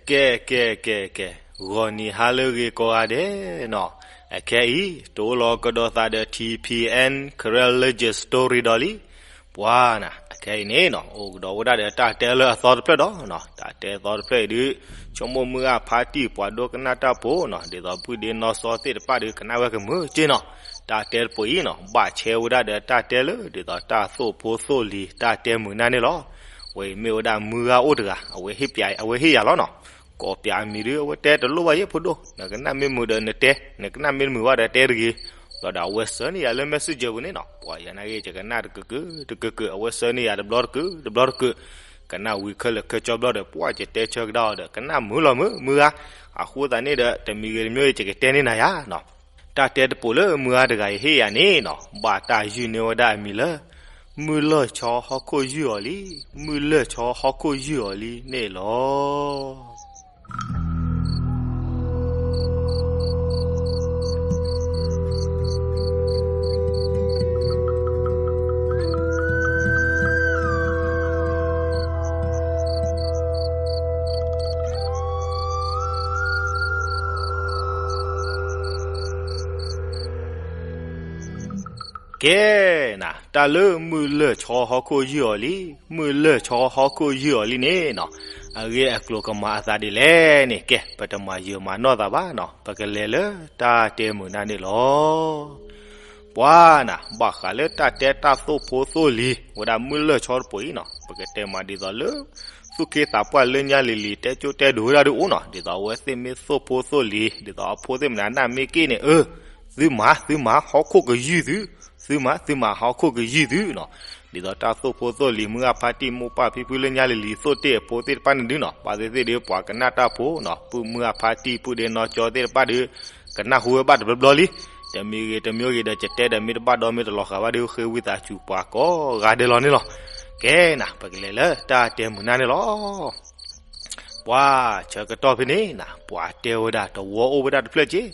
ကဲ ကဲ ကဲ ကဲ, ဂီၤနံၤဟါလၢအဂ့ၤကိးဂၤဒဲးနီၤ, အခဲအံၤ တအိၣ်လီၤကဒီးသးဒီး ထံၣ်ဖံၣ်အဲၣ် Karen Legend Story ဒီးလံ. ပှၤနၤ အခဲအံၤန့ၣ်နီၤ အိၣ်ကဒီးဝဲဒၣ်ဒီးတၢ်တဲလၢအသီတဖျၢၣ်ဒီးနီၤ, တၢ်တဲအသီတဖျၢၣ်အံၤဒုး ဆိကမိၣ်မုၢ်ဂၢ်ဖါတံၢ် ပှၤဒိကနၣ်တၢ်ဖိနီၤ ဒ်သိးပုၢ်ဒ့နီၢ်စီသ့ၣ်တဖၣ်ဒီး ကနၣ်ဝဲကမုာ်က့နီၤ. တၢ်တဲတပိၤအံၤနီၤ ဘၣ်ဆဲဝဲဒၣ်ဒီးတၢ်တဲလၢ ဒ်သိးတၢ်သိၣ်ဖိသိၣ်လံၤ တၢ်တဲမုာ်နၢ်န့ၣ်လီၤ. ဝဲအံၤမ့ၢ်ဝဲဒၣ်မုၢ်ဂၢ်အိၣ်တဂၤ အဝဲဟ့ၣ်ပျး အဝဲဟ့ၣ်ယၤလီၤနီၤ. ကိးပျးအမံၤဒုး အဝဲတဲတလိၣ်ဘၣ်ယဲၢ်ဖိဒိၣ်, နကနၣ်မ့ၢ်မုာ်ဒီးနတဲ, နကနၣ်မ့ၢ်တမုာ်ဘၣ်ဒီးတဲတဂ့ၤ. ဘျီဒီးအဝဲဆှၢန့ၢ်ယၤလၢ messenger ပူၤန့ၣ်နီၤ, ပှၤယၤနာ်က့ ယကနၣ်တကၢၢ်ကၢၢ် တကၢၢ်ကၢၢ် အဝဲဆှၢန့ၢ်ယၤတဘျီတကၢၢ် တဘျီတကၢၢ်, ကနၣ်ဝံၤခဲလၢာ်ခဲဆ့ဘျီဒီး ပှၤယတဲဆၢကဒါအီၤဒီး ကနၣ်မုာ်လီၤမုာ် မုၢ်ဂၢ်, အဃိသတးန့ၣ်ဒီး တမံၤဂ့ၤတမံၤဂ့ၤ ယကတဲန့ၢ်နၤယၤနီၤ. တၢ်တဲတပိၤလၢမုၢ်ဂၢ်တဂၤအံၤဟ့ၣ်ယၤန့ၣ်နီၤ ဘၣ်တၢ်ယုၢ်န့ၢ်ဝဲဒၣ်အမံၤလၢ မုၢ်လၢၢ်ဆီဟီၣ်ခိၣ်ယုၢ်အီၤလံ, မုၢ်လၢၢ်ဆီဟီၣ်ခိၣ်ယုၢ်အီၤလံန့ၣ်လီၤ. ကဲနၤ တၢ်လၢမုၢ်လၢၢ်ဆီဟီၣ်ခိၣ်ယုၢ်အီၤလံ, မုၢ်လၢၢ်ဆီဟီၣ်ခိၣ်ယုၢ်အီၤလံန့ၣ်နီၤ, အဂ့ၢ်အကျိၤကမၤအသးဒ်လဲၣ်န့ၣ် ကဲ ပတမၤယၢၤမၤနီၢ်သးဘၣ်နီၤ, ပကလဲၤလၢတၢ်တဲမုာ်နၢ်န့ၣ်လီၤ. ပှၤနၤ ဘၣ်ဃးလၢတၢ်တဲတၢ်သိၣ်ဖိသိၣ်လံၤ ဝဲဒၣ်မုၢ်လၢၢ်ဆီတပိၤအံၤနီၤ, ပကတဲမးဒ်သိးလၢ သူၣ်က့သးပှၢ်လၢညါလံၤလံၤ တဲကၠိတဲဒိးဝဲဒၣ်ဒုးအိၣ်နီၤ, ဒ်သိးအဝဲသ့ၣ်မ့ၢ်သိၣ်ဖိသိၣ်လံၤ ဒ်သိးအဖိသ့ၣ်မနုၤနၢ်မ့ၢ်က့ၣ်န့ၣ် အၢ သုမၤ သုမၤ ဟီၣ်ခိၣ်ကယုၢ်သု, သုမၤ သုမၤ ဟီၣ်ခိၣ်ကယုၢ်သုနီၤ. ဒ်သိးတၢ်သိၣ်ဖိသိၣ်လံၤ မုၢ်ဂၢ်ဖါတံၢ် မိၢ်ပၢ်ဖံဖုလၢညါလံၤလံၤ သိၣ်တ့ၢ်အဖိသ့ၣ်တဖၣ်န့ၣ်ဒုးနီၤ, ဘၣ်သ့ၣ်သ့ၣ်ဒီး ပှၤကနၣ်တၢ်ဖိနီၤ ပုၢ်မုၢ်ဂၢ်ဖါတံၢ် ပုၢ်ဒ့နီၢ်ကၠီသ့ၣ်တဖၣ်ဒီး ကနၣ်ဟူဝဲဘၣ်တဘျီဘျီလံ. တမံၤဂ့ၤတမံၤဂ့ၤဒီး ယတဲဒီးမ့ၢ်တဘၣ်ဒီးမ့ၢ်တလီၤဃာ်ဘၣ်ဒီး ဃ့ဝံသးစူၤပှၤကိးဂၤဒဲးလီၤန့ၣ်လီၤ. ကဲနၤ ပကလဲၤလၢတၢ်တဲမုာ်နၢ်န့ၣ်လီၤ. ပှၤဆၢကတီၢ်ဖဲန့ၣ်နၤ ပှၤတဲဝဲဒၣ်တဝီအိၣ်ဝဲဒၣ်တဖျၢၣ်က့,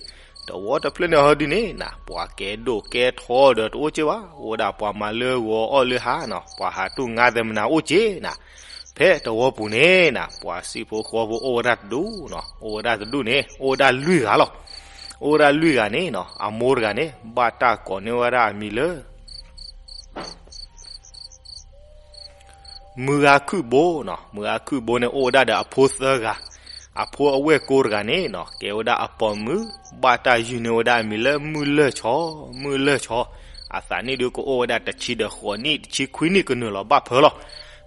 တဝီတဖျၢၣ်န့ၣ်ဟီဒုးန့ၣ်နၤ ပှၤကဲဒိၣ်ကဲထီဒီးတအိၣ်က့ဘၣ်, အိၣ်ဝဲဒၣ်ပှၤမၤလၢဂီၤအီၣ်လၢဟါနီၤ ပှၤဟးတူၢ်ငါသဲမနၤအိၣ်က့နၤ. ဖဲတဝီပူၤန့ၣ်နၤ ပှၤစံၣ်ဖိဃီဖိအိၣ်ဝဲဒၣ်တဒူၣ်နီၤ, အိၣ်ဝဲဒၣ်တဒူၣ်န့ၣ် အိၣ်ဝဲဒၣ်လွံၢ်ဂၤလီၤ. အိၣ်ဝဲဒၣ်လွံၢ်ဂၤန့ၣ်နီၤ အမိၢ်တဂၤန့ၣ် ဘၣ်တၢ်ကိးန့ၢ်ဝဲဒၣ်အမံၤလၢ မုၢ်ဂၤခုၣ်ဘိနီၤ, မုၢ်ဂၤခုၣ်ဘိန့ၣ် အိၣ်ဝဲဒၣ်ဒီးအဖိသၢဂၤ, အဖိအဝဲၢ်ကိတဂၤန့ၣ်နီၤ ကဲဝဲဒၣ်အပိာ်မုၣ်, ဘၣ်တၢ်ယုၢ်န့ၢ်ဝဲဒၣ်အမံၤလၢမုၢ်လၢၢ်ဆီ, မုၢ်လၢၢ်ဆီ, အသးနံၣ်ဒုးကအိၣ်ဝဲဒၣ်တဆံဒီးဃိးနံၣ် တဆံခွံနံၣ်ကနုာ်လီၤဘၣ်ဖၢလီၤ.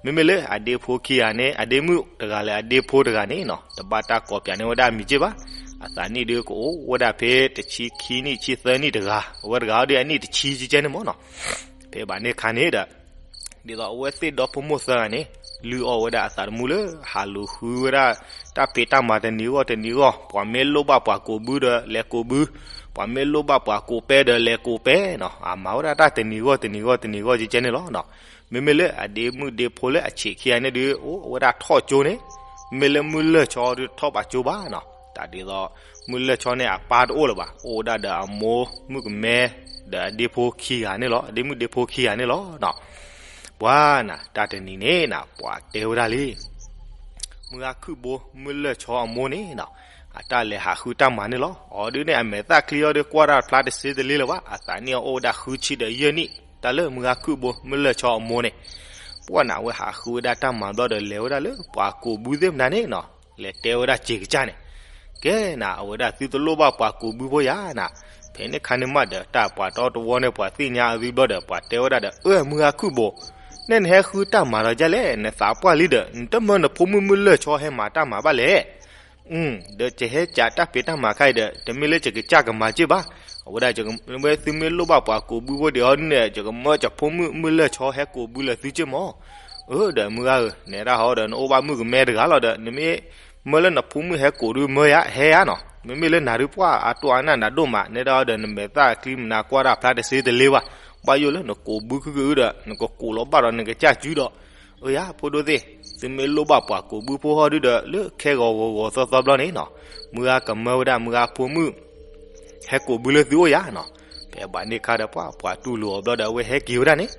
မ့မ့ၢ်လၢအဒ့ဖိခံဂၤန့ၣ် အဒ့မုၣ်တဂၤလၢအဒ့ဖိတဂၤန့ၣ်နီၤ တဘၣ်တၢ်ကိးပၠးန့ၢ်ဝဲဒၣ်အမံၤက့ဘၣ်, အသးနံၣ်ဒုးကအိၣ်ဝဲဒၣ်ဖဲတဆံခံနံၣ် ဆံသၢနံၣ်တဂၤ, အဝဲတဂၤအီၤဒုးအနံၣ်တဆံကဲန့ၣ်မ့ၢ်နီၤ. ဖဲဘၣ်န့ၣ်ခါန့ၣ်ဒီး ဒ်သိးအဝဲသ့ၣ်ဒီဖိမိၢ်သၢဂၤန့ၣ် လုၢ်အီၣ်ဝဲဒၣ်အသးတမူလၢ ဟးလူၤဃုဝဲဒၣ် တၢ်ဖံးတၢ်မၤတနံၤဂီၢ်တနံၤဂီၢ်, ပှၤမ့ၢ်လိၣ်ဘၣ်ပှၤကိးဘုဒီးလဲၤကိးဘု, ပှၤမ့ၢ်လိၣ်ဘၣ်ပှၤကိးပဲဒီးလဲၤကိးပဲနီၤ, အမၤဝဲဒၣ်တၢ်တနံၤဂီၢ်တနံၤဂီၢ်တနံၤဂီၢ်ကဲန့ၣ်လီၤ. မ့မ့ၢ်လၢအဒ့မုၣ်ဒ့ဖိလၢအဆံးခံဂၤန့ၣ်ဒုး အိၣ်ဝဲဒၣ်ထီၣ်ကၠိန့ၣ်, မ့မ့ၢ်လၢမုၢ်လၢၢ်ဆီဒုးထီၣ်ဘၣ်ကၠိဘၣ်နီၤ. တၢ်ဒ်သိး မုၢ်လၢၢ်ဆီန့ၣ်အပၢ်တအိၣ်လၢၤဘၣ်, အိၣ်ဝဲဒၣ်ဒီးအမိၢ်မုၣ်ကမဲ ဒီးအဒ့ဖိခံဂၤန့ၣ်လီၤ, အဒ့မုၣ်ဒ့ဖိခံဂၤန့ၣ်လီၤ. ပှၤနၤ တၢ်တနံၤန့ၣ်နၤ ပှၤတဲဝဲဒၣ်လံ မုၢ်ဂၤခုၣ်ဘိ မုၢ်လၢၢ်ဆီအမိၢ်န့ၣ်နီၤ, အတၢ်လဲၤဟးဃုတၢ်မၤန့ၣ်လီၤ. အီၤဒုးန့ၣ် အမဲာ်သၣ်ချံအီၤဒုး ကွၢ်တၢ်ဖျါတစ့တလ့လၢၤဘၣ်, အသးနံၣ်အအိၣ်ဝဲဒၣ်ဃုဆံဒီးယဲၢ်နံၣ်, တၢ်လၢမုၢ်ဂၤခုၣ်ဘိ မုၢ်လၢၢ်ဆီအမိၢ်န့ၣ်, ပှၤနၤ အဝဲဟးဃုဝဲဒၣ်တၢ်မၤဘျီဒီး လဲၤဝဲဒၣ်လၢပှၤကိးဘုသ့ၣ်မနၤန့ၣ်နီၤ, လဲၤတဲဝဲဒၣ်စ့ကစၢ်န့ၣ်, ကဲနၤ အဝဲဒၣ်သုတလိၣ်ဘၣ်ပှၤကိးဘုဖိယၤနၤ, ဖဲန့ၣ်ခါန့ၣ်မးဒီး တၢ်ပှၤတီတဝီန့ၣ် ပှၤသ့ၣ်ညါအသုဘျီဒီး ပှၤတဲဝဲဒၣ်ဒီး အၢ မုၢ်ဂၤခုၣ်ဘိ နဲနဟဲဃုတၢ်မၤဒီးဒ်လဲၣ်, နသးပှၢ်လံဒီး နတမၢနဖိမုၣ်မုၢ်လၢၢ်ဆီဟဲမၤတၢ်မၤဘၣ်လဲၣ်. ဒီးယဟဲကးတၢ်ဖံးတၢ်မၤခါအံၤဒီး တမ့ၢ်လၢယကစၢ်ကမၤက့ၢ်ဘၣ်, အဝဲဒၣ် ဝဲသုမ့ၢ်လိၣ်ဘၣ်ပှၤကိးဘုဖိဒံးအီၤဒုးန့ၣ် ယကမၢယဖိမုၣ်မုၢ်လၢၢ်ဆီဟဲကိးဘုလၢသုက့ၢ်မး. အၢ ဒီးမုၢ်ဂၤဧၢ, နဲဒၣ်ဟီဒီး နအိၣ်ဘၣ်မုၣ်ကမဲတဂၤလီၤဒီး နမ့ၢ်မၢလၢနဖိမုၣ်ဟဲကိးဒုးမၢယၤ ဟဲယၤနီၤ, မ့မ့ၢ်လၢနၤဒုးပှၢ်အတိၢ်အနၢ်နးဒိၣ်မး နဲဒၣ်ဟီဒီး နမဲာ်သၣ်ချံမနၤကွၢ်တၢ်ဖျါတစ့တလ့ဘၣ်, ဘၣ်ယိၣ်လၢနကိးဘုခုကအုဒီး နကကိးလီၤဘၣ်ဒီးနကစၢ်စုဒီး, အၢယၤ ဖိဒိၣ်သ့ၣ်, သုမ့ၢ်လိၣ်ဘၣ်ပှၤကိးဘုဖိဟီဒုးဒီး လၢခဲဂီၤဂီၤဂီၤသီသီဘျီန့ၣ်နီၤ, မုၢ်ဂၤကမၢဝဲဒၣ်မုၢ်ဂၤဖိမုၣ် ဟဲကိးဘုလၢသုအိၣ်ယၤနီၤ. ဖဲဘၣ်န့ၣ်ခါဒီးပှၤ ပှၤတူၢ်လိာ်အီၤဘျီဒီး အဝဲဟဲက့ၤဝဲဒၣ်န့ၣ်,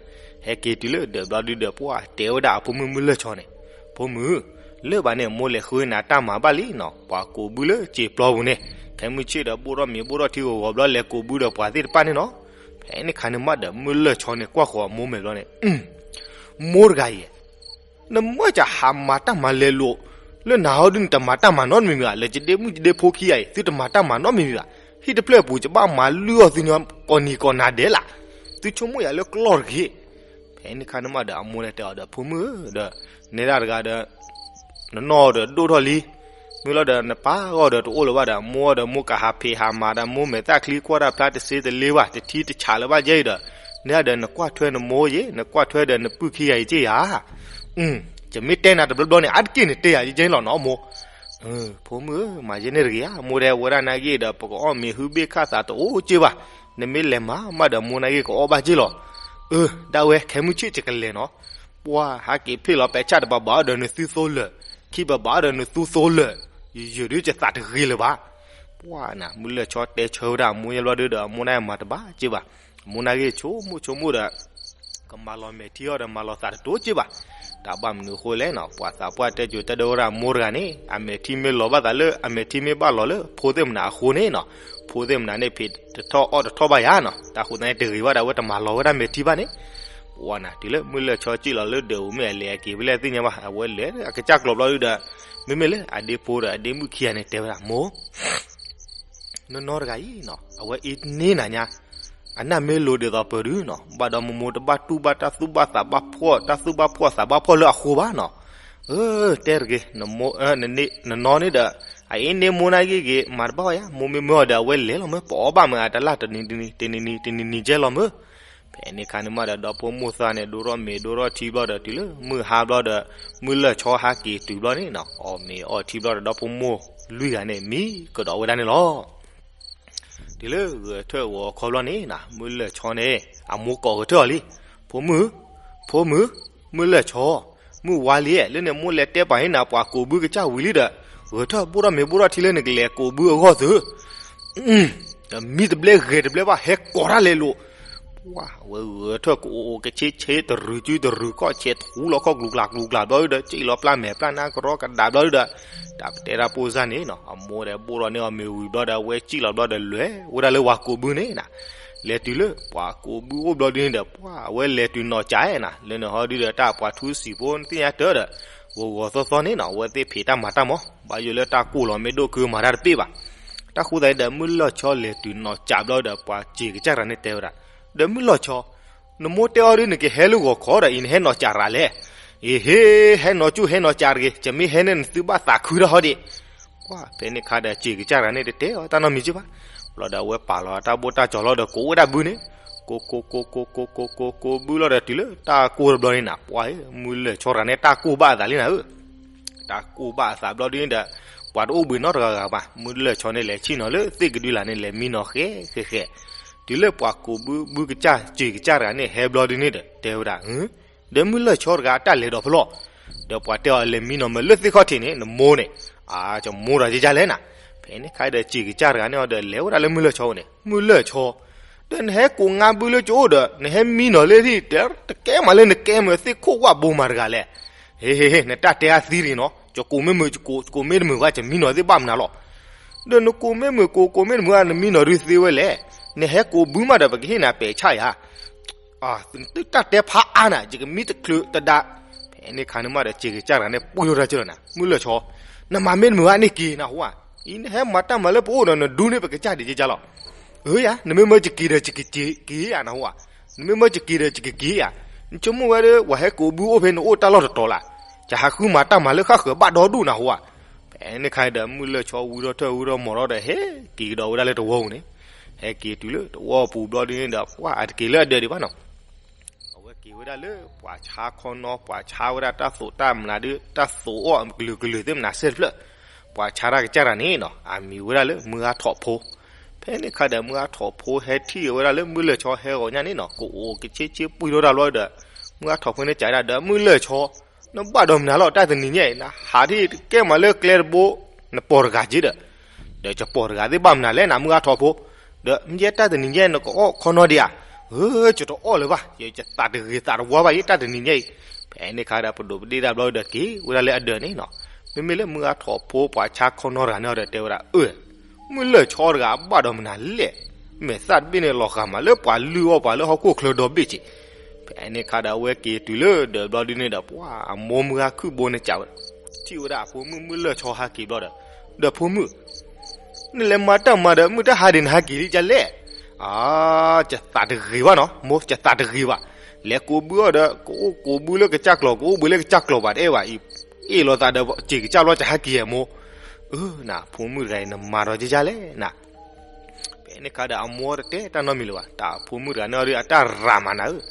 ဟဲက့ၤတုၤလၢဒၢးဘျီဒုးဒီး ပှၤတဲဝဲဒၣ်အဖိမုၣ်မုၢ်လၢၢ်ဆီန့ၣ်, ဖိမုၣ်, လၢဘၣ်န့ၣ် မိၢ်လဲၤဃုန့ၢ်တၢ်မၤဘၣ်လံနီၤ, ပှၤကိးဘုလၢစံာ်ပျီပူၤန့ၣ်, ခဲမုၢ်ဆ့ၣ်ဒီးဘိၣ်ထီၣ်မ့ၤဘိၣ်ထီၣ်ထံဂီၤဂီၤဘျီ လဲၤကိးဘုဒီးပှၤသ့ၣ်တဖၣ်န့ၣ်နီၤ. ဖဲန့ၣ်ခါန့ၣ်မးဒီး မုၢ်လၢၢ်ဆီန့ၣ်ကွၢ်ဃီၤအမိၢ်မဲာ်ဘျီန့ၣ်, မိၢ်တဂၤအံၤ နမ့ၢ်စ့ၢ်ဟးမၤတၢ်မၤလဲၤလိာ် လၢနၤဟီဒုး နတမၤတၢ်မၤနီတမံၤမံၤဘၣ်, လၢယဒ့မုၣ်ယဒ့ဖိခံဂၤအံၤ သုတမၤတၢ်မၤနီတမံၤမံၤဘၣ်. ဟံၣ်တဖျၢၣ်အပူၤ ယဘၣ်မၤလုၢ်အီၣ်သုညီကိးနံၤကိးနၤဒဲးလၢ်, သုဆိကမိၣ်ယၤလၢကျီၢ်တဂ့ၤ. ဖဲန့ၣ်ခါန့ၣ်မးဒီး အမိၢ်န့ၣ်တဲအီၤဒီး ဖိမုၣ်ဧၢ, ဒီး နဲဒၣ်တဂၤဒီး နနီၢ်ဒီးဒိၣ်ထီၣ်လံ, မ့ၢ်လီၤဒီးနပၢ်ဂီၢ်ဒီးတအိၣ်လၢၤဘၣ်ဒီး မိၢ်ဒီးမိၢ်ကဟးဖံးဟးမၤဒီး မိၢ်မဲာ်သၣ်ချံကွၢ်တၢ်ဖျါတစ့တလ့ဘၣ်, တထံတဆးလၢၤဘၣ်ယဲအံၤဒီး, နဲဒၣ်ဒီးနကွၢ်ထွဲနမိၢ်ယဲ, နကွၢ်ထွဲဒီးနပုၢ်ခံဂၤအံၤက့ယၤ. ယမ့ၢ်တဲနၤတဘျီဘျီန့ၣ် အါတက့ၢ်န့ၣ်တဲယၤယဲလီၤနီၤမိၢ်. ဖိမုၣ်ဧၢ, မၤယဲန့ၣ်တဂ့ၤဧါ, မိၢ်တဲဝဲဒၣ်နာ်က့ဒီး ပကအီၣ်မ့ၤဟုဘ့ၣ်ခၣ်သးတအိၣ်က့ဘၣ်, နမ့ၢ်လဲၤမၤမးဒီးမိၢ်နာ်က့ကအီၣ်ဘၣ်က့လီၤ. အၢ ဒၣ်ဝဲ ခဲမုၢ်ဆ့ၣ်ယကလဲၤနီၤ. ပှၤဟးက့ၤဖ့ၣ်လီၤပဲာ်ဆၣ်တဘးဘးဒီးနသုသိလၢာ်, ခံဘးဘးဒီးနသုသိလၢာ်, ယယုၢ်ဒုးယသးတဂ့ၤလၢၤဘၣ်. ပှၤနၤ မုၢ်လၢၢ်ဆီတဲဆၢဝဲဒၣ်အမိၢ်ယဲဘျီဒုဒီး အမိၢ်နာ်က့မၤတဘၣ်က့ဘၣ်. အမိၢ်နာ်က့ဆိကမိၣ်ဆိကမိၣ်ဒီး ကမၤလီၤမဲာ်ထံအီၤဒီးမၤလီၤသးတတိၤက့ဘၣ်. တၢ်ဘၣ်မနုၤအဃိလဲၣ်နီၤ, ပှၤသးပှၢ်တဲစိၤတဲဒိဝဲဒၣ်အမိၢ်တဂၤန့ၣ် အမဲာ်ထံမ့ၢ်လီၤဘၣ်သးလၢ အမဲာ်ထံမ့ၢ်ဘၣ်လီၤလၢဖိသ့ၣ်မနၤအဃိန့ၣ်နီၤ, ဖိသ့ၣ်မနၤန့ၣ် ဖံးတထီၣ်အီၣ်တထီၣ်ဘၣ်ယၤနီၤ, တၢ်ဃိသတးန့ၣ်တဂ့ၤဘၣ်ဒီး အဝဲတမၤလီၤဝဲဒၣ်မဲာ်ထံဘၣ်န့ၣ်. ပှၤနၤ တုၤလၢမုၢ်လၢၢ်ဆီစံၣ်လီၤလၢဒၢးပူၤ မ့ၢ်အလဲၤအက့ၤဖဲလဲၣ်သ့ၣ်ညါဘၣ်, အဝဲလဲၤအကစၢ်ကျိၤဘျီဒုဒီး မ့မ့ၢ်လၢအဒ့ဖိဒီးအဒ့မုၣ်ခံဂၤန့ၣ်တဲဝဲဒၣ်မိၢ် နီၢ်နီၢ်တဂၤအံၤနီၤ, အဝဲအ့န့နၤညါ, အနၢ်မ့ၢ်လိၤဒ်သိးပၢၤဒုနီၤ, ဘၣ်ဒီးမိၢ်မိၢ်တဘၣ်တူၢ်ဘၣ်တၢ်သူၣ်ဘၣ်သးဘၣ်ဖှီၣ်, တၢ်သူၣ်ဘၣ်ဖှီၣ်သးဘၣ်ဖှီၣ်လၢအဃိဘၣ်နီၤ. အၢ တဲတဂ့ၤ, နနီၢ်န့ၣ်ဒီး အအ့န့မိၢ်နာ်က့ဂ့ၤ မၤတဘၣ်ဝဲယါ, မိၢ်မ့ၢ်မၢအီၤဒီး အဝဲလဲၤလီၤမၢ်, ပအီၣ်ဘၣ်မၢ်အတလၢ်တနံၤတနံၤ တနံၤနံၤ တနံၤနံၤကဲလီၤမၢ်. ဖဲန့ၣ်ခါန့ၣ်မးဒီး ဒီဖိမိၢ်သၣ်န့ၣ် ဒိၣ်ထီၣ်မ့ၤဒိၣ်ထီၣ်ထံဘျီဒီး တုၤလၢမုၢ်ဟါဘျီဒီး မုၢ်လၢၢ်ဆီဟးက့ၤတုၤဘျီန့ၣ်နီၤ, အီၣ်မ့ၤအီထံဘျီဒီး ဒီဖိမိၢ်လွံၢ်ဂၤန့ၣ် မံကဒီးဝဲဒၣ်န့ၣ်လီၤ. တုၤလၢဂဲၤထၢၣ်ဂီၤခီဘျီန့ၣ်နီၤ, မုၢ်လၢၢ်ဆီန့ၣ် အမိၢ်ကိးဂဲၤထၢၣ်အီၤလံ, ဖိမုၣ်, ဖိမုၣ်, မုၢ်လၢၢ်ဆီ, မုၢ်ဝါလံ, လၢန့ၣ်မိၢ်လဲၤတဲပာ်န့ၢ်နၤ ပှၤကိးဘုကစၢ်ဝံၤလံဒီး ဂဲၤထၢၣ်ဘိၣ်ထီၣ်မ့ၤဘိၣ်ထီၣ်ထံလၢနကလဲၤကိးဘုအဂီၢ်သု မံတဘျဲဂဲၤတဘျဲဘၣ် ဟဲကိးတၢ်လဲၤလိာ်. ပှၤဝဲဂဲၤထၢၣ်ကအိၣ်ကဆ့ဆ့ တရူးစုတရူးခီၣ်ဆဲး ထူလီၤခီၣ်ကျူၤကျါကျူၤကျါဘျီဒီး စံၣ်လီၤပျၢ်မဲာ်ပျၢ်နါကရီကဒါဘျီဒီး တၢ်ပတဲတၢ်ပိၢ်စၢ်န့ၣ်နီၤ, အမိၢ်ဒီးဘိၣ်ထီၣ်န့ၢ်အီၤမ့ၤဝံၤဘျီဒီး အဝဲစံၣ်လီၤဘျီဒီး လဲၤဝဲဒၣ်လၢပှၤကိးဘုန့ၣ်နီၤ. လဲၤတုၤလၢပှၤကိးဘုအိၣ်ဘျီဒ်န့ၣ်ဒီး ပှၤအဝဲလဲၤတုၤနီၢ်ကၠးနီၤ, လၢန့ၣ်ဟီဒုဒီး တၢ်ပှၤထူစံာ်ဖိနသ့ၣ်ညါတၢ်ဒီး ဂီၤဂီၤသီသီန့ၣ်နီၤ, အဝဲသ့ၣ်ဖံးတၢ်မၤတၢ်မီၤ, ဘၣ်ယိၣ်လၢတၢ်ကိၢ်လီၤမ့ၢ်ဒိၣ်ခုမၤတၢ်တပ့ၢ်ဘၣ်. တၢ်ဃိသတးဒီး မုၢ်လၢၢ်ဆီလဲၤတုၤနီၢ်ကၠးဘျီဒီး ပှၤစံာ်ကစၢ်တဂၤန့ၣ်တဲဝဲဒၣ်, ဒီးမုၢ်လၢၢ်ဆီ, နမိၢ်တဲအီၤဒ်နကဟဲလၢဂီၤခီဒီး အံၤနဟဲနီၢ်ကၠးရၤလဲၣ်. အ့ဟ့ ဟဲနီၢ်ကၠးဟဲနီၢ်ကၠးတဂ့ၤ, ယမ့ၢ်ဟဲန့ၣ် နသုဘၣ်သးခုတၢ်ဟီဒံး. ပှၤဖဲန့ၣ်ခါဒီး စံာ်ကစၢ်တဂၤန့ၣ်တတဲအီၤတၢ်နီတမံၤက့ဘၣ်. ဘျီဒီးအဝဲပာ်လီၤတၢ်ဘိၣ်တၢ်စီၤလီၤဒီး ကိးဝဲဒၣ်ဘုန့ၣ်, ကိးကိးကိးကိးကိးကိးကိး ကိးဘုလီၤဒီး တုၤလၢတၢ်ကိၢ်တဘျီန့ၣ်နီၤ, ပှၤဧၢ မုၢ်လၢၢ်ဆီတဂၤန့ၣ် တၢ်ကိၢ်ဘၣ်အသးလံနၤဧၢ. တၢ်ကိၢ်ဘၣ်အသးဘျီဒ်န့ၣ်ဒီး ပှၤတအိၣ်ဘှံးနီတဂၤဂၤဘၣ်, မုၢ်လၢၢ်ဆီန့ၣ် လဲၤဆ့ၣ်နီၤလၢသ့ၣ်ကဒုလာ်န့ၣ် လဲၤမံနီၤဃဲဃဲဃဲ, တုၤလၢပှၤကိးဘုဘုကစၢ်စံာ်ကစၢ်တဂၤန့ၣ် ဟဲဘျီဒ်န့ၣ်ဒီး တဲဝဲဒၣ်, ဒီးမုၢ်လၢၢ်ဆီတဂၤအတၢ်လဲၤဒီးဖဲလဲၣ်. ဒီးပှၤတဲအီၤလဲၤမံနီၤမ့ၢ်လၢသ့ၣ်ခီၣ်ထံးန့ၣ် နမိၢ်န့ၣ်, အၢ ယမိၢ်ဒီးယကလဲၣ်နၤ. ဖဲန့ၣ်ခါဒီးစံာ်ကစၢ်တဂၤန့ၣ်ဒီး လဲၤဝဲဒၣ်လၢမုၢ်လၢၢ်ဆီန့ၣ်, မုၢ်လၢၢ်ဆီ, ဒီးနဟဲကိးငါဘုလၢကအိၣ်ဒီး နဟဲမံနီၤလၢဟံၣ် တဲတကဲမးလၢနကဲမုာ်သ့ၣ်ခိၣ်ဝၣ်ဘိမးတဂၤလဲၣ်. ဟ့ဟ့ဟ့ နတၢ်တဲအသံတဂ့ၤနီၤ, ယကိးမ့ၢ်မုာ်ယကိး, ယကိးမ့ၢ်တမုာ်ဘၣ် ယမံနီၤသ့ၣ်ဘၣ်မနုၤလီၤ. ဒီးနကိးမ့ၢ်မုာ်ကိး, ကိးမ့ၢ်တမုာ်ဘၣ် နမံနီၤဒုးသ့ဝဲလဲၣ်. နဟဲကိးဘုမးဒီး ပကဟ့ၣ်နၤပဲာ်ဆၣ်ယၤ. နတၢ်တဲဖးအါနၤ ယကမံတချုးတဒါ. ဖဲန့ၣ်ခါန့ၣ်မးဒီး စံာ်ကစၢ်တဂၤန့ၣ် ပှံၢ်ထီၣ်တၢ်ကလီၤနၤ, မုၢ်လၢၢ်ဆီ, နမၤမ့ၢ်တမုာ်ဘၣ်န့ၣ်က့ၤနဟူဧါ. အံၤနဟဲမၤတၢ်မၤလၢပအိၣ်ဒီး နဒူန့ၢ်ပကစၢ်ဒံးကကလီၤ. အၢယၤ နမ့ၢ်မၢယက့ၤဒီးယကက့ၤဧါနဟူဧါ. နမ့ၢ်မၢယက့ၤဒီးယကက့ၤဧါ. နဆိကမိၣ်ဝဲဒီး ပှၤဟဲကိးဘုအိၣ်ဖဲနအိၣ်တၢ်လီၢ်တတီၤလၢ်, ယဟးဃုမၤတၢ်မၤလၢဃၣ်ဃၢၤဘၣ်ဒီဒူၣ်နဟူဧါ. ဖဲန့ၣ်ခါဒီး မုၢ်လၢၢ်ဆီဝံထီၣ်ထၢၣ်ဝံထီၣ်မီၤထီၣ်ဒီး ဟဲက့ၤကဒီးဝဲဒၣ်လၢတဝီပူၤန့ၣ်, ဟဲက့ၤတုၤလၢတဝီပူၤဘျီဒ်န့ၣ်ဒီး ပှၤအတက့ၤလၢအဒၢးဒံးဘၣ်နီၤ. အဝဲက့ၤဝဲဒၣ်လၢပှၤဆါခီနီၤ, ပှၤဆါဝဲဒၣ်တၢ်သိးတၢ်မျးဒုး တၢ်သိးအီၣ်ကလုာ်ကလုာ်သ့ၣ်မနၤစဲတဖျၢၣ်. ပှၤဆါတၢ်ကစၢ်တဂၤန့ၣ်နီၤ အမံၤဝဲဒၣ်လၢမုၢ်ဂၤထိးဖိ. ဖဲန့ၣ်ခါဒီး မုၢ်ဂၤထိးဖိဟဲထံၣ်ဝဲဒၣ်လၢမုၢ်လၢၢ်ဆီဟဲဂီၤညါန့ၣ်နီၤ ကအိၣ်ကဆ့ဆ့ပှံၢ်ထီၣ်တၢ်ဘျီဒီး မုၢ်ဂၤထိးဖိန့ၣ်ကးဒၣ်ဒီး မုၢ်လၢၢ်ဆီ, နဘၣ်ဒီးမနုၤလီၤ တၢ်တနံၤညါအံၤ နဟးထံၣ်တကဲမးလၢကျဲတဘိ နပိာ်တဂၤက့ဒီး ဒီးယပိာ်တဂၤသ့ၣ်ဘၣ်မနုၤလဲၣ် နမုၢ်ဂၤထိးဖိ, ဒီးမ့ၢ်ယဲတၢ်တနံၤညါအံၤ နကအီၣ်ခီနီဒံးဧါ. ဧၢ ယတအီၣ်လၢၤဘၣ်, ယသးတဂ့ၤသးတဝါဘၣ်အံၤ တၢ်တနံၤညါအံၤ. ဖဲန့ၣ်ခါဒီး ပဒိးပဒ့ၣ်တၢ်ဘျီဒီးက့ၤဝဲဒၣ်လၢအဒၢးန့ၣ်နီၤ. မ့မ့ၢ်လၢမုၢ်ဂၤထီၣ်ဖိပှၤဆါခီနီတဂၤန့ၣ်ဒီးတဲဝဲဒၣ်, အၢ, မုၢ်လၢၢ်ဆီတဂၤအဘၣ်ဒီးမနုၤလဲၣ်, မဲာ်သၣ်တဘ့ၣ်န့ၣ်လီၤဃာ်မးလၢပှၤလုၢ်အီၣ်ပှၤလၢဟီၣ်ခိၣ်ချၢဒီဘ့ၣ်က့ၤ. ဖဲန့ၣ်ခါဒီးအဝဲက့ၤတုၤလၢဒၢးဘျီဒုန့ၣ်ဒီး ပှၤအမိၢ်မုၢ်ဂၤခုၣ်ဘိန့ၣ်ကးဝဲ, ထံၣ်ဝဲဒၣ်အဖိမုၣ်မုၢ်လၢၢ်ဆီဟးက့ၤဘျီဒီး, ဒီးဖိမုၣ် နလဲၤမၤတၢ်မၤဒီးမုၢ်တၢ်ဟါဒံးနဟးက့ၤလံကလဲၣ်. အါ, ယသးတဂ့ၤဘၣ်နီၤ, မိၢ်ယသးတဂ့ၤဘၣ်. လဲၤကိးဘုအီၤဒီး ကအိၣ်ကိးဘုလၢကစၢ်ကျီၤ ကအိၣ်ဘှံးလၢကစၢ်ကျီၤဘၣ်တဲဘၣ်အံၤ, အ့ၣ်လိာ်သးဒီးစံာ်ကစၢ်ဘျီ ယဟးက့ၤယဲၢ်မိၢ်. အၢ နဖိမုၣ်တဂၤအံၤ နမၤဒီးယယလဲၣ်နၤ. ဖဲန့ၣ်ခါဒီးအမိၢ်တတဲတၢ်နီတမံၤလၢၤဘၣ်, တၢ်အဖိမုၣ်တဂၤန့ၣ်အီၤဒုးအတၢ်ရၤမးနၤဧၢ.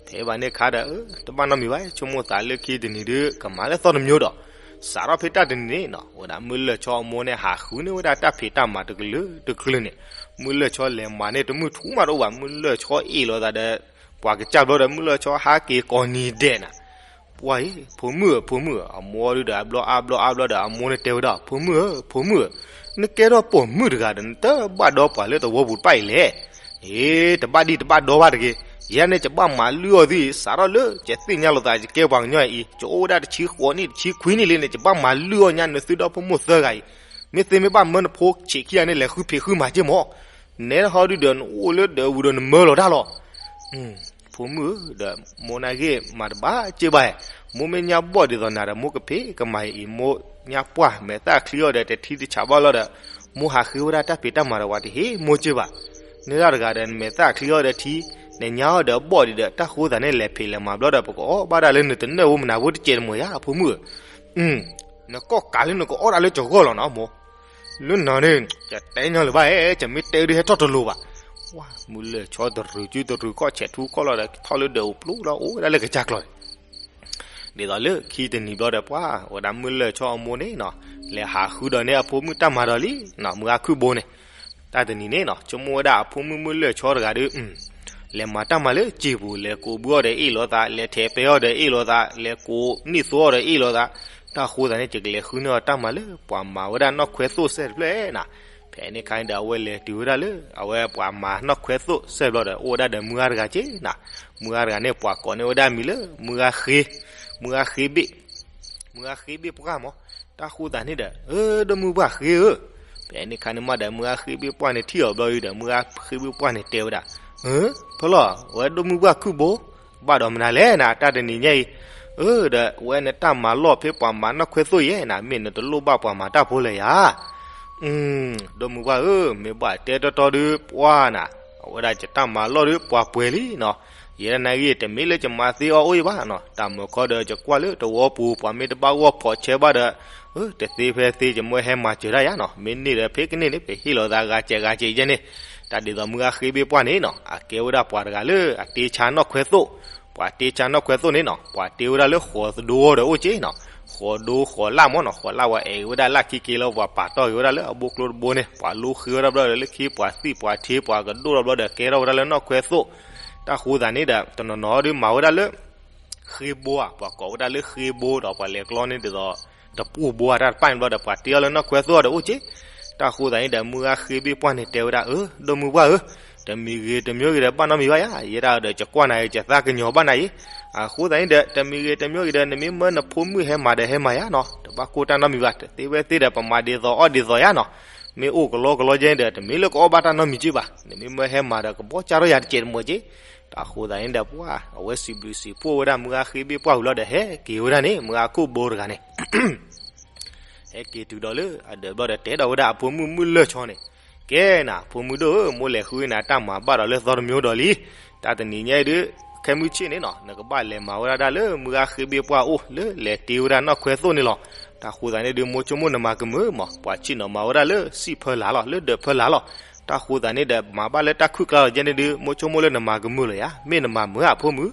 ဖဲဘၣ်န့ၣ်ခါဒီး တဘၣ်နီတမံၤဘၣ်, ဆိကမိၣ်သးလၢခံတနံၤဒုး ကမၤလၢသီတမံၤဒီး, စးထီၣ်ဖဲတၢ်တနံၤန့ၣ်နီၤ ဝဲဒၣ်မုၢ်လၢၢ်ဆီအမိၢ်န့ၣ် ဟးဃုန့ၢ်ဝဲဒၣ်တၢ်ဖံးတၢ်မၤတကလုာ်တကလုာ်န့ၣ်, မုၢ်လၢၢ်ဆီလဲၤမၤန့ၢ်တမုၢ်ထူၣ်မးတအိၣ်ဘၣ်, မုၢ်လၢၢ်ဆီအ့ၣ်လိာ်သးဒီး ပှၤကစၢ်ဘျီဒီး မုၢ်လၢၢ်ဆီဟးက့ၤကိးနံၤဒဲးနၤ. ပှၤအံၤ ဖိမုၣ်ဧၢ ဖိမုၣ်ဧၢ, အမိၢ်ဒုးဒီးအဘျီအါဘျီအါဘျီဒီး အမိၢ်န့ၣ်တဲဝဲဒၣ်, ဖိမုၣ်ဧၢ ဖိမုၣ်ဧၢ, နကဲထီၣ်ပိာ်မုၣ်တဂၤဒီး နတဘၣ်ဒီပှၤလၢသဝီပူၤတဖၣ်အံၤလဲၣ်. အ့ တဘၣ်ဒံၣ်တဘၣ်ဒီဘၣ်တဂ့ၤ, ယဲန့ၣ် ယဘၣ်မၤလုၢ်အီၤသုအံၤ စးထီၣ်လၢယသ့ၣ်ညါလိာ်သး ယကဲပှၤကညီအံၤ ယအိၣ်ဝဲဒၣ်တဆံဃိးနံၣ်တဆံခွံနံၣ်လံန့ၣ် ယဘၣ်မၤလုၢ်အီၤညါ နသုဒီဖိမိၢ်သၢဂၤအံၤ, မ့ၢ်သ့မ့ၢ်ဘၣ်မၢနဖိဆံးခံဂၤန့ၣ် လဲၤဃုဖံးဃုမၤက့မး. နဲဟီဒုဒီး နအိၣ်လၢဒၢးပူၤဒီး နမၢလီၤတၢ်လီၤ. ဖိမုၣ်ဧၢ, ဒီးမိၢ်နၢ်ဂ့ၢ်မၤတဘၣ်စ့ၢ်ဘၣ်ဧါ, မိၢ်မ့ၢ်ညါဘီၣ်ဒ်သိးနၤဒီး မိၢ်ကဖံးကမၤအံၤ, မိၢ်ညါပှၢ်မဲာ်သၣ်ချံအီၤဒီး တထံတဆးဘၣ်လီၤဒီး မိၢ်ဟးဃ့ဝဲဒၣ်တၢ်ဖံးတၢ်မၤဒီး ပှၤတဟ့ၣ်မိၢ်စ့ၢ်ဘၣ်. နဒၣ်တဂၤဒီး နမဲာ်သၣ်ချံအီၤဒီးထံ, နညါအီၤဒီးဘီၣ်ဒံးဒီး တၢ်ဃိသးန့ၣ် လဲၤဖံးလဲၤမၤဘျီဒီး ပကအီၣ်ဘၣ်ဒၣ်လၢနတနၢ်ဝဲမနၤဖိတစဲးတမီၤယါ ဖိမုၣ်ဧၢ. နကီၢ်ကးလၢနကအီၣ်ဒၣ်လၢကဂီၢ်လီၤနီၤမိၢ်. လၢနၤန့ၣ် ယတဲညီလၢၤဘၣ်ဧဲ, ယမ့ၢ်တဲဒုးဟဲထီၣ်တလိၤဘၣ်. ဝါ မုၢ်လၢၢ်ဆီတရုၤစုတရုၤခီၣ်ဆဲးထူခီၣ်လီၤဒီး ထီၣ်လၢဒၢးပူၤပျိလီၤ အိၣ်ဝဲဒၣ်လၢကစၢ်ကျီၤန့ၣ် ဒ်သိးလၢခံတနံၤဘျီဒီး ပှၤဝဲဒၣ်မုၢ်လၢၢ်ဆီအမိၢ်န့ၣ်နီၤ လဲၤဟးဃုဒီးန့ၢ်အဖိမုၣ်တၢ်မၤဒီးလံနီၤ မုၢ်ဂၤခုၣ်ဘိန့ၣ်. တၢ်တနံၤန့ၣ်နီၤ ဆိကမိၣ်ဝဲဒၣ်အဖိမုၣ်မုၢ်လၢၢ်ဆီတဂၤဒီး လဲၤမၤတၢ်မၤလၢစံာ်ပူၤ လဲၤကိးဘုအီၤဒီးအ့ၣ်လိာ်သး လဲၤထဲးပဲအီၤဒီးအ့ၣ်လိာ်သး လဲၤကိးနံၣ်သိအီၤဒီးအ့ၣ်လိာ်သး. တၢ်ဃိသးန့ၣ် ယကလဲၤဃုန့ၢ်အီၤတၢ်မၤလၢပှၤမၤဝဲဒၣ်နီၣ်ခွဲသိၣ်စဲးတဖျၢၣ်နီၤ. ဖဲန့ၣ်ခါန့ၣ်ဒီး အဝဲလဲၤတုၤဝဲဒၣ်လၢ အဝဲပှၤမၤနီၣ်ခွဲသိၣ်စဲးဘျီဒီး အိၣ်ဝဲဒၣ်ဒီးမုၢ်ဂၤတဂၤက့နီၤ. မုၢ်ဂၤတဂၤန့ၣ် ပှၤကိးန့ၢ်ဝဲဒၣ်မံၤလၢ မုၢ်ဂၤဃ့, မုၢ်ဂၤဃ့ဘ့ၣ် မုၢ်ဂၤဃ့ဘ့ၣ်ပှၢ်မး. တၢ်ဃိသးန့ၣ်ဒီး အၢ ဒိၣ်မုၢ်ပှၢ်ဃ့ဧၢ. ဖဲန့ၣ်ခါန့ၣ်မးဒီး မုၢ်ဂၤဃ့ဘ့ၣ်ပှၢ်န့ၣ်ထံၣ်အီၤဘျီဒီး မုၢ်ဂၤဃ့ဘ့ၣ်ပှၢ်န့ၣ်တဲဝဲဒၣ်, အၢ ဖဲလီၤ ဝဲဒိၣ်မုၢ်ပှၢ်ခုၣ်ဘိ ဘၣ်ဒီးမနုၤလဲၣ်နၤ တၢ်တနံၤညါအံၤ. အၢ ဒီးဝဲနတၢ်မၤလီၢ်ဖဲပှၤမၤနီၣ်ခွဲသိၣ်ယဲနၤ မ့ၢ်နတလိၣ်ဘၣ်ပှၤမၤတၢ်ဖိလဲၣ်ယါ. ဒိၣ်မုၢ်ပှၢ်ဧၢ မ့ၢ်ဘၣ်တဲတီတီဒီး ပှၢ်နၤ အဝဲဒၣ်ယတၢ်မၤလီၢ်ဒီးပှၤပှဲၤလံနီၤ. ယဲဒၣ်နဂ့ၢ် တမ့ၢ်လၢယမၤသ့အီၣ်အိၣ်အံၤဘၣ်နီၤ. တၢ်မၢခီဒီးယကွၢ်လၢတဝီပူၤ ပှၤမ့ၢ်တဘၣ်ဂီၢ်ဖီးဆဲးဘၣ်ဒီး တသ့ဖဲသ့ ယမ့ၢ်ဟဲမၤစၢၤဒၣ်ယါနီၤ. မ့ၢ်န့ၢ်ဒီးဖဲကန့ၢ်န့ၣ် ပဟ့ၣ်လီၤသးဂၤစဲးဂၤစဲးယဲန့ၣ်. တၢ်ဒ်သိးမုၢ်ဂၤဃ့ဘ့ၣ်ပှၢ်န့ၣ်နီၤ အကဲဝဲဒၣ်ပှၤတဂၤလၢအတ့ဆါနီၣ်ခွဲသိၣ်, ပှၤတ့ဆါနီၣ်ခွဲသိၣ်န့ၣ်နီၤ ပှၤတ့ဝဲဒၣ်လၢဃိးသဒိအီၤဒီးအိၣ်က့နီၤ. ဃိးဒိဃိးလၢ်မးနီၤ ဃိးလၢ်ဝဲအဲၣ်ဝဲဒၣ်လၢခံက့ၤလၢပှၤပာ်တီၢ်က့ၤဝဲဒၣ်လၢအဘိကျိတဘိန့ၣ် ပှၤလိဃ့ဝဲဒၣ်ဘျီဒီးလၢခံပှၤသံၣ်ပှၤထ့ပှၤကဒိၣ်ထီၣ်ဘျီဒီးကဲထီၣ်ဝဲဒၣ်လၢနီၣ်ခွဲသိၣ်. တၢ်ဃိသးန့ၣ်ဒီး တနီၤနီၤဒီးမၤဝဲဒၣ်လၢ ဃ့ဘိဧါ ပှၤကိးဝဲဒၣ်လၢဃ့ဘိဒီးပှၤလဲၤကျီန့ၣ်ဒ်သိး တပူၤဘိဧါ တၢ်တဖၣ်န့ၣ်ဘျီဒီး ပှၤတ့အီၤလၢနီၣ်ခွဲသိၣ်အီၤဒီးအိၣ်က့. တၢ်ဃိသးန့ၣ်ဒီး မုၢ်ဂၤဃ့ဘ့ၣ်ပှၢ်န့ၣ်တဲဝဲဒၣ် အၢ ဒိၣ်မုၢ်ပှၢ်ဧၢ, တမံၤဂ့ၤတမံၤဂ့ၤဒီးဘၣ်နီတမံၤဘၣ်ယါ, ယဲဒၣ်ဒီးယကွၢ်နၤအံၤ ယသးကညီၤဘၣ်နၤအံၤ. အဃိသးန့ၣ်ဒီး တမံၤဂ့ၤတမံၤဂ့ၤဒီး နမ့ၢ်မၢနဖိမုၣ်ဟဲမၤဒီးဟဲမၤယါနီၤ, တဘၣ်ကိၢ်တၢ်နီတမံၤဘၣ်, တသ့ဝဲသ့ဒီး ပမၤဒ်သိးအီၣ်ဒ်သိးယါနီၤ. မ့ၢ်အိၣ်ကလီကလီကဲန့ၣ်ဒီး တမ့ၢ်လၢကအီၣ်ဘၣ်တၢ်နီတမံၤက့ဘၣ်, နမ့ၢ်မၢဟဲမၤဒီး ကဘီကၢ်ထီၣ်ယၤတစဲးတမီၤက့. တၢ်ဃိသးန့ၣ်ဒီး ပှၢ် အဝဲစံးဘျုးစံးဖှိၣ်ဝဲဒၣ်မုၢ်ဂၤဃ့ဘ့ၣ်ပှၢ်ဝံၤလီၤဒီး ဟဲက့ၤဝဲဒၣ်န့ၣ် မုၢ်ဂၤခိၣ်ဘိတဂၤန့ၣ် ဟဲက့ၤတုၤဒီးလၢအဒၢးဘျီဒီး တဲဒီးဝဲဒၣ်အဖိမုၣ်မုၢ်လၢၢ်ဆီန့ၣ်, ကဲနၤ ဖိမုၣ်ဒိၣ်ဧၢ, မိၢ်လဲၤဃုနၤတၢ်မၤဘၣ်ဒီးလၢသီတမံၤဒီးလံ. တၢ်တနံၤညါအံၤဒုး ခဲမုၢ်ဆ့ၣ်န့ၣ်နီၤ နကဘၣ်လဲၤမၤဝဲဒၣ်ဒၣ်လၢမုၢ်ဂၤဃ့ဘ့ၣ်ပှၢ်အိၣ်လၢလဲၤတ့ဝဲဒၣ်နီၣ်ခွဲသိၣ်န့ၣ်လီၤ. တၢ်ဃိသးန့ၣ်ဒုး မိၢ်ဆိကမိၣ်နမၤကမုာ်မး, ပှၤဆ့ၣ်နီၤမၤဝဲဒၣ်လၢစံၣ်ဖၢလၢ်လီၤ, လၢဒၢးဖၢလၢ်လီၤ. တၢ်ဃိသးန့ၣ်ဒီး မၤဘၣ်လၢတၢ်ခုၣ်ကျါလီၤကဲန့ၣ်ဒုး မိၢ်ဆိကမိၣ်လၢနမၤကမုာ်လၢၤယါ, မ့ၢ်နမၤမုာ်ဧါ ဖိမုၣ်.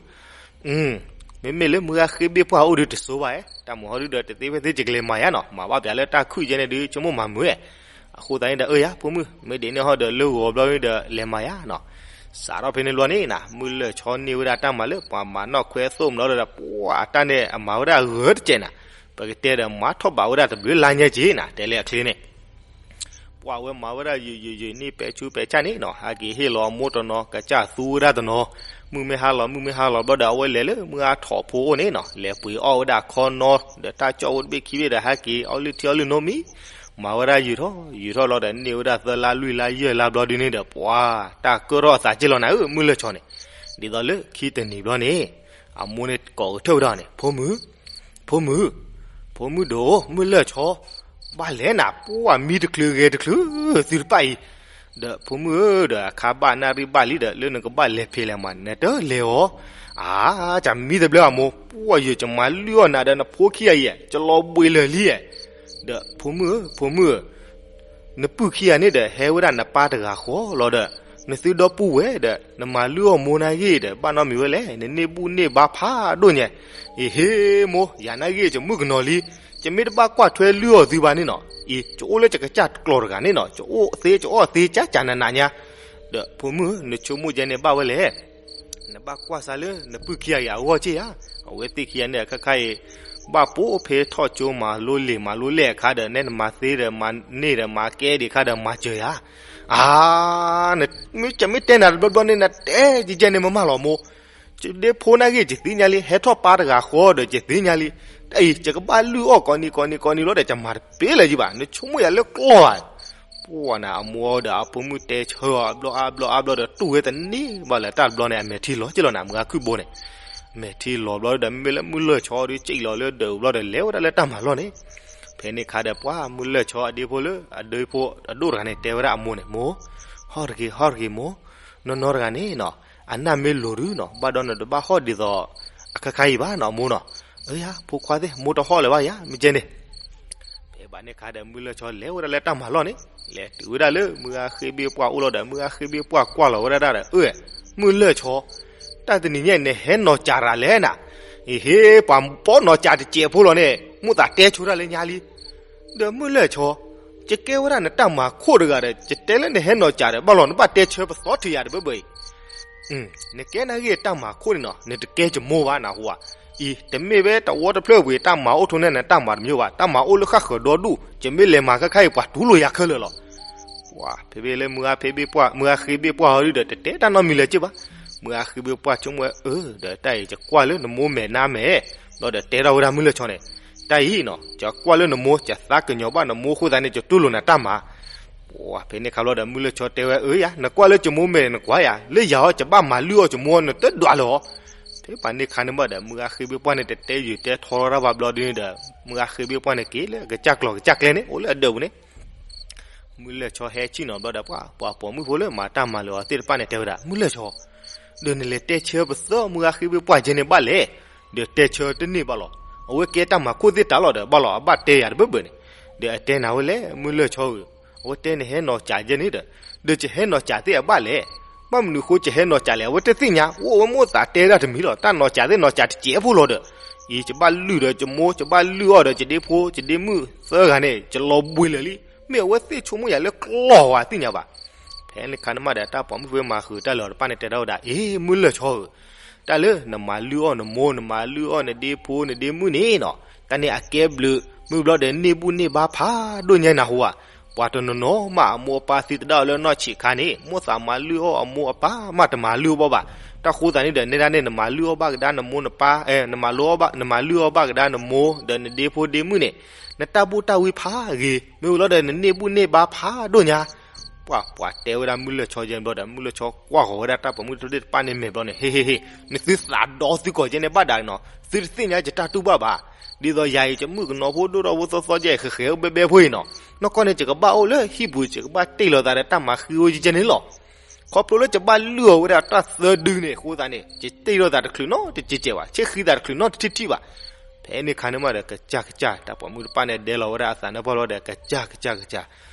မ့မ့ၢ်လၢမုၢ်ဂၤဃ့ဘ့ၣ်ပှၢ်အိၣ်ဒုးတစိဘၣ်ဧါ, တၢ်မၤဟီဒုးဒီး တသ့ဖဲသ့ယကလဲၤမၤယါနီၤ, မၤဘၣ်ပှၤလၢတၢ်ခုၣ်ကဲန့ၣ်ဒုး ဆိကမိၣ်မၤမုာ်ဧါ. အဃိသတးန့ၣ်ဒီး အၢယၤ ဖိမုၣ် မ့ၢ်ဒ်န့ၣ်ဟီဒီး လၢဂီၤဘျီန့ၣ်ဒီး လဲၤမၤယါနီၤ. စးထီၣ်ဖဲန့ၣ်လီၤန့ၣ်နီၤ မုၢ်လၢၢ်ဆီန့ၢ်ဝဲဒၣ်တၢ်မၤလၢပှၤမၤနီၣ်ခွဲသိၣ်မးလီၤဒီး ပှၤအတၢ်န့ၣ်အမၤဝဲဒၣ်အဂၢၢ်တစဲးနၤ, ပကတဲဒီးမၤထီၣ်ဘးဝဲဒၣ်တဘျုးလါညါက့ၤနၤ တဲလၢအချ့န့ၣ် ပှၤဝဲမၤဝဲဒၣ်ယုာ်ယုာ်ယုာ်န့ၣ်ပဲာ်ဆူပဲာ်ဆၣ်န့ၣ်နီၤ, ဟဲက့ၤဟ့ၣ်လီၤအမိၢ်တနီၤ ကစၢ်သူဝဲဒၣ်တနီၤ, မုၢ်မ့ၢ်ဟါလီၤ မုၢ်မ့ၢ်ဟါလီၤဘျီဒီး အဝဲလဲၤလၢမုၢ်ဂၤထိးဖိအိၣ်န့ၣ်နီၤ, လဲၤပှ့ၤအီၣ်ဝဲဒၣ်ခီနီၤ ဒီးတၢ်ကၠီၣ်အိၣ်တဘ့ၣ်ခံဘ့ၣ်ဒီး ဟဲက့ၤအီၣ်လုၢ်ထံအီၣ်လုၢ်နိမံၤ, မၤဝဲဒၣ်ယုာ်ထီၣ် ယုာ်ထီၣ်လီၤဒီး န့ၢ်ဝဲဒၣ်သၢလါလွံၢ်လါယဲၢ်လါဘျီဒုန့ၣ်ဒီး ပှၤတၢ်ကၢၣ်ထီၣ်အသးက့ၢ်လီၤနၤဧၢ မုၢ်လၢၢ်ဆီန့ၣ်, ဒ်သိးလၢခံတနံၤဘျီန့ၣ် အမိၢ်န့ၣ်ကိးကထၢၣ်ဝဲဒၣ်န့ၣ် ဖိမုၣ် ဖိမုၣ်, ဖိမုၣ်ဒိၣ် မုၢ်လၢၢ်ဆီ, ဘၣ်လဲၣ်နၤ ပှၤမံတချုးဂဲၤတချုး သုတပၣ်အံၤ, ဒီးဖိမုၣ်ဧၢ ဒီးအခါဘၣ်နၣ်ရံၣ်ဘၣ်လံဒီး လၢနကဘၣ်လဲၤဖဲလဲၣ်မး နတလဲၤအီၤ, အါ ကမံတဘျီအမိၢ် ပှၤယိာ်ကမၤလုၢ်အီၣ်နၤဒီး နဖိခံဂၤအံၤ ကလီၤဘှံးလၢာ်လံဧါ, ဒီးဖိမုၣ်ဧၢ ဖိမုၣ်ဧၢ နပုၢ်ခံဂၤန့ၣ်ဒီး ဟဲဝဲဒၣ်နပၢ်တဂၤဃီလီၤဒီး နသုဒီပုၢ်ဝဲၢ်ဒီး နမၤလုၢ်အီၣ်မိၢ်နၤဂ့ၢ်ဒီး ဘၣ်နီတမံၤဝဲလဲၣ် နန့ၢ်ဘူၣ်န့ၢ်ဘါဖးဒိၣ်ညါ, အ့ဟ့မိၢ် ယၤနၤဂ့ၢ်ယမုၣ်ကနီၤလံ, ယမ့ၢ်တဘၣ်ကွၢ်ထွဲလုၢ်အီၣ်သုဘၣ်န့ၣ်နီၤ, အံၤ ယအိၣ်လၢယကစၢ်တကျိၤတဂၤန့ၣ်နီၤ, ယအိၣ်သ့ ယအီၣ်သ့ ကၠၢ်ကၠၢ်နးနးညါ, ဒီးဖိမုၣ် နဆိကမိၣ်ယဲန့ၣ်ဘၣ်ဝဲလဲၣ် နဘၣ်ကွၢ်စၢ်လၢနပုၢ်ခံဂၤအံၤအဂီၢ်က့ၢ်ဧါ, အဝဲသ့ၣ်ခံဂၤန့ၣ် အခါခါအံၤ ဘၣ်ပိာ်ဖဲထီၣ်ကၠိမၤလိလံာ်မၤလိလဲၣ်အခါဒီး နဲနမၤသ့ဒီးမၤန့ၢ်ဒီး မၤကဲဒံးအခါဒီး မၤစၢၤယၤ, အါ မ့ၢ်ကမ့ၢ်တဲနၤတဘျီဘျီန့ၣ် နတဲယကဲန့ၣ်မမၢ်လီၤမိၢ်, ယဒ့ဖိနၤဂ့ၢ်ယသ့ၣ်ညါလံ ဟဲထီၣ်ပၢ်တဂၤဃီဒီးယသ့ၣ်ညါလံ, တၢ်အံၤ ယကဘၣ်လုၢ်အီၣ်ကိးနံၤကိးနံၤကိးနံၤလီၤဒီး ယမၤတပ့ၤလၢၤယဘၣ် နဆိကမိၣ်ယၤလၢကျီၢ်ဧါ ပှၤန့ၣ် အမိၢ်ဒီးအဖိမုၣ်တဲဆၢအီၤ အဘျီအါဘျီအါဘျီဒီး တူၢ်ဝဲတန့ၢ်ဘၣ်လၢၤ တၢ်တဘျီန့ၣ် အမဲာ်ထံလီၤက့ၢ်လီၤနၤ မုၢ်ဂၤခုၣ်ဘိန့ၣ်, မဲာ်ထံလီၤဘျီဒီး မ့မ့ၢ်လၢမုၢ်လၢၢ်ဆီဒုး ကၠံၣ်လီၤလၢဒၢးဘျီဒီး လဲၤဝဲဒၣ်လၢတၢ်မၤလီၢ်န့ၣ်, ဖဲန့ၣ်ခါဒီး ပှၤမုၢ်လၢၢ်ဆီအဒ့ဖိလၢ အဒ့ဖိအဒိၣ်တဂၤန့ၣ် တဲဝဲဒၣ်အမိၢ်န့ၣ် မိၢ်, ဟီၣ်တဂ့ၤ ဟီၣ်တဂ့ၤမိၢ်, နီၢ်နီၢ်တဂၤန့ၣ်နီၤ အနၢ်မ့ၢ်လိၤဒုနီၤ ဘၣ်ဒီးနတဘၣ်ဟီၣ်ဒ်သိး အခါခါအံၤဘၣ်နီၤ မိၢ်နီၤ, အၢယါ ဖိခွါသ့ၣ် မိၢ်တဟီၣ်လၢၤဘၣ်ယါ မ့ၢ်ကဲန့ၣ် ဖဲဘၣ်န့ၣ်ခါဒီး မုၢ်လၢၢ်ဆီလဲၤဝဲဒၣ်လၢတၢ်မၤလီၢ်န့ၣ်, လဲၤတုၤဝဲဒၣ်လၢမုၢ်ဂၤဃ့ဘ့ၣ်ပှၢ်အိၣ်လီၤဒီး မုၢ်ဂၤဃ့ဘ့ၣ်ပှၢ်ကွၢ်လီၤဝဲဒၣ်ဒီး အၢ မုၢ်လၢၢ်ဆီ, တၢ်တနံၤညါအံၤ နဟဲနီၤစးတဂၤလဲၣ်နၤ, အ့ဟ့ ပှၤပိာ်နီၤစးတစဲးဖိလီၤန့ၣ် မိၢ်သးတဲဆိတၢ်လၢညါလံ, ဒီးမုၢ်လၢၢ်ဆီ, ယကဲဝဲဒၣ်နတၢ်မၤခိၣ်တဂၤဒီး ယတဲလၢနဟဲနီၤစးဒီး ဘၣ်လီၤနဘၣ်တဲဆၢပသီထံးယၤတဘၣ်ဘၣ်အံၤ နကဲနၤဂ့ၢ်တၢ်မၤခိၣ်န့ၣ်နီၤ နတကဲယမိၢ်ဘၣ်နၢ်ဟူဧါ, အံၤ တမ့ၢ်ဝဲတဝီတဖျၢၣ်ဝံၤ တၢ်မၤအိၣ်ထိၣ်န့ၢ်နတၢ်မၤတမံၤဘၣ်, တၢ်မၤအိၣ်လၢဃၣ်ဃၢၤဒီဒူၣ်, ယမ့ၢ်လဲၤမၤခဲခါအံၤ ပှၤတူၢ်လိာ်ယၤခဲလၢာ်လီၤ. ပှၤဖဲဘ့ၣ်လၢမုၢ်ဂၤဖ့ဘ့ၣ်ပှၢ် မုၢ်ဂၤဃ့ဘ့ၣ်ပှၢ်ဟီဒုဒီး တတဲတၢ်နီတမံၤလၢၤက့ၢ်ဘၣ်, မုၢ်ဂၤဃ့ဘ့ၣ်ပှၢ်ဆိကမိၣ်ဝဲ အၢ ဒီးတၢ်အံၤ ယကွၢ်လၢနမိၢ်မဲာ်နါမဲာ်, ဘျီဒီးတဲထီၣ်ဝဲဒၣ်မုၢ်လၢၢ်ဆီန့ၣ်, တၢ်အံၤနီၤ ယကွၢ်လၢနမိၢ် ယသးကညီၤဘၣ်နမိၢ်အဃိသတးန့ၣ် ယတူၢ်လိာ်နၤတၢ်မၤ ပှၤဖဲန့ၣ်ခါဘျီဒီး မုၢ်လၢၢ်ဆီတဲဝဲ အၢယၤ နကွၢ်လၢယမိၢ်မဲာ်နကွၢ်ယၤ လၢယၤဟီ ယဘၣ်မၤလုၢ်အီၣ်ယမိၢ်နတဒွးလၢၤဟီ, ဖဲဘၣ်န့ၣ်ခါန့ၣ်ဘၣ်ဒီး မုၢ်ဂၤဃ့ဘ့ၣ်ပှၢ်န့ၣ် တတဲယုာ်တဲထီထီၣ်ဘၣ်ဘျီဒုန့ၣ်ဒီး မုၢ်ဂၤဃ့ဘ့ၣ်ပှၢ်န့ၣ်က့ၤလၢအကစၢ်ကျီၢ်ကစၢ်ကျဲန့ၣ် အိၣ်လၢအဒၢးပူၤန့ၣ် မုၢ်လၢၢ်ဆီဟဲဆ့ၣ်နီၤဘျီဒီး ပှၤ ပှၤပိာ်မုၣ်ဖိလၢမၤတၢ်မၤလၢၤအီၤသ့ၣ်တဖၣ်န့ၣ် တဲဝဲဒၣ် မုၢ်လၢၢ်ဆီ, ဒီးနလဲၤတဲဆၢပသၢမုၢ်ဂၤဃ့ဘ့ၣ်ပှၢ်ကဲန့ၣ်ဘၣ်လဲၣ်, ဒီးတဲဆၢတန့ၢ်ဘၣ်လီၤ, အဝဲကဲတၢ်မၤခိၣ်သ့ၣ်တၢ်လီၤဒီး ဘၣ်လီၤအဘၣ်တဲယၤတဘၣ်ဘၣ်န့ၣ်, ဒီးအတဲနၤဝဲလဲၣ် မုၢ်လၢၢ်ဆီဧၢ, အဝဲတဲနဟဲနီၤစးကဲန့ၣ်ဒီး, ဒီးယဟဲနီၤစးသ့ၣ်အဘၣ်လဲၣ်, ဘၣ်မနုၤဃိယဟဲနီၤစးလဲၣ် အဝဲတသ့ၣ်ညါ အိၣ်ဝဲမိၢ်သးတဲဒၣ်တမံၤလီၤ တၢ်နီၤစးသ့ၣ်နီၤစးတစဲးဖိလီၤဒီး, အံၤ ယဘၣ်လုၢ်ဒီးယမိၢ် ယဘၣ်လုၢ်အီၣ်ဒီးယဒ့ဖိ ယဒ့မုၣ်သၢဂၤန့ၣ် ယလီၤဘှံးလၢာ်လံ, မ့ၢ်အဝဲသ့ၣ်ဆိကမိၣ်ယၤလၢကျီၢ်ဝဲသ့ၣ်ညါဘၣ်. ဖဲန့ၣ်ခါန့ၣ်မးဒီး တၢ်ပိာ်မုၣ်ဖိမၤဃုာ်တၢ်လၢာ်အီၤတဖၣ်န့ၣ် တဲထီၣ်ဝဲဒၣ် အ့ မုၢ်လၢၢ်ဆီဧၢ, တၢ်လၢနမၤလုၢ်အီၣ်နမိၢ် နမၤလုၢ်အီၣ်နဒ့ဖိနဒ့မုၣ်န့ၣ်နီၤ, တၢ်န့ၣ်အကဲဘျုး မုၢ်ဘျီဒီးန့ၢ်ဘူၣ်န့ၢ်ဘါဖးဒိၣ်ညါနၢ်ဟူဧါ, ပှၤတနီၤနီၤမး အမိၢ်အပၢ်သံသဒၣ်အီၤလၢနီၢ်ဆံးခါန့ၣ် မိၢ်သးမၤလုၢ်အီၣ်အမိၢ်အပၢ်မးတမၤလုၢ်အီၣ်ဘၣ်ဘၣ်, တၢ်ဃိသးန့ၣ်ဒီး နဲဒၣ်န့ၣ် နမၤလုၢ်အီၣ်ဘၣ်ကဒါနမိၢ်နပၢ်, နမၤလုၢ်အီၣ်ဘၣ် နမၤလုၢ်အီၣ်ဘၣ်ကဒါနမိၢ် ဒီးနဒ့ဖိဒ့မုၣ်န့ၣ်, နတၢ်ဘူၣ်တၢ်ဝံဖးဂ့ၤ မ့ၢ်ဝံၤလီၤဒီး နန့ၢ်ဘူၣ်န့ၢ်ဘါဖးဒိၣ်ညါ ပှၤ ပှၤတဲဝဲဒၣ်မုၢ်လၢၢ်ဆီယဲၢ်ဘျီဒီး မုၢ်လၢၢ်ဆီကွၢ်ဃီၤဝဲဒၣ်တၢ်ပိာ်မုၣ်ဖိသ့ၣ်တဖၣ်န့ၣ် မဲာ်ဘျီန့ၣ် ဟ့ၣ်ဟ့ၣ်ဟ့ၣ်, နသုသးဒီသုကိးကဲန့ၣ်ဘၣ်ဒၣ်နီၤ, သုတသ့ၣ်ညါယတၢ်တူၢ်ဘၣ်ဘၣ်, ဒ်သိးယၤအံၤ ယမုၣ်ကနီၤဖိဒိၣ်ထီၣ်ဖိသီသီယဲၢ် ဃဲၤဃဲၤအိၣ်ဘဲဘဲဖိအံၤနီၤ, နီၢ်ကီၢ်န့ၣ် ယကဘၣ်အိၣ်လၢဟံၣ်ပူၤ ယကဘၣ်တ့ၢ်လီၤသးဒီးတၢ်မၤဃံအိၣ်ယဲၢ်န့ၣ်လီၤ. ခီဖျိလၢယဘၣ်လုၢ်အီၣ်ဝဲဒၣ်တၢ်သၢဒုန့ၣ်အဃိသတးန့ၣ် ယတ့ၢ်လီၤသးတချုးနီတစဲးစဲးဘၣ်, ဆ့ၣ်ဃံသးတချုးနီတထံၣ်ထံၣ်ဘၣ်. ဖဲန့ၣ်ခါန့ၣ်မးဒီး ကစၢ်ကစၢ် တၢ်ပိာ်မုၣ်တဖၣ်န့ၣ် ဒဲလီၤဝဲဒၣ်အသးနၢ်ပီၢ်လီၤဒီး ကစၢ်ကစၢ်ကစၢ်,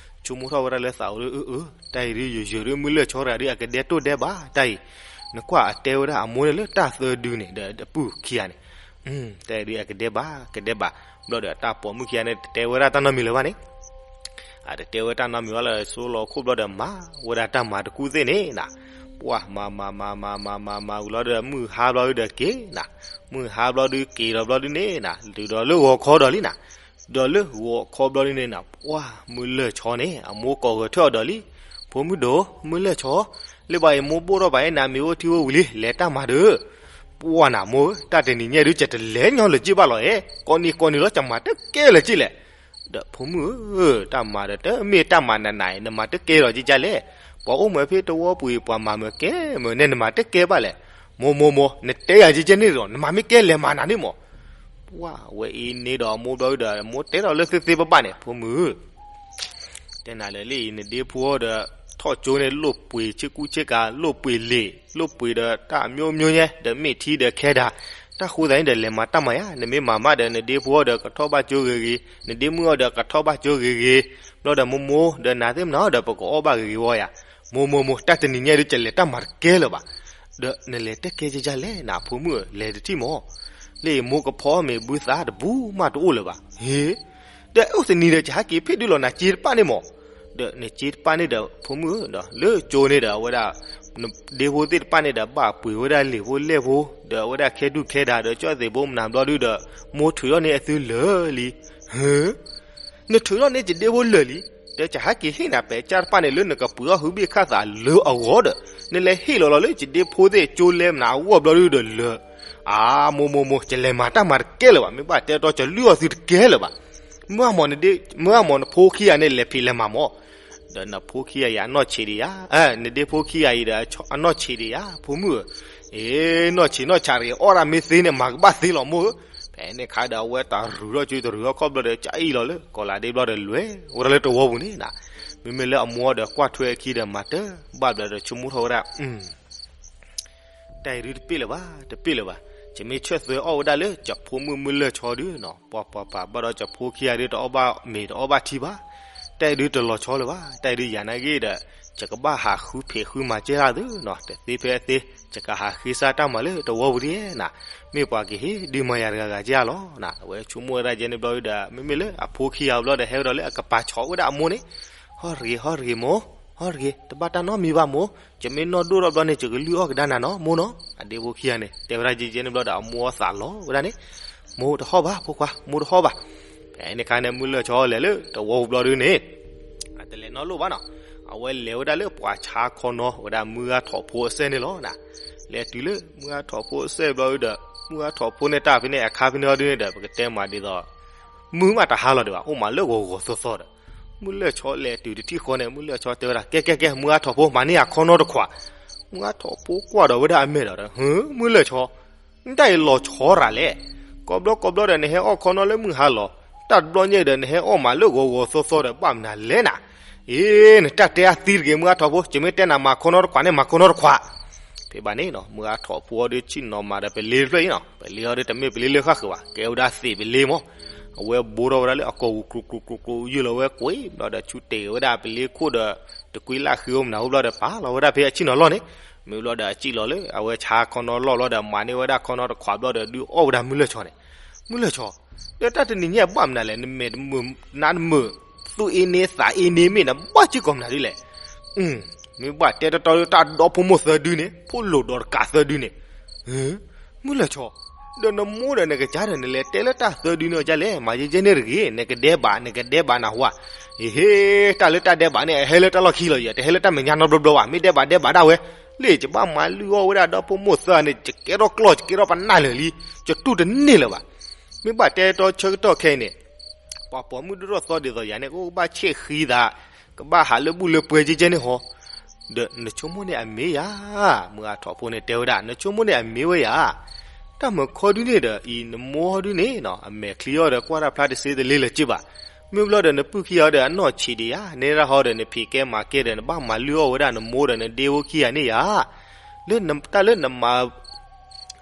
ဆိကမိၣ်ထီၣ်ဝဲဒၣ်လၢသးအိၣ်လၢ အၢ အၢ တၢ်အံၤဒုးယိာ်ယိာ်ဒုး မုၢ်လၢၢ်ဆီတဂၤဒုး အကဒဲတိၢ်ဒဲဘၣ်တၢ်အံၤ, နကွၢ်အတဲဝဲဒၣ်အမိၢ်န့ၣ်လၢတၢ်သၢဒုန့ၣ် ဒီးအပုၢ်ခံဂၤန့ၣ် တၢ်အံၤဒုးအကဒဲဘၣ် ကဒဲဘၣ်, ဘျီဒီးတၢ်ပိာ်မုၣ်ခံဂၤန့ၣ် တတဲဝဲဒၣ်တၢ်နီတမံၤလၢၤဘၣ်န့ၣ် အတတဲဝဲတၢ်နီတမံၤဘၣ်လၢ ဆိလီၤခိၣ်ဘျီဒီး မၤဝဲဒၣ်တၢ်မၤတကူၣ်သ့ၣ်န့ၣ်နၤ, ပှၤမၤမၤမၤမၤမၤမၤမၤဝံၤလီၤဒီး မုၢ်ဟါဘျီဒုဒီးက့ၤနၤ, မုၢ်ဟါဘျီဒုက့ၤလီၤဘျီဒုန့ၣ်နၤ တုၤဒီးလၢဂီၤခီဒီးလံနၤ, ဒီးလၢဂီၤခီဘျီဒုန့ၣ်နၤ ပှၤမုၢ်လၢၢ်ဆီန့ၣ် အမိၢ်ကိးဂဲၤထၢၣ်အီၤဒီးလံ, ဖိမုၣ်ဒိၣ် မုၢ်လၢၢ်ဆီ, လၢဘၣ်အံၤမိၢ်ဘိၣ်ထီၣ်ဘၣ်အဲၣ်နၤမ့ၤအိၣ်ထံအိၣ်ဝံၤလံ လဲၤတၢ်မၤဒီး, ပှၢ်နၤမိၢ်ဧၢ, တၢ်တနံၤညါဒုး ကတလဲၤညီလၢၤက့ဘၣ်လီၤအဲၣ်, ကိးနံၤကိးနံၤလီၤ ကမၤတကဲလၢၤက့လဲၣ်. ဒီးဖိမုၣ်ဧၢ, တၢ်မၤဒီးတမ့ၢ်တၢ်မၤနးနးအံၤ နမၤတကဲလီၤက့ဒ်လဲၣ်. ပှၤအိၣ်မၢဖဲတဝီပူၤအံၤ ပှၤမၤမၢကဲမၢန့ၣ် နမၤတကဲဘၣ်လဲၣ်. မိၢ်မိၢ်မိၢ် နတဲယၤကဲကဲန့ၣ်ဒီး နမၤမ့ၢ်ကဲလဲၤမၤနၤန့ၣ်မၢ်. ပှၢ်ဝဲအံၤန့ၣ်ဒီးမိၢ်ဘျီဒုဒီး မိၢ်တဲဒီးလၢသ့သ့ဘၣ်ဘၣ်န့ၣ် ဖိမုၣ်ဧၢ တဲနၤလၢာ်လံ နဒ့ဖိအီၤဒီး ထီၣ်ကၠိန့ၣ် လိၣ်ပှ့ၤဆ့ကူဆ့ကၤ လိၣ်ပှ့ၤလံာ် လိၣ်ပှ့ၤဒီးတၢ်အမျိုးမျိုးညါ ဒီးမ့ၢ်ထံဒီးခဲဒၣ်, တၢ်ဃိသးန့ၣ်ဒီး လဲၤမၤတၢ်မၤယါ, နမ့ၢ်မၤမးဒီး နဒ့ဖိအီၤဒီးကထီၣ်ဘၣ်ကၠိဂ့ၤဂ့ၤ, နဒ့မုၣ်အီၤဒီးကထီၣ်ဘၣ်ကၠိဂ့ၤဂ့ၤ, ဘျီဒီးမိၢ်မိၢ်ဒီးနၤသ့ၣ်မနၤအီၤဒီး ပကအီၣ်ဘၣ်ဂ့ၤဂ့ၤဝဲယါ. မိၢ်မိၢ်မိၢ် တၢ်တနံၤညါဒုး ကလဲၤတၢ်မၤတကဲလၢၤဘၣ်. ဒီးနလဲၤတကဲကဲကဲလဲၣ် နဖိမုၣ်ဧၢ လဲၤတထံၣ်မၢ်. လၢအံၤမိၢ်ကဖီမ့ၤဘုသးတဘူမးတအိၣ်လၢၤဘၣ်. ဟ့ ဒီးအိၣ်သနံၤဒီး ကဟဲက့ၤဖ့ၣ်ဒုလီၤနၤစ့တပၣ်န့ၣ်မၢ်. ဒီးနစ့တပၣ်န့ၣ်ဒီး ဖိမုၣ်ဧၢ ဒီးလၢကၠိန့ၣ်ဒီး အဝဲဒၣ် ဒ့ဖိသ့ၣ်တပၣ်န့ၣ်ဒီး ဘၣ်ပှ့ၤဝဲဒၣ်လံာ်ဖိလဲၢ်ဖိ ဒီးအဝဲဒၣ်ခဲဒူၣ်ခဲဒၣ်ဒီး ကၠီၣ်သ့ၣ်ဘိမနၤဘျီဒုဒီး မိၢ်ထုးထီၣ်န့ၢ်အသုလၢာ်လံ. ဟ့ နထုးထီၣ်န့ၢ်ယဒ့ဖိလၢာ်လံ. ဒီးကဟဲက့ၤဟ့ၣ်နၤပဲာ်ကၢ်တပၣ်န့ၣ် လၢနကပှ့ၤအီၣ်ဟုဘ့ၣ်ခၣ်သးလၢအဂီၢ်ဒီး နလဲၤဟ့ၣ်လီၤလီၤလၢယဒ့ဖိသ့ၣ်ကၠိလဲမနၤအဂီၢ်ဘျီဒုဒီးလၢာ်. အါ မိၢ်မိၢ်မိၢ် ကလဲၤမၤတၢ်မၤတကဲလၢၤဘၣ်, မ့ၢ်ဘၣ်တဲတီကလုၢ်အီၤသုတကဲလၢၤဘၣ်. မုၢ်အမီၢ်နဒ့ မုၢ်အမီၢ်နဖိခံဂၤန့ၣ် လဲၤဖံးလဲၤမၤမၢ်. ဒီးနဖိခံဂၤအံၤအနီၢ်ဆံးဒံးယါ, နဒ့ဖိခံဂၤအံၤဒီး အနီၢ်ဆံးဒံးယါ ဖိမုၣ်ဧၢ. အ့ နီၢ်ဆံးနီၢ်ဆံးတဂ့ၤ အီၣ်ဒၣ်မ့ၢ်သ့န့ၣ် မၤကဘၣ်သ့လီၤမိၢ်ဧၢ. ဖဲန့ၣ်ခါဒီး အဝဲတရုၤထီၣ်ကၠိတရုၤထီၣ်ခီၣ်ဘျီဒီး ကအံၣ်လီၤလၢကီးလးဒ့ဘျီဒီး လဲၤဝဲဒၣ်လၢတဝီပူၤန့ၣ်နၤ. မ့မ့ၢ်လၢအမိၢ်ဒီးကွၢ်ထွဲအခံဒီး မၤတဘၣ်ဘျီဒီး ဆိကမိၣ်ထီၣ်ဝဲဒၣ် တၢ်အံၤဒုတပ့ၢ်လၢၤဘၣ်, တပ့ၢ်လၢၤဘၣ်. ယမ့ၢ်ဆၢၣ်သွဲအီၣ်ဝဲဒၣ်လၢ ယဖိမုၣ်မုၢ်လၢၢ်ဆီဒုနီၤ, ပှၤပှၤပှၤဘၣ်ဒီး ယဖိခံဂၤဒုတအီၣ်ဘၣ်မ့ၤတအီၣ်ဘၣ်ထံဘၣ်. တၢ်အံၤဒုတလီၤဆီလၢၤဘၣ်, တၢ်အံၤဒုယၤနာ်က့ဒီး ယကဘၣ်ဟးဃုဖံးဃုမၤကဲဒၣ်သုနီၤ, တသ့ဖဲအသ့ ယကဟးဃ့စၢ်တၢ်မၤလၢတဝီပူၤဒ်နၤ, မ့ၢ်ပှၤကဟ့ၣ်ဒုးမၤယၤတဂၤဂၤကဲလီၤနၤ. အဝဲဆိကမိၣ်ဝဲဒၣ်ယဲန့ၣ်ဘျီဒုဒီး မ့မ့ၢ်လၢအဖိခံဂၤဘျီဒီး ဟဲဝဲဒီးလၢအကပၤဆီးဝဲဒၣ်အမိၢ်န့ၣ်, ဟီၣ်တဂ့ၤ ဟီၣ်တဂ့ၤမိၢ်, ဟီၣ်တဂ့ၤ တဘၣ်တၢ်နီတမံၤဘၣ်မိၢ်, ယမ့ၢ်နီၢ်ဒိၣ်ထီၣ်ဘျီန့ၣ် ယကလုၢ်အီၣ်ကဒါနၤနီၤ မိၢ်နီၤ. အဒ့ဖိခံဂၤန့ၣ် တဲဝဲဒၣ်ယဲန့ၣ်ဘျီဒီး အမိၢ်အီၣ်သးလီၤဝဲဒၣ်န့ၣ်, မိၢ်တဟီၣ်ဘၣ် ဖိခွါ မိၢ်တဟီၣ်ဘၣ်. ဖဲန့ၣ်ခါန့ၣ် မုၢ်လၢၢ်ဆီလဲၤလၢတဝီပူၤဘျီဒုန့ၣ် အတလဲၤနီတလီၢ်ဘၣ်နီၤ, အဝဲလဲၤဝဲဒၣ်လၢပှၤဆါခီနီဝဲဒၣ်မုၢ်ဂၤထီၣ်ဖိအစဲၣ်န့ၣ်လီၤနၤ. လဲၤတုၤလၢမုၢ်ဂၤထီၣ်ဖိအစဲၣ်ဘျီဒုဒီး မုၢ်ဂၤထီၣ်ဖိန့ၣ်တၢ်ဖဲန့ၣ်အခါဖဲန့ၣ်အီၤဒုန့ၣ်ဒီး ပကတဲမးဒ်သိး မုၢ်မးတဟါလီၤဒံးဘၣ် အိၣ်မးလၢဂီၤဂီၤသီသီဒီး မုၢ်လၢၢ်ဆီလဲၤတုၤတထံၣ်ဃီန့ၣ် မုၢ်လၢၢ်ဆီတဲဝဲဒၣ် ကဲကဲကဲ မုၢ်ဂၤထီၣ်ဖိ မၤန့ၢ်အခီနီတခွး. မုၢ်ဂၤထီၣ်ဖိကွၢ်ဒီးဝဲဒၣ်အမဲာ်ဒီး ဟၢ မုၢ်လၢၢ်ဆီ နတၢ်အံၤလီၤဆီရၤလဲၣ်. ကိးဘျီကိးဘျီဒီး နဟဲအီၣ်ခီနီလၢမုၢ်ဟါလီၤ, တၢ်တဘျီညါဒီး နဟဲအီၣ်မးလၢဂီၤဂီၤသီသီဒီး ဘၣ်မနုၤလဲၣ်နၤ. အ့ နတၢ်တဲအသံတဂ့ၤ မုၢ်ဂၤထီၣ်ဖိ, ယမ့ၢ်တဲနၤမၤခီနီတခွးန့ၣ် မၤခီနီတခွး. ဖဲဘၣ်န့ၣ်နီၤ မုၢ်ဂၤထီၣ်ဖိအီၤဒုး ဆ့ၣ်နီၤမးဒီးပလ့တဖျၢၣ်အံၤနီၤ, ပလ့အီၤဒုး တမ့ၢ်ပလ့လၢဃၣ်ဃုာ်ဘၣ်, ကဲဝဲဒၣ်သ့ၣ်ပလ့မး. အဝဲဘိထီၣ်ဝဲဒၣ်လၢအကိာ်ပူၤ ကျိၤကျိၤကျိၤကျိၤ ယုၢ်လီၤဝဲကွံာ်ဘျီဒီး ဆူတ့ၢ်ဝဲဒၣ်ပလ့ခိၣ်ဒီး တကွံလၢ်ဃံအိၣ်မနုၤအိၣ်ဘျီဒီး ပာ်လီၤဝဲဒၣ်ဖဲအဆ့ၣ်နီၤလီၢ်န့ၣ်. မ့ၢ်ဘျီဒီး အစံၣ်လီၤလၢ အဝဲဆါခီနီလီၢ်ဘျီဒီး မၤန့ၢ်ဝဲဒၣ်ခီနီတခွးဘျီဒီး ဒုးအီၣ်ဝဲဒၣ်မုၢ်လၢၢ်ဆီန့ၣ်. မုၢ်လၢၢ်ဆီ, ဒီးတၢ်တနံၤညါဘၣ်မနုၤလဲၣ်, နမဲာ်တမုာ် နါတမုာ် သူၣ်အ့န့သးအ့န့မ့ၢ်နဘၣ်စ့ၢ်ကီးမနုၤဒ်လဲၣ်. မ့ၢ်ဘၣ်တဲတီတီလၢတၢ်ဒီဖိမိၢ်သၢဒုန့ၣ် ဖိလိာ်ဒီးတကးသၢဒုန့ၣ်. မုၢ်လၢၢ်ဆီ, ဒီးနမိၢ်ဒီးနကစၢ်ဒီး နလဲၤတဲလၢတၢ်သၢဒုန့ၣ်အီၤဒ်လဲၣ်, မၤယဲယဲန့ၣ်တဂ့ၤ, နကဒဲးဘး နကဒဲးဘးနၢ်ဟူဧါ. အ့ဟ့, တၢ်လၢတၢ်ဒဲးဘးန့ၣ် အဟဲလၢတၢ်လီၢ်ခံလီၤယၤ, တဟဲလၢတၢ်မဲာ်ညါနီတဘျီဘျီဘၣ်, မ့ၢ်ဒဲးဘးဒဲးဘးဒၣ်ဝဲ, လၢယဘၣ်မၤလုၢ်အီၣ်ဝဲဒၣ်ဒီဖိမိၢ်သၢန့ၣ် ယကဲထီၣ်ကျီၢ် ယကဲထီၣ်ပနၢ်လၢာ်လံ, ယတူၢ်တန့ၢ်လၢၤဘၣ်. မ့ၢ်ဘၣ်တဲတီဆၢကတီၢ်ခဲအံၤန့ၣ် ပှၤပိာ်မုၣ်ဒိၣ်ထီၣ်သီဒ်သိးယၤန့ၣ် ကဘၣ်ဆဲးဃံသး, ကဘၣ်ဟးလၢဘူၣ်လၢပှဲၤကဲကဲန့ၣ်ဟီ. ဒီးနဆိကမိၣ်န့ၣ်အမ့ၢ်ယၤ, မုၢ်ဂၤထီၣ်ဖိန့ၣ်တဲဝဲဒၣ် နဆိကမိၣ်န့ၣ်အမ့ၢ်ဝဲယၤ. တၢ်မုာ်ခီဒုန့ၣ်ဒီး အံၤနမိၢ်ဟီဒုန့ၣ်နီၤ အမဲာ်ချံအီၤဒီး ကွၢ်တၢ်ဖျါတစ့တလ့လၢၤက့ဘၣ်. မ့ၢ်ဘျီဒီးနပုၢ်ခံဂၤဒီး အနီၢ်ဆံးဒံးယၤ, နဲဒၣ်ဟီဒီး နဖံးကဲမၤကဲဒီး နဘၣ်မၤလုၢ်အီၣ်ဝဲဒၣ်နမိၢ်ဒီးနဒ့ဖိခံဂၤန့ၣ်ယၤ. လၢတၢ်လၢနမၤ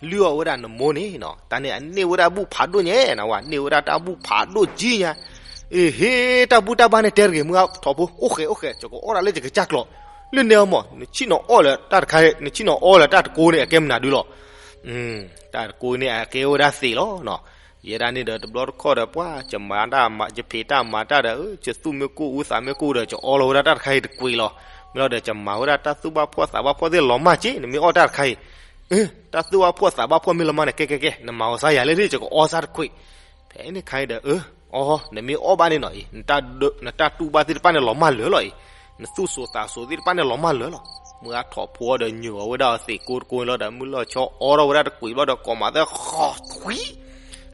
လုၢ်အီၣ်ဝဲဒၣ်နမိၢ်န့ၣ်နီၤ, တၢ်န့ၣ်အန့ၢ်ဝဲဒၣ်ဘူၣ်ဖးဒိၣ်ညါနဝဲ, န့ၢ်ဝဲဒၣ်တၢ်ဘူၣ်ဖးဒိၣ်ကံညါ. အ့ဟ့, တၢ်ဘူၣ်တၢ်ဘါန့ၣ်တဲတဂ့ၤ မုၢ်ဂၤထီၣ်ဖိ, အိၣ်ဃဲးအိၣ်ဃဲး, ယကအီၣ်ဒၣ်လၢယကစၢ်ကျီး. လၢန့ၣ်အမ့ၢ် နဆ့ၣ်နီၤအီၣ်လၢတၢ်တခါ, နဆ့ၣ်နီၤအီလၢတၢ်တကိးန့ၣ် အကဲမနုၤဒုလီၤ. တၢ်တကိးန့ၣ် အကဲဝဲဒၣ်သ့ၣ်လီၤနီၤ. ယဲဒၣ်န့ၣ်ဒီး တဘျီတခီၣ်ဒီး ပှၤ ယမၤတၢ်မၤ ယဖံးတၢ်မၤတၢ်ဒီး ယသူၣ်မ့ၢ်ကိၢ်အူသးမ့ၢ်ကိၢ်ဒီး ယအီလီၤဝဲဒၣ်တၢ်တခါအံၤတကွံာ်လီၤ. မ့ၢ်လီၤဒီး ယမၤဝဲဒၣ်တၢ်သူၣ်ဘၣ်ဖှီၣ်သးဘၣ်ဖှီၣ်သ့ၣ်လီၤမၢ်က့ နမ့ၢ်အီၣ်တၢ်တခါအံၤ တၢ်သူၣ်ဘၣ်ဖှီၣ်သးဘၣ်ဖှီၣ်မ့ၢ်လီၤမၢ်န့ၣ် ကဲကဲကဲ နမၤအီၤစၢ်ယၤလၢ ယကအီစၢ်တကွံာ်. ဖဲန့ၣ်ခါအံၤဒီး အၢ အီ နမ့ၢ်အီၣ်ဘၣ်န့ၣ်နီၤအံၤ နတၢ်တူၢ်ဘၣ်သ့ၣ်တဖၣ်န့ၣ်လီၤမၢ်လၢာ်လီၤအံၤ. နသူၣ်စိၤသးစိၤသ့ၣ်တဖၣ်န့ၣ်လီၤမၢ်လၢာ်လီၤ. မုၢ်ဂၤထိးဖိဒီးညိးအီၤဝဲဒၣ်အသံးကိတကိလီၤဒီး မုၢ်လၢၢ်ဆီအီထီၣ်ဝဲဒၣ်တကွံာ်ဘျီဒီး ကိးမၤသၢဃီထွံ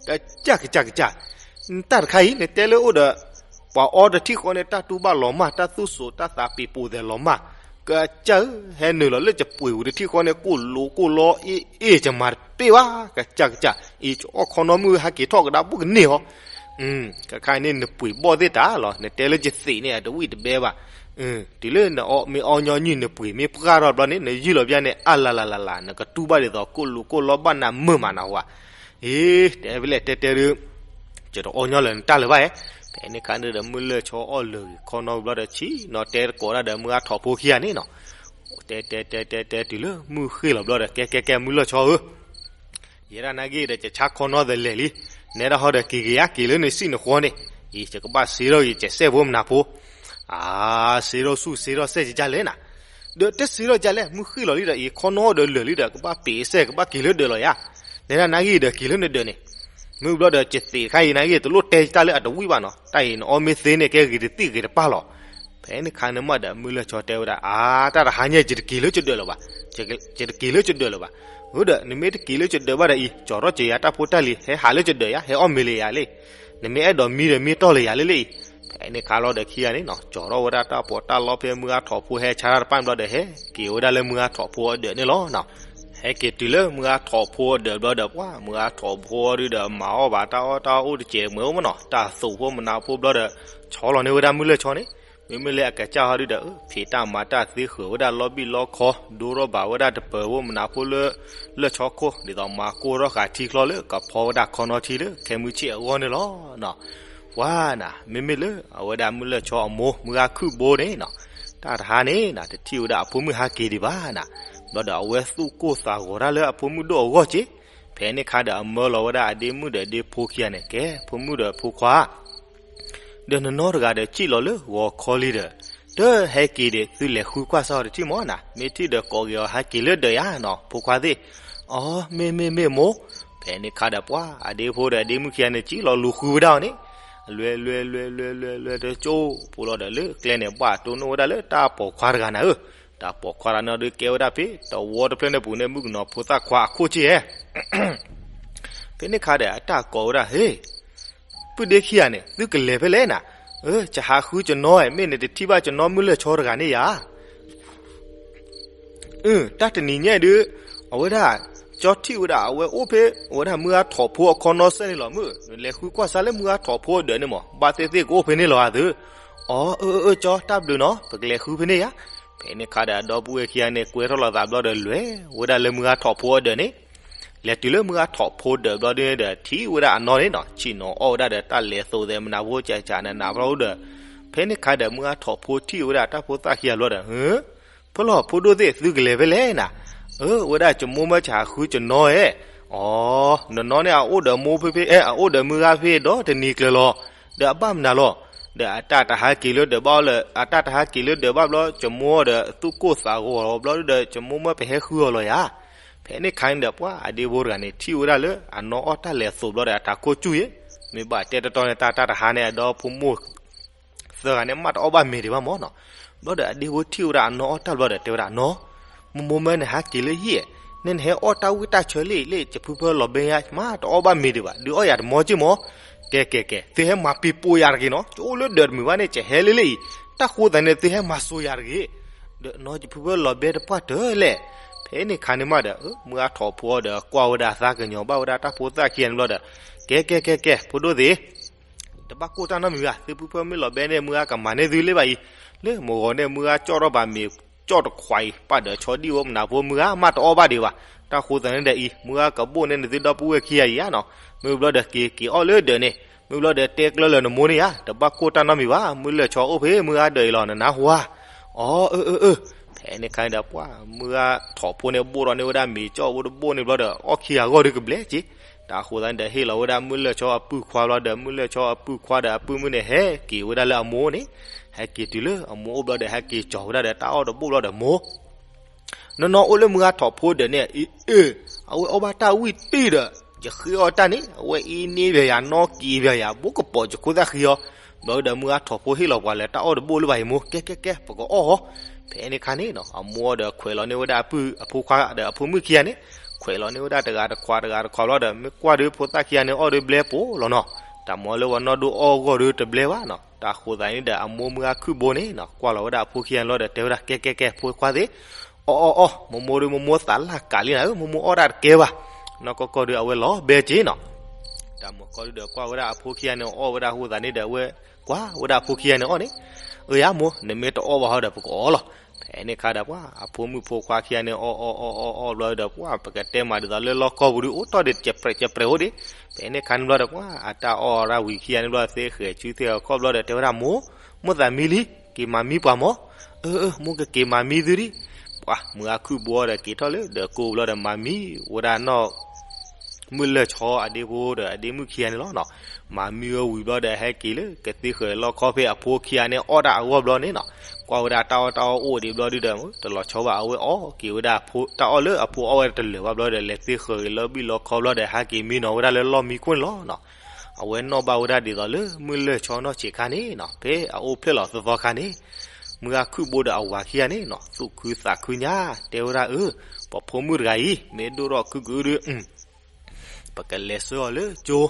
ကစၢ်ကစၢ်ကစၢ်, တၢ်တခါအံၤ နတဲလၢအိၣ်ဒီး ပှၤအီတထံၣ်ဃီန့ၣ် တၢ်တူၢ်ဘၣ်လီၤမၢ် တၢ်သူၣ်စိၤတၢ်သးပ့ၤပိာ်သဲးလီၤမၢ်, ကစၢ်ဧၢ, ဟဲနုာ်လီၤလၢယပှ့ၤဝံၤတထံၣ်ဃီန့ၣ် ကိၢ်လိကိၢ်လီအ့ၣ်အ့ၣ် ယမၤတပ့ၢ်ဘၣ်, ကစၢ်ကစၢ်, အံၤယအီၣ်ခီနီမုၢ်ဟဲက့ၤထီၣ်ကဒါဘိၣ်ကန့ၢ်အီၤ ကခါန့ၣ်နပှ့ၤဘီၣ်သ့ၣ်တၢ်လီၤ, နတဲလၢယသံးန့ၣ် အတဝံၣ်တဘဲဘၣ်, တုၤလၢနအီၣ်မ့ၢ်အီညီနုၢ် နပှ့ၤမ့ၢ်ပှၢ်ထီၣ်ဘျီန့ၣ် နယုၢ်လီၤပျၢ်န့ၣ် အလလလလ, နကတူၢ်ဘၣ်ဒ်သိး ကိၢ်လိကိၢ်လီဘၣ်နၤမုာ်မးနဟူဧါ, အ့ တဲဖဲလဲၣ်တဲတဲဒုး ယတအီၣ်ညီလၢနတၢ်လၢၤဘၣ်ဧါ, ဖဲန့ၣ်ခါန့ၣ်ဒီး မုၢ်လၢၢ်ဆီအီၣ်လၢာ်ဂ့ၤခီနီဘျီဒီး ဆံးနီၤတဲတကိးဒၣ်ဒီး မုၢ်ဂၤထိးဖိခံဂၤန့ၣ်နီၤ တဲတဲတဲတဲတဲတုၤလၢမုၢ်ဃ့ၢ်လီၤဘျီဒီး ကဲကဲကဲ မုၢ်လၢၢ်ဆီဧၢ, ယဲဒၣ်နာ်က့ဒီး ယဆါခီနီသလဲာ်လံ, နဲဒၣ်ဟီဒီးက့ၤက့ၤဧါ က့ၤလၢနစံၣ်နဃီန့ၣ်, အံၤ ယကဘၣ်စ့ထီၣ်ဂ့ၤ ယစဲးဖိမနၤဖိ, အါ စ့ထီၣ်ဆူၣ်စ့ထီၣ်စဲးယကလဲၣ်နၤ, ဒီးတစ့ထီၣ်ကလဲၣ် မုၢ်ဃ့ၢ်လီၤလံဒီး အံၤ ခီနီဒီးလၢာ်လံဒီး ကဘၣ်ပ့ၤစဲး ကဘၣ်က့ၤလၢဒၢးလီၤယၤ, နဲဒၣ်နာ်က့ဒီး က့ၤလၢနဒၢးန့ၣ်, မုၢ်ဘျီဒီး ယသံးတခါအံၤနာ်က့ တလိၣ်တဲတၢ်လၢအတဝံၣ်ဘၣ်နီၤ, တၢ်အံၤ နအီၣ်မ့ၢ်သ့န့ၣ် ကဲဂ့ၤတသံၣ်ဂ့ၤတပၢ်လီၤ. ဖဲန့ၣ်ခါန့ၣ်မးဒီး မုၢ်လၢၢ်ဆီတဲဝဲဒၣ် အါ တၢ်တဟါညါ ယတက့ၤလၢယဒၢးလၢၤဘၣ်, ယတက့ၤလၢယဒၢးလၢၤဘၣ်, အဒီး နမ့ၢ်တက့ၤလၢယဒၢးဘၣ်ဒီးအံၤ ကၠီၤထီၣ်က့ၤယၤတၢ်ဖိတၢ်လံၤ ဟဲဟးလၢယဒၢးယၤ ဟဲအီၣ်မ့ၤလၢယၤလံ, နမ့ၢ်အဲၣ်ဒိးမံဒီးမံတီၢ်လၢယၤလံလံ, ဖဲန့ၣ်ခါလီၤဒီးခံဂၤန့ၣ်နီၤ ကၠီၤထီၣ်ဝဲဒၣ်တၢ်ပီးတၢ်လီဖဲမုၢ်ဂၤထိးဖိဟဲဆါတၢ်တပၢ်ဘျီဒီး ဟဲက့ၤဝဲဒၣ်လၢမုၢ်ဂၤထိးဖိအဒၢးန့ၣ်လီၤ. ဟဲက့ၤတုၤလၢမုၢ်ဂၤထိးဖိအဒၢးဘျီဒီး ပှၤမုၢ်ဂၤထိးဖိဒုးဒီး မၤအီၣ်ဘၣ်တၢ်အီၣ်တၢ်အီအိၣ်တစဲးမ့ၢ်မနီၤ တၢ်သူးဖိမနၤဖိဘျီဒီး ဆီလီၤန့ၢ်ဝဲဒၣ်မုၢ်လၢၢ်ဆီန့ၣ်, မ့မ့ၢ်လၢအကစၢ်ဟီဒုးဒီး ဖံးတၢ်မၤတၢ်သ့ဃုာ်ဝဲဒၣ်လီဘံၣ်လီခီ ဒိထီၣ်ဘၣ်ဝဲဒၣ်တပၢၤဖိမနၤဖိလၢ လၢၢ်ဆီခိၣ် ဒ်သိးမၤကိၢ်ထီၣ်ဃာ်ထံချီလၢကဖီဝဲဒၣ်ခီနီထံလၢခဲမုၢ်ဆ့ၣ်အဂီၢ်န့ၣ်လီၤ. ပှၤနၤ မ့မ့ၢ်လၢအဝဲဒၣ်မုၢ်လၢၢ်ဆီအမိၢ် မုၢ်ဂၤခုၣ်ဘိန့ၣ်နီၤ, တၢ်တဟါန့ၣ်နၤ တထံၣ်ဝဲဒၣ်အဖိမုၣ်ဟဲက့ၤဒံးဘၣ်နၤ, ဘျီဒီးအဝဲသူၣ်ကိၢ်သးဂီၤတၢ်လၢအဖိမုၣ်ဒိၣ်အဂီၢ်က့, ဖဲန့ၣ်ခါဒီးအမၢလီၤဝဲဒၣ်အဒ့မုၣ်ဒီးဒ့ဖိခံဂၤန့ၣ် ကဲ ဖိမုၣ်ဒီးဖိခွါ ဒီးနနီတဂၤဒီးစံၣ်လီၤလၢဂီၤခီလံဒီး, တဟဲက့ၤဒီး သုလဲၤဃုကွၢ်စၢ်အီၤတထံၣ်မၢ်နၤ, မ့ၢ်ထံၣ်ဒီးကိးက့ၤအီၤဟဲက့ၤလၢဒၢးယၤနီၤ ဖိခွါသ့ၣ်, အီ မ့ၢ်မ့ၢ်မ့ၢ်မိၢ်, ဖဲန့ၣ်ခါဒီးပှၤအဒ့ဖိဒီးအဒ့မုၣ်ခံဂၤန့ၣ် စံၣ်လီၤလူၤဃုဝဲဒၣ်အီၤန့ၣ်, လွဲလွဲလွဲလွဲလွဲလွဲတကၠိဖိလီၤဒီးလၢကျဲန့ၣ် ဘၣ်တိၢ်နီၣ်ဝဲဒၣ်လၢတၢ်ပိာ်ခွါတဂၤနၤဧၢ, တၢ်ပိာ်ခွါတဂၤန့ၣ်ဒီးကဲဝဲဒၣ်ဖဲ တဝီတဖျၢၣ်န့ၣ်ပူၤန့ၣ် မုၣ်ကနီၤဖိသၣ်ခွါအခိၣ်က့ဧဲ ဖဲန့ၣ်ခါဒီးအတၢ်ကိးဝဲဒၣ် ဟ့ၣ် ပုၢ်ဒ့ခံဂၤန့ၣ် သုကလဲၤဖဲလဲၣ်နၤ, အၢ ယဟးဃုယနီၢ်ဧဲ မ့ၢ်နတထံၣ်ဘၣ်ယနီၢ်မုၢ်လၢၢ်ဆီတဂၤန့ၣ်ယၤ, အၢ တၢ်တနံၤညါဒုး အဝဲဒၣ် ကၠီထံၣ်ဝဲဒၣ်အဝဲအိၣ်ဖဲ အဝဲဒၣ်မုၢ်ဂၤထိးဖိအခီနီစဲန့ၣ်လီၤမုၢ်, နလဲၤဃုကွၢ်စၢ်လၢမုၢ်ဂၤထိးဖိအဒၢးန့ၣ်မး ဘၣ်သ့ၣ်သ့ၣ်ကအိၣ်ဖဲန့ၣ်လီၤဧါသု, အၢ အၢ အၢ ကၠီ တၢ်ဘျုးနီၤ ပကလဲၤဃုဖဲန့ၣ်ယၤ, ဖဲန့ၣ်ခါဒီးအဒီပုၢ်ဝဲၢ်ခံဂၤန့ၣ် ကွဲထီၣ်လိာ်သးဘျီဒီးလဲၤဝဲဒၣ်လၢမုၢ်ဂၤထိးဖိအဒၢးန့ၣ် လဲၤတုၤလၢမုၢ်ဂၤထိးဖိဒၢးဘျီဒုးဒီး ထံၣ်ဝဲဒၣ်အနီၢ်န့ၣ်နီၤ ဆ့ၣ်နီၤအီၣ်ဝဲဒၣ်ဒီးတၢ်လဲၤသိးသဲးမနၤဖိကၠးကၠးနးနးဘျီဒီး, ဖဲန့ၣ်ခါဒီးမုၢ်ဂၤထိးဖိထံၣ်ဝဲဒၣ်တၢ်ဖိသၣ်ခံဂၤဘျီဒီး ဟၢ ဖဲလီၤဖိဒိၣ်သ့ၣ် သုကလဲၤဖဲလဲၣ်နၤ, အၢ ဝဲဒၣ်ယမိၢ်မၢယဟးဃုယနီၢ်ဧဲ, အီ နနီၢ်န့ၣ်အအိၣ်ဒီးမိၢ်ဖဲဖဲ အအိၣ်ဒီးမုၢ်ဂၤဖဲဒီးတနံၤကျၢၤလီၤ, ဒီးအဘၣ်မနုၤလီၤ, ဒီးအတၢ်တဟးက့ၤလၢဒၢးဘၣ်အီၤလၢ အတၢ်တဟးက့ၤလၢဒၢးဘၣ်ဘျီ ယမိၢ်ဒီးသူၣ်ကိၢ်သးဂီၤလီၤဘျီဒီး ယမိၢ်မၢပဟဲဃုအီၤလီၤယၤ, ဖဲန့ၣ်ခါန့ၣ်ဒီးပှၤအဒ့ဖိတဂၤန့ၣ် ထံၣ်ဝဲဒၣ်လၢအနီၢ်အီၣ်တၢ်လဲၤသိးဘျီဒီးအတၢ်ကိၢ်စူၢ်ယဲ, မ့ၢ်ဘၣ်တဲတတီန့ၣ် တၢ်တၢ်တဟါန့ၣ် အဒီဖိမိၢ် သၢဂၤန့ၣ် မ့ၢ်တအီၣ်ဘၣ်မ့ၤဒံးဘၣ်မၢ်နီၤ, ဘျီဒီးအဒ့ဖိထံၣ်ဝဲဒၣ်အနီၢ်အီၣ်တၢ်ဘျီဒီးတဲဝဲဒၣ်နီၤ, မိၢ်မိၢ်မၢနဟးက့ၤလၢဟံၣ်, နနဟဲအီၣ်တၢ်ဝံၣ်တၢ်ဆၢလံလံ ယဖုဖၢလီၤဘဲယၤ မ့ၢ်တအီၣ်ဘၣ်မ့ၤဒံးဘၣ် ဒုးအီၣ်ယၤတမီၤက့ၢ်မၢ်, ကဲကဲကဲ သုဟဲမၤပ့ၤပိာ်ယၤတဂ့ၤနီၤ ယအိၣ်လၢဒၢးတမုာ်ဘၣ်န့ၣ် ယဟဲလံလံအံၤ, တၢ်ဃိသးန့ၣ် သုဟဲမၤစိၤယၤတဂ့ၤ, ဒီးနီၤယဖုဖၢလီၤဘဲတပှၢ်တၢၢ်လဲၣ်, ဖဲန့ၣ်ခါန့ၣ်မးဒီး မုၢ်ဂၤထိးဖိဒီးကွၢ်ဝဲဒၣ်သးကညီၤဘၣ်ဝဲဒၣ်တၢ်ဖိသၣ်ခံဂၤန့ၣ်ဘျီဒီး, ကဲကဲကဲကဲ ဖိဒိၣ်သ့ၣ် တဘၣ်ကိၢ်တၢ်နီတမံၤဘၣ်, သုဖုဖၢမ့ၢ်လီၤဘဲန့ၣ် မုၢ်ဂၤကမၤန့ၢ်သုလၢၤဘၣ်အံၤ, လၢမုၢ်ဂီၤန့ၣ် မုၢ်ဂၤကၠီၣ်ထီၣ်ဘၣ်မ့ၤကၠီၣ်တခွးအံၤ ပာ်ဒီးဆီဒံၣ်အိၣ်မနၤဖိ မုၢ်ဂၤမ့ၢ်တအီၣ်ဘၣ်ဒံးဘၣ်, တၢ်ဃိသးန့ၣ်ဒီးအံၤ မုၢ်ဂၤကဘိၣ်န့ၢ်နသုဒီပုၢ်ဝဲၢ်ခံဂၤအံၤဧါနီၤ, မ့ၢ်ဘျီဒီးက့ၤက့ၤအီၣ်လၢဒၢးန့ၣ်, မ့ၢ်ဘျီဒီးတဲကျၢၤလၢနမိၢ်န့ၣ်ဧါ, တဘၣ်ကိၢ်တၢ်နီတမံၤဘၣ်, မုၢ်လၢၢ်ဆီအိၣ်ဖဲမုၢ်ဂၤဒၢးအံၤလီၤ နနၢ်ဟူဧါ, အီ အၢ အၢ အၢ ဖဲန့ၣ်ခါန့ၣ်ဒီး ပှၤမုၢ်ဂၤထိးဖိန့ၣ် ဘိၣ်ထီၣ်န့ၢ်ဝဲဒၣ်မ့ၤကၠီၣ်ဝဲတဘိၣ်န့ၣ်ဘျီဒီး အီၣ်ခံဂၤအဂီၢ်ဒုးကဘျဲၣ်က့ၤ, တၢ်ဃိသးန့ၣ်ဒီး ဟ့ၣ်လီၤဝဲဒၣ်မုၢ်လၢၢ်ဆီအပုၢ်ခွါဘျီဒီး မုၢ်လၢၢ်ဆီအပုၢ်ခွါဒီးအပုၢ်မုၣ်န့ၣ် ဟဲက့ၤဝဲဒၣ်လၢအမိၢ်န့ၣ်, ဟဲက့ၤတုၤလၢအမိၢ်အိၣ်ဘျီဒီး ဟဲက့ၤကၠီၤဝဲဒၣ်ဒီးတၢ်အီၣ်တဘိၣ်ဘျီဒီးမိၢ် နီၢ်နီၢ်အိၣ်လၢမုၢ်ဂၤထိးဖိဒၢးန့ၣ် အ့ၣ် အဝဲအီၣ်ဘၣ်တၢ်ဝံၣ်တံၢ်ဒီး ယဃ့အီၣ်တၢ်န့ၣ် အဝဲအ့န့ၢ်ဘၣ်ယၤ နီၢ်က့ၤဘၣ်ယၤ ဘိကပိာ်ယခိၣ်သၣ်ဃံအီၤ, ဘျီဒီးမုၢ်ဂၢ်ထီၣ်ဖိဟ့ၣ်လီၤပှၤလၢတၢ်အီၣ်တဘိၣ်လၢၤဘၣ်အံၤမိၢ်, ကဲကဲကဲ ပကအီၣ်ဟီ, ဖဲန့ၣ်ခါန့ၣ်နီၤ အမိၢ်ဒီးခွဲးလီၤန့ၢ်ဝဲဒၣ်အပုၢ်အဖိခွါဒီးအဖိမုၣ်ခံဂၤန့ၣ်, ခွဲးလီၤန့ၢ်ဝဲဒၣ်တဂၤတခွးတဂၤတခွးဘျီဒီး မ့ၢ်ကွၢ်ဒီးဖိသၣ်ခံဂၤန့ၣ်အီၣ်ဒီးဘျဲပိာ်လီၤနီၤ, တၢ်မၤလၢပှၤနီၢ်ဒိၣ်အီၣ်ဂီၢ်ဒီးတဘျဲဘၣ်နီၤ, တၢ်ဃိသးန့ၣ်ဒီးအမိၢ်မုၢ်ဂၢ်ခုၣ်ဘိန့ၣ်နီၤ ကွၢ်လီၤဝဲဒၣ်အဖိခံဂၤန့ၣ်လီၤဒီးတဲဝဲဒၣ် ကဲကဲကဲ ဖိခွါသ့ၣ် အီၣ်အီၣ်အီၣ် မိၢ်မိၢ်ဒီးမိၢ်မိၢ်သးလၢ်ကးလံနၤဧၢ, မိၢ်မိၢ်အီၣ်တၢ်တကဲဘၣ်, နီၢ်ကီၢ်ကီၢ်ဒီးအဝဲလီၤဘဲက့နီၤ, တၢ်မၤကီၢ်ဒီးကွၢ်ဝဲဒၣ်အဖိခံဂၤန့ၣ်အီၣ်ဝဲဒၣ်အဃိသးန့ၣ်ဒီး အဝဲကွၢ်ဝဲဒၣ်အဖိခံဂၤန့ၣ်အီၣ်န့ၣ်, အၢယါမိၢ် နမ့ၢ်တအီၣ်ဘၣ်ဟီဒီးပကအီၣ်လီၤ, ဖဲန့ၣ်ခါဒီးပှၤအဖိမုၣ်ဖိခွါခံဂၤန့ၣ်အီၣ်အီၣ်အီၣ်အီၣ်အီၣ်ဘျီဒီး ပှၤပကတဲမးဒ်သိးလၢလီၢ်ကီၢ်ပူၤဒီး အိၣ်တီၢ်ဒံးကပြဲးကပြဲးအိၣ်ဒံး, ဖဲန့ၣ်ခါန့ၣ်ဘျီဒီး ပှၤအတၢ်အီၣ်ရၣ်ဝံၤခံဂၤန့ၣ်ဘျီ သ့ဃဲၤစုသ့ၣ်ဃီခီၣ်ဘျီဒီး တဲဝဲဒၣ်မိၢ်, မိၢ်သးမံလံ, က့ၤမၤမံပှၤမိၢ်, အၢ အၢ မိၢ်ကက့ၤမၤမံသုဒံး, ပှၤမုၢ်ဂၢ်ခုၣ်ဘိဒီးက့ၤထီၣ်လၢဒီးကိးဘျီဒီးမၤမံဝဲဒၣ်နီၢ် မုၢ်လၢၢ်ဆီအဒ့ဖိဒီးအဒ့မုၣ်ခံဂၤန့ၣ်လီၤနီၤ, မၤမံဝဲဝံၤဘျီဒီးဟဲက့ၤလၢကသ့ဃဲၤလီၢ်ခီဖဲအဖိခံဂၤန့ၣ်အီၣ်တၢ်အဂီၢ်ဘျီန့ၣ်နီၤ, ကွၢ်ဝဲဒၣ်တၢ်အီၣ်တၢ်အီအိၣ်ဒံးဘျီဒုဒီး တလီၤဆီဘၣ် အဝဲအီၣ်က့ၤဝဲဒၣ်တၢ်အီၣ်လၢအဖိအီၣ်ဝဲတလၢာ်ဘၣ်ဘျီဒီး လဲၤသ့ဃဲၤက့ၤလၢဘံၣ်လီၢ်ခီဘျီဒီး ဟဲက့ၤမံနီၤဝဲဒၣ်လၢလီၢ်မံခိၣ်န့ၣ်လီၤနီၤ, အဝဲနီၣ်ဘၣ်ဝဲဒၣ်ဒ်သိးလၢမုၢ်လၢၢ်ဆီနီၢ်ဆံးခါန့ၣ်နီၤ ဖဲအအိၣ်ဖျဲၣ်လီၤသီသီခါန့ၣ် မုၢ်ဂၢ်ခုၣ်ဘိဒီးအဝၤခံဂၤန့ၣ်နီၤ သူၣ်ခုသးခုညါ တဲဝဲဒၣ်အၢ, ပဖိမုၣ်တဂၤအံၤ မ့ၢ်ဒိၣ်ထီၣ်ခုကဒု ပကလဲၤဆှၢအီၤလၢကၠိ,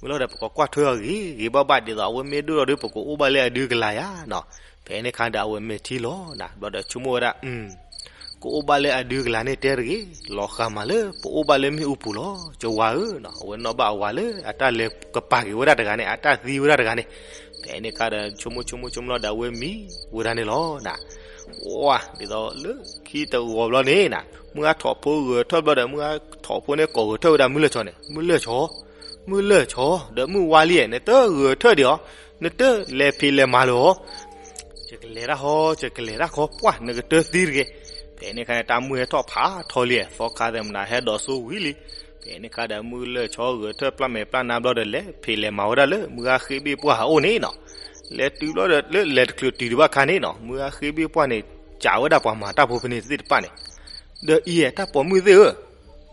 မ့ၢ်လီၤဒီးပကကွၢ်ထွဲအီၤဂ့ၤဂ့ၤဘၣ်ဘၣ် ဒ်သိးအဝဲမ့ၢ်ဒိၣ်ထီၣ်ဒီး ပကအိၣ်ဘၣ်လၢအဒုကလၤယါနီၤ, ဖဲန့ၣ်ခါဒီးအဝဲမဲာ်ထံလီၤနၤ ဘျီဒီးဆိကမိၣ်ဝဲဒၣ် ကအိၣ်ဘၣ်လၢအဒုကလၤန့ၣ်တဲတဂ့ၤ, လီၤဃာ်မးလၢပအိၣ်ဘၣ်လၢမ့ၣ်အူပူၤလီၤ ကၠိဝါဧၢနီၤ, အဝဲနီၣ်ဘၣ်အဝၤလၢအတၢ်လဲၤကပၤက့ၤဝဲဒၣ်တဂၤန့ၣ် အတၢ်သံဝဲဒၣ်တဂၤန့ၣ်, ဖဲန့ၣ်ခါဒီးဆိကမိၣ်ဆိကမိၣ်ဆိကမိၣ်လီၤဒီးအဝဲမံဝဲဒၣ်န့ၣ်လီၤနၤ, ဝါဒ်သိးလၢခံတဂီၤဘျီန့ၣ်နၤ မုၢ်ဂၢ်ထီၣ်ဖိဂဲၤထၢၣ်ဘျီဒီး မုၢ်ဂၢ်ထီၣ်ဖိန့ၣ်ကိးဂဲၤထၢၣ်ဝဲဒၣ်မုၢ်လၢၢ်ဆီန့ၣ်, မုၢ်လၢၢ်ဆီ, မုၢ်လၢၢ်ဆီ, ဒီးမုၢ်ဝါလံဧၢ နတဂဲၤထၢၣ်ဒံးအီၤ, နတလဲၤဖံးလဲၤမၤလၢၤအီၤ ယကလဲၤတၢ်ဟီ ယကလဲၤတၢ်ခီ ပှၢ်နကတၢၢ်သံတဂ့ၤ, ဖဲန့ၣ်ခါန့ၣ် တၢ်မုၢ်ဟဲထီၣ်ဖးထီလံ သီခါသဲးမနၤဟဲဒိးစိဝံၤလံ, ဖဲန့ၣ်ခါဒီးမုၢ်လၢၢ်ဆီဂဲၤထၢၣ်ပျၢ်မဲာ်ပျၢ်နါဘျီဒီး လဲၤဖံးလဲၤမၤဝဲဒၣ်လၢမုၢ်ဂၢ်ဃ့ဘ့ၣ်ပှၢ်အအိၣ်န့ၣ်နီၤ, လဲၤတုၤဘျီဒီးလၢလဲၤတချုးတုၤဒံးဘၣ်ခါန့ၣ်နီၤ မုၢ်ဂၢ်ဃ့ဘ့ၣ်ပှၢ်န့ၣ် စံးဝဲဒၣ်ပှၤမၤတၢ်ဖိဖဲန့ၣ်သ့ၣ်တဖၣ်န့ၣ်, ဒီးအံၤတၢ်ပိာ်မုၣ်သ့ၣ်ဧၢ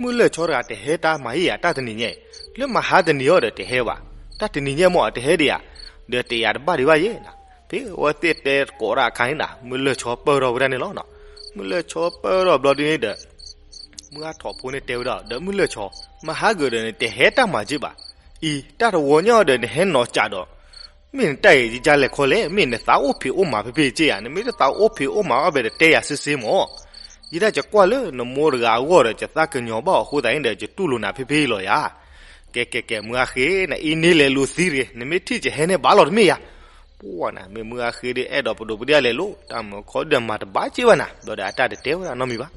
မုၢ်လၢၢ်ဆီတဂၤတဟဲတၢ်မၤယံာ်ယၤ တၢ်တနံၤညါအံၤ, လၢမဟါတနံၤအီၤဒီးတဟဲဘၣ်, တၢ်တနံၤညါမ့ၢ်အတဟဲဒံးဧါ, ဒီးတယာ်တဘၣ်ဒံးဘၣ်ယဲၢ်နၤ, ဖဲအဝဲသ့ၣ်တဲကိးဒၣ်အခါန့ၣ်နၤ မုၢ်လၢၢ်ဆီပၢၢ်ထီၣ်ဝဲဒၣ်န့ၣ်လီၤနီၤ, မုၢ်လၢၢ်ဆီပၢၢ်ထီၣ်ဘျီဒ်န့ၣ်ဒီး မုၢ်ဂၢ်ထီၣ်ဖိန့ၣ်တဲဝဲဒၣ် ဒီးမုၢ်လၢၢ်ဆီ, မဟါဂ့ၤဒီးနတဟဲတၢ်မၤက့ၢ်ဘၣ်, အံၤတၢ်တဝီညါအီၤဒီးနဟဲနီၤကးဒီး မ့ၢ်နတၢ်အံၤယကလဲၤခီလဲၣ်, မ့ၢ်နသးအိၣ်ဖံးအိၣ်မၤဖဲဖဲက့ၢ်ဧါ, နမ့ၢ်တသးအိၣ်ဖံးအိၣ်မၤအီၣ်ဘဲတတဲယၤစ့စ့မၢ်, ယဒၣ်ယကွၢ်လၢနမိၢ်တဂၤအဂီၢ်ဒီး ယသးကညီၤဘၣ်အီၤအဃိသတးန့ၣ်ဒီး ယတူၢ်လိာ်နၤဖဲဖဲအံၤလီၤယၤ, ကဲကဲကဲ မုၢ်ဂၢ်ဃ့ နအံၤန့ၣ်လဲၤလိာ်သံတဂ့ၤ, နမ့ၢ်ထံၣ်ယဟဲန့ၣ်ဘၣ်လီၤတမ့ၢ်ယၤ, ပှၢ်နၤ မ့ၢ်မုၢ်ဂၢ်ဃ့ဒီးအဲၣ်ဒိးပဒိၣ်ပဒ့ၣ်လဲၤလိာ် တၢ်မၤခီဒီးမၤတဘၣ်က့ၢ်ဘၣ်နၤ, ဘျီဒီးအတၢ်တတဲဝဲဒၣ်နီတမံၤဘၣ်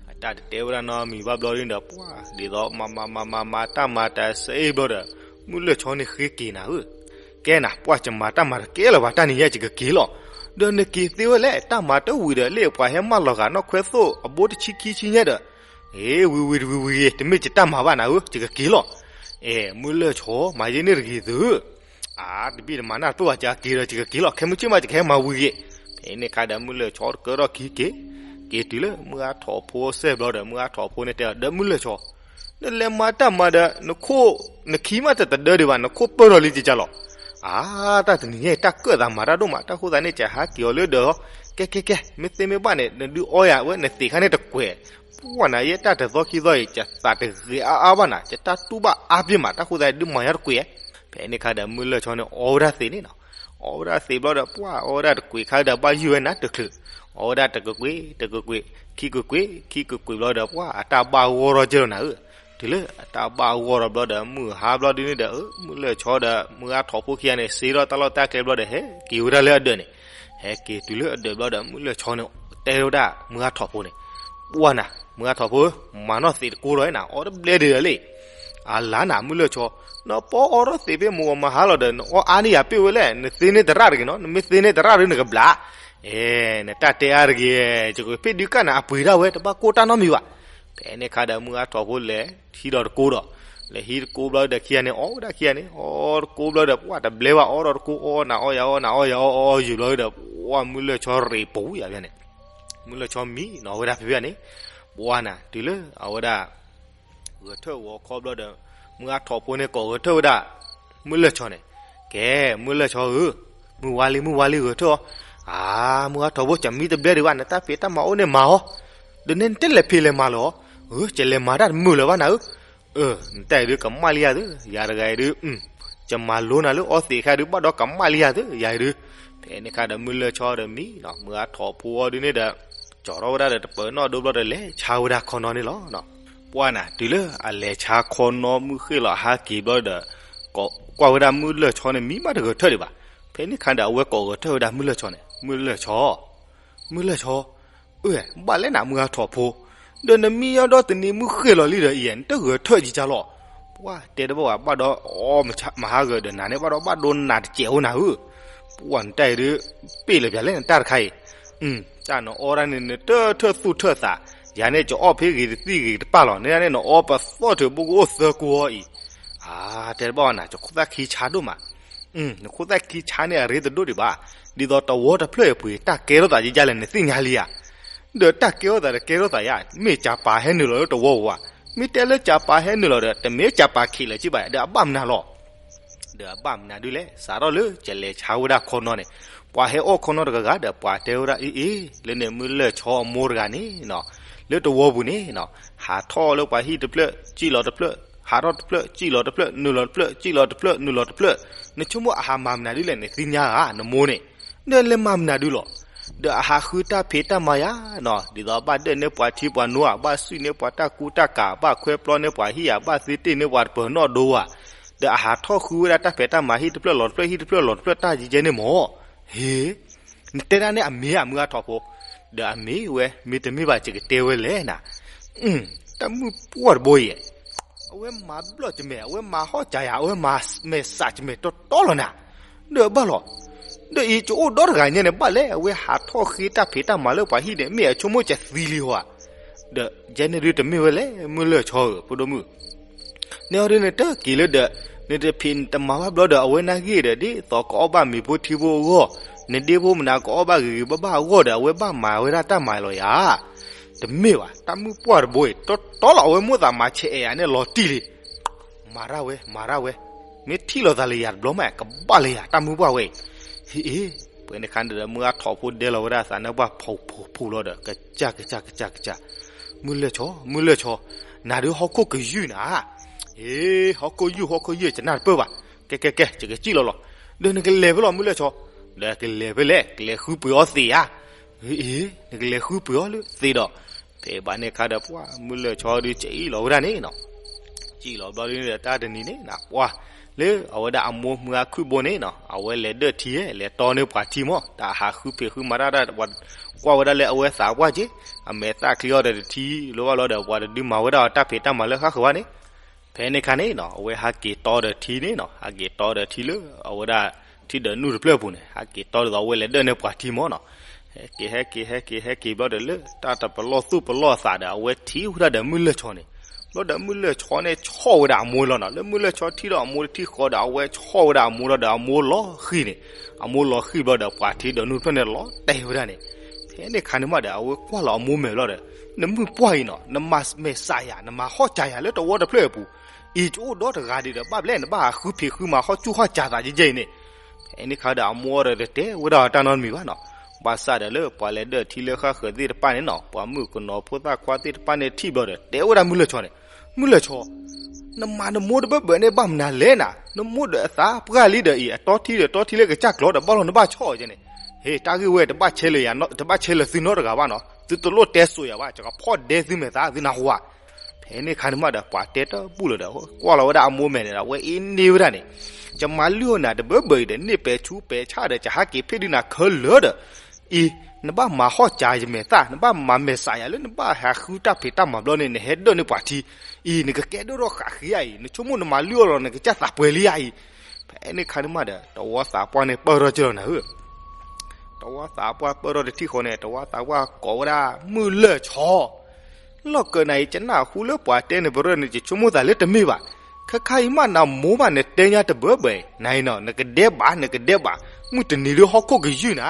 အတၢ်တတဲဝဲဒၣ်နီတမံၤဘၣ်ဘျီဒ်န့ၣ်ဒီး ပှၢ် ဒ်သိးမၤမၤမၤမၤမၤတၢ်မၤတၢ်စ့အ့ၣ်ဘျီဒီး မုၢ်လၢၢ်ဆီန့ၣ်ဃ့က့ၤနၤဧၢ, ကဲနၤ ပှၢ်ယမၤတၢ်မၤတကဲလၢၤဘၣ် တၢ်နံၤညါယကက့ၤလီၤ, ဒီးနက့ၤသ့ဝဲလဲၣ် တၢ်မၤတဝံၤဒီး လၢပှၤဟဲမၢလီၤဂာ်နီၢ်ခွဲသိၣ်အဘိတဆံခံဆံညါဒီး, အ့ ဝံၤဝံၤတဝံၤဝံၤဂ့ၤ တမ့ၢ်ယတၢ်မၤဘၣ်နၤဧၢ ယကက့ၤလီၤ, အဲ မုၢ်လၢၢ်ဆီ မၤယဲန့ၣ်တဂ့ၤသု အါ တဘ့ၣ်တမၤနၢ်တိၢ်ဘၣ် ယကက့ၤဒီး ယကက့ၤလီၤ ခဲမုၢ်ဆ့ၣ်မး ယကဟဲမၤဝံၤဂ့ၤ, ဖဲန့ၣ်ခါဒီး မုၢ်လၢၢ်ဆီတကၢထီၣ်ခံက့ၤ, က့ၤတုၤလၢ မုၢ်ဂၢ်ထီၣ်ဖိစဲၣ်ဘျီဒီး မုၢ်ဂၢ်ထီၣ်ဖိန့ၣ်တဲအီၤ ဒီးမုၢ်လၢၢ်ဆီ, နလဲၤမၤတၢ်မၤဒီး နခိၣ် နခံမးတတဒၢဒံးဘၣ် နခိၣ်ပၢၢ်ထီၣ်လံကကလီၤ, အါ တၢ်တနံၤညါအံၤ တၢ်ကၢၣ်သးမၤတၢ်ဒိၣ်မး တၢ်ဃိသတးန့ၣ် ကဟးက့ၤအီၤလၢဒီး, ကဲကဲကဲ မ့ၢ်သ့မ့ၢ်ဘၣ်န့ၣ် နဒုးအီယၤဝဲ နသံးခါန့ၣ်တကွဲး, ပှၢ်နၤ ယဲတၢ်တသီခံသီအံၤ ယသးတဂ့ၤအါအါဘၣ်နၤ ယတၢ်တူၢ်ဘၣ်အါပ့ၤမး တၢ်ဃိသတးဒုးမၤယါတကွံာ်, ဖဲန့ၣ်ခါဒီး မုၢ်လၢၢ်ဆီန့ၣ် အီဝဲဒၣ်သံးန့ၣ်နီၤ, အီဝဲဒၣ်သံးဘျီဒီး ပှၢ်အီဝဲဒၣ်တကွံာ်ခါဒီး ဘၣ်ယုၢ်ဝဲနၤတချုး, အီဝဲဒၣ်တကကွံာ် တကကွံာ် ခံကကွံာ် ခံကကွံာ်ဘျီဒီး ပှၢ်အတၢ်ဘၣ်ဂီၢ်ထီၣ်ကဲလီၤနၤဧၢ, တုၤလၢအတၢ်ဘၣ်ဂီၢ်ထီၣ်ဘျီဒီး မုၢ်ဟါဘျီဒုန့ၣ်ဒီး မုၢ်လၢၢ်ဆီဒီး မုၢ်ဂၢ်ထီၣ်ဖိခံဂၤန့ၣ် စ့ထီၣ်တၢ်လီၢ်တၢ်ကျဲဘျီဒီး ဟဲက့ၤဝဲဒၣ်လၢအဒၢးန့ၣ်, ဟဲက့ၤတုၤလၢအဒၢးဘျီဒီး မုၢ်လၢၢ်ဆီန့ၣ် တဲဝဲဒၣ်မုၢ်ဂၢ်ထီၣ်ဖိန့ၣ်, ပှၢ်နၤ မုၢ်ဂၢ်ထီၣ်ဖိဧၢ, မၤနီၢ်သံးတကိးဒီးနၤ အီတဘျဲဒံးလၢာ်လံ, အလါနၤ မုၢ်လၢၢ်ဆီ, နပီအီထီၣ်သံးဖဲမုၢ်ဂီၤမဟါလီၤဒီး နအီအါန့ၢ်ယၤပ့ၢ်ဝဲလဲၣ်, နသ့န့ၢ်သရၣ်တဂ့ၤနီၤ, နမ့ၢ်သ့န့ၢ်သရၣ်ဒီးနကဘျး, အဲ နတၢ်တဲအါတဂ့ၤ, ယကွဲးဖ့ၣ်ဒုးကၣ်နၤအပှ့ၤဒၣ်ဝဲ တဘၣ်ကိၢ်တၢ်နီတမံၤဘၣ်, ဖဲန့ၣ်ခါဒီး မုၢ်ဂၢ်ထီၣ်ဖိလဲၤဟံးဒီးတကိးဒီး, လဲၤဟံးတကိးဘျီဒီးခံဂၤန့ၣ် အီဝဲဒၣ်ခံဂၤန့ၣ် အီတကိးဘျီဒီး ပှၢ်တဘျဲဘၣ် အီထီၣ်တကိး အီနၤအီယၤအီနၤအီယၤအီအီယုာ်ဘျီဒီး ပှၢ်မုၢ်လၢၢ်ဆီရ့းပူၤယၤဖဲန့ၣ်, မုၢ်လၢၢ်ဆီမံနီၤဝဲဒၣ်ဖဲဖဲန့ၣ်, ပှၢ်နၤ တုၤလၢအဝဲဒၣ် ဂဲၤထၢၣ်ဂီၤခီဘျီဒီး မုၢ်ဂၢ်ထီၣ်ဖိန့ၣ် ကိးဂဲၤထၢၣ်ဝဲဒၣ် မုၢ်လၢၢ်ဆီန့ၣ်, ကဲ, မုၢ်လၢၢ်ဆီဧၢ, မုၢ်ဝါလံ မုၢ်ဝါလံ ဂဲၤထၢၣ်အီၤ. အါ, မုၢ်ဂၤထီၣ်ဖိ ကမံတဘျဲဒံးဘၣ်, နတၢ်ဖံးတၢ်မၤအိၣ်န့ၣ်မၤအီၤ, ဒီးနဲနတလဲၤဖံးလဲၤမၤလၢၤအီၤ. ဧၢ, ကလဲၤမၤတၢ်တမုာ်လၢၤဘၣ်နၤဧၢ. အၢ, နတၢ်အံၤဒုးကမၣ်လံယၤသု, ယၤတဂၤအံၤဒုး, ကမၤလိနၤလၢအီသံးအခါဒုး ဘၣ်ဒီးကမၣ်လံယၤသု, ယၤအံၤဒုး. ဖဲန့ၣ်ခါဒီး မုၢ်လၢၢ်ဆီဒီးမံနီၤ, မုၢ်ဂၤထီၣ်ဖိအီၤဒုးန့ၣ်ဒီး ကၠီထီၣ်ဝဲဒၣ်ဒီးတပၢၤနီၣ်ဒိဘျီဒီး လဲၤဆါဝဲဒၣ်ခီနီၤန့ၣ်လီၤ. ပှၢ်နၤ တုၤလၢအလဲၤဆါခီနီၤ မုၢ်ဃ့ၢ်လီၤအဟးက့ၤဘျီဒီး ကိးကွၢ်ဝဲဒၣ်မုၢ်လၢၢ်ဆီန့ၣ် မံဘၣ်တဂဲၤထၢၣ်ဒံးဘၣ်. ဖဲန့ၣ်ခါဒီး အဝဲကိးဂဲၤထၢၣ်ဝဲဒၣ်မုၢ်လၢၢ်ဆီန့ၣ်, မုၢ်လၢၢ်ဆီ, မုၢ်လၢၢ်ဆီ, အၢ, ဘၣ်လဲၣ်နၤ မုၢ်ဂၤထီၣ်ဖိ, ဒီးနမံညီဒီးတနံၤမုၢ်ဃ့ၢ်လီၤလံဒီးအံၤ နတဂဲၤထၢၣ်ကကၢ်လီၤ. ပှၢ်တဲတဘၣ်ဘၣ်, ဘၣ်ဒီးအီမၤဟးဂီၤဒီးနၤန့ၣ် ဘၣ်ဒီးဘၣ်ဒိနးတစဲးအိၣ်နၤဧၢ. ပှၢ်နတၢ်အံၤဒုး ပ့ၢ်လၢပျၢၤလဲၣ် နတၢ်တခါအံၤ. တၢ်နအီဒၣ်န့ၣ် နတထၢၣ်သူၣ်ထၢၣ်သး, ယၤန့ၣ် ကအီၣ်ဖဲဂ့ၤတသံၣ်ဂ့ၤတပၢ်လီၤ, နန့ၣ် နအီပသီၣ်ထုးဘိကအိၣ်သၢကိအီၤအံၤ. အါ, တဲတဘၣ်ဘၣ်နၤ, နခိၣ်သၣ်ခံဆါဒိၣ်မး. နခိၣ်သၣ်ခံဆါန့ၣ် အရ့တဒိၣ်ဒံးဘၣ်, ဒ်သိးတဝီတဖျၢၣ်အပူၤ တၢ်ကဲထီၣ်သးယဲယဲလဲၣ် နသ့ၣ်ညါလံဧါ. ဒီးတၢ်ကဲထီၣ်သးတကဲထီၣ်သးယါ, မ့ၢ်ကပၤဟဲနုာ်လီၤလၢတဝီပူၤဧါ, မ့ၢ်တဲလၢကပၤဟဲနုာ်လီၤဒီး တမ့ၢ်ကပၤခံးလၢၤက့ဘၣ်, ဒီးအဘၣ်မနုၤလီၤ. ဒီးအဘၣ်မနုၤဒုးလဲၣ်, စးထီၣ်လၢကလဲၤဆါဝဲဒၣ်ခီနီၤန့ၣ်, ပှၤဟဲအီၣ်ခီနီၤတဂၤဂၤဒီး ပှၤတဲဝဲဒၣ်အံၤအံၤ လၢန့ၣ်မုၢ်လၢၢ်ဆီအမိၢ်တဂၤန့ၣ်နီၤ, လၢတဝီပူၤန့ၣ်နီၤ, ဟးထီၣ်လၢပှၤဟံၣ်တဖျၢၣ် စံၣ်လီၤတဖျၢၣ်, ဟးထီၣ်တဖျၢၣ် စံၣ်လီၤတဖျၢၣ် နုာ်လီၤတဖျၢၣ် စံၣ်လီၤတဖျၢၣ် နုာ်လီၤတဖျၢၣ်, နဆိကမိၣ်အဟးမၤမနုၤဒုးလဲၣ် နသ့ၣ်ညါဧါ နမိၢ်န့ၣ်, ဒီးလဲၤမၤမနုၤဒုးလီၤ. ဒီးအဟးဃုတၢ်ဖံးတၢ်မၤယါနီၤ, ဒ်သိးဘၣ်ဒၢးန့ၢ်ပှၤထံပှၤနိဧါ, ဘၣ်စံၣ်န့ၢ်ပှၤတၢ်ကူတၢ်ကၤ, ဘၣ်ခွဲပျီန့ၢ်ပှၤဟံၣ်ဧါ, ဘၣ်သ့တ့ၢ်န့ၢ်ပှၤတပၢၤနီၣ်ဒိဧါ, ဒီးအဟးထီၣ်ဃုဝဲဒၣ်တၢ်ဖံးတၢ်မၤ ဟံၣ်တဖျၢၣ်လီၤတဖျၢၣ် ဟံၣ်တဖျၢၣ်လီၤတဖျၢၣ် တၢ်ယဲယဲန့ၣ်မၢ်. ဟ့, နတဲဒၣ်န့ၣ်အမ့ၢ်ဧါ မုၢ်ဂၤထီၣ်ဖိ. ဒီးအမ့ၢ်ဝဲ မ့ၢ်တမ့ၢ်ဘၣ် ယကတဲဝဲလဲၣ်နၤ, တၢ်မုၣ်ပှၢ်တဘိအံၤ အဝဲမၤဘျီၣ်ကမဲာ်, အဝဲမၤဟီၣ်ကၠးယၤ, အဝဲမၤမဲာ်စးကမဲာ်တီတီလီၤနၤ, ဒီးဘၣ်လီၤ. ဒီးအံၤကအိၣ်ဒီတဂၤညါန့ၣ် ဘၣ်လဲၣ် အဝဲဟးထီၣ်ဃ့တၢ်ဖံးတၢ်မၤလၢပှၤဟံၣ်န့ၣ် မ့ၢ်အဆိကမိၣ်ကသံလံဧါ. ဒီးယဲန့ၣ်ဒုးတမ့ၢ်ဝဲလဲၣ် မုၢ်လၢၢ်ဆီဧၢ ဖိဒိၣ်မုၣ်. န့ၣ်အီၤဒုး နတက့ၤလၢဒီး နတဖံးနတမၤဘၣ်ဘျီဒီး အဝဲနာ်ဂ့ၢ်ဒီး ဒ်သိးကအီၣ်ဘၣ်မ့ၤဖိထံဖိအဂီၢ်, နဒ့ဖိမနုၤကအီၣ်ဘၣ်ဂ့ၤဂ့ၤဘၣ်ဘၣ်အဂီၢ်ဒီး အဝဲဘၣ်မၤဝဲဒၣ်တၢ်မၤလီၤယၤ. တမ့ၢ်ဘၣ် တၢ်မုၣ်ပှၢ်တဘိအံၤ တီတီလီၤ အဝဲမိၣ်သးမၤဆဲးအဲၣ်ယၤန့ၣ်လီၤတံၢ်လံ. မၤတၢ်ဝဲ မၤတၢ်ဝဲ, မ့ၢ်ထံၣ်လိာ်သးလၢယၤတဘျီမး ကဘၣ်လၢယၤ တၢ်မုၣ်ပှၢ်ဝဲအံၤ. ဟ့ၣ်အ့, ပှဲၤန့ၣ်ခါန့ၣ်ဒီး မုၢ်ဂၤထီၣ်ဖိဒဲလီၤဝဲဒၣ်သးနၢ်ပှၢ်ဖူဖူဖူလီၤဒီး ကစၢ်ကစၢ်ကစၢ်ကစၢ်, မုၢ်လၢၢ်ဆီ မုၢ်လၢၢ်ဆီ, နၤဒုးဟီၣ်ခိၣ်ကယုၢ်နၤ, အ့ ဟီၣ်ခိၣ်ယုၢ် ဟီၣ်ခိၣ်ယုၢ် ကနၣ်တပၢၢ်ဘၣ်, ကဲကဲကဲ ယကစံၣ်လီၤလီၤ. ဒီးနကလဲၤဖဲလဲၣ် မုၢ်လၢၢ်ဆီ, ဒီးကလဲၤဖဲလဲၣ် ကလဲၤဃုပှ့ၤအီသံးဧါ. ဟ့ၣ်အ့, နကလဲၤဃုပှ့ၤအီလၢသံးဒီး, ဖဲဘၣ်န့ၣ်ခါဒီး ပှၤမုၢ်လၢၢ်ဆီဒုး စံၣ်လီၤဝဲဒၣ်န့ၣ်နီၤ. စံၣ်လီၤဘျီဒုးန့ၣ်ဒီး တၢ်တနံၤန့ၣ်နၤ ပှၤ လၢအဝဲဒၣ်အမိၢ်မုၢ်ဂၤခုၣ်ဘိန့ၣ်နီၤ အဝဲလဲၤဒၢၣ်ထံ လဲၤတီန့ၢ်ပှၤထံမၢ် တၢ်ဟးဃုဖံးဃုမၤတၢ်ဒၣ် ပှၤကွၢ်ဝဲဒၣ်လၢအဝဲသးပှၢ်က့ၤ အမဲာ်သၣ်ချံအီၤဒီးတထံၣ် လိၣ်ဘၣ်လီၤဒီး ပှၤတဒုးမၤဝဲဒၣ်တၢ်ဖံးတၢ်မၤလၢဃၣ်ဃၢၤဘၣ်န့ၣ်. ဖဲန့ၣ်ခါန့ၣ်နီၤ အဝဲဟးက့ၤတီဒီးထံန့ၣ်နီၤ ဟးက့ၤတီဒီးထံလၢအဝဲဒၣ်ထံဒီးနူၢ်တဖျၢၣ်အပူၤန့ၣ် ဟးက့ၤတီဒ်သိးအဝဲလဲၤဒၢၣ်န့ၢ်ပှၤထံမၢ်နီၤ. ဟဲက့ၤဟဲက့ၤဟဲက့ၤဟဲက့ၤဘျီဒီးလၢတၢ်တပလီၢ်သူၣ်ပလီၢ်အသးဒီး အဝဲထံၣ်ဝဲဒၣ်ဒီးမုၢ်လၢၢ်ဆီန့ၣ် ဘျီဒီးမုၢ်လၢၢ်ဆီန့ၣ်ဆီၣ်ဝဲဒၣ်အမိၢ်လီၤနီၤ. လၢမုၢ်လၢၢ်ဆီထံၣ်ဒီးအမိၢ်တထံၣ်ဃီဒီး အဝဲဆီၣ်ဝဲဒၣ်အမိၢ်လီၤဒီးအမိၢ်လီၤဃံၤန့ၣ် အမိၢ်လီၤဃံၤဘျီဒီးပှၤထံဒီးနူၢ်တဖျၢၣ်န့ၣ်လီၤတဲာ်ဝဲဒၣ်န့ၣ်. ဖဲန့ၣ်ခါန့ၣ်မးဒီး အဝဲကွၢ်လီၤအမိၢ်မဲာ်လီၤဒီး နမုၣ်ပှၢ်အံၤနီၤ နမၤမဲာ်စးယၤ နမၤဟီၣ်ကၠးယၤလၢတဝီတဖျၢၣ်အပူၤ အံၤကအိၣ်ဒီတဂၤဒံးဒီး ဘၣ်ဘျဲၣ်နဘၣ်ဟးဃုဖံးဃုမၤဟီၣ်ကၠူၣ်ဟီၣ်ကၠးသးယဲယဲအံၤန့ၣ်. ဖဲန့ၣ်ခါဒီးအမိၢ်ဒီးတတဲဝဲဒၣ်တၢ်နီတမံၤဘၣ်နီၤ. ဘၣ်ဆၣ်ဒီးလၢပှၤလဲၤဒၢၣ်ထံလၢဃၣ်ဃၢၤသ့ၣ်တဖၣ်န့ၣ်နီၤ ပှၤမုၣ်ကနီၤဖိသၣ်ခွါသ့ၣ်တဖၣ်န့ၣ်ထံၣ်ဘျီဒီး တဲဝဲဒၣ်မုၢ်လၢၢ်ဆီန့ၣ် မုၢ်လၢၢ်ဆီ နမၤနမိၢ်တဘၢဘၢန့ၣ်ဘၣ်မနုၤလဲၣ်နၤ နမိၢ်ဒီးအသးပှၢ်လံဒီးအံၤ အတီထံဒီးတီထံလၢကစၢ်ကျီဒီးဘၣ်လီၤနဘၣ်ဆီၣ်အီၤန့ၣ်. ဟ့ၣ် တၢ်ဂ့ၢ်ဝဲတဘၣ်ဆဲးလၢယၤ တဘၣ်ဆဲးလၢသုနီတဂၤဘၣ်နီၤ သုတလိၣ်တဲစိာ်ယၤဘၣ် ယကဖီၣ်ဒဲသုမဲာ်သးသုနၢ်ဟူဧါ. ဖဲန့ၣ်ခါန့ၣ်မးဒီး ပှၤတဲတဘူၣ်လၢၤဒီး ကွၢ်လီၤဝဲဒၣ်အမိၢ်မဲာ်န့ၣ်ဒီး အဝဲအ့န့ၢ်ဝဲဒၣ်န့ၣ် ယမၤလုၢ်အီၣ်နၤတဘၢဘၢအံၤဒီး န့ၢ်ပဲာ်ဆူးပဲာ်ဆၣ်ဒီး ယဟးက့ၤဖ့ၣ်ဒုးနၤခဲလၢာ်ဒီး အံၤ နဘၣ်မၤဟီၣ်ကၠးယမဲာ်သၣ် နဘၣ်မၤမဲာ်စးယၤလၢနဘၣ်ဟးဃုတၢ်ဖံးတၢ်မၤဘျီန့ၣ် နဟဲဒၢၣ်န့ၢ်ပှၤထံ အံၤ နကကဲဒိၣ်ထီၣ်ဃာ်ဃ့ဧါအံၤ နဆိကမိၣ်နမၤလုၢ်အီၣ်လီၤနကစၢ်သးပှဲၤလံဧါအံၤ. ဖဲန့ၣ်ခါန့ၣ်မးဒီး တဝီသးပှၢ်န့ၣ်ပၢၢ်ထီၣ်က့ၤလီၤနၤဧၢ တဝီသးပှၢ်ပၢၢ်ထီၣ်တထံၣ်ဃီန့ၣ် တဝီသးပှၢ်ကိးဝဲဒၣ်မုၢ်လၢၢ်ဆီ လီၢ်ကၢနၤအံၤ ယနၢ်ဟူလၢပှၤတဲနပရၢၢ်န့ၣ် ယဆိကမိၣ်သးလၢတမ့ၢ်ဘၣ်. ခဲခါအံၤမးနမိၢ်ဘၣ်နတဲညါတဘၢဘၢအံၤ နအံၤနီၤ နကဒဲးဘၣ် နကဒဲးဘၣ် မုၢ်တနံၤဒုးဟီၣ်ခိၣ်ကယုၢ်နၤ.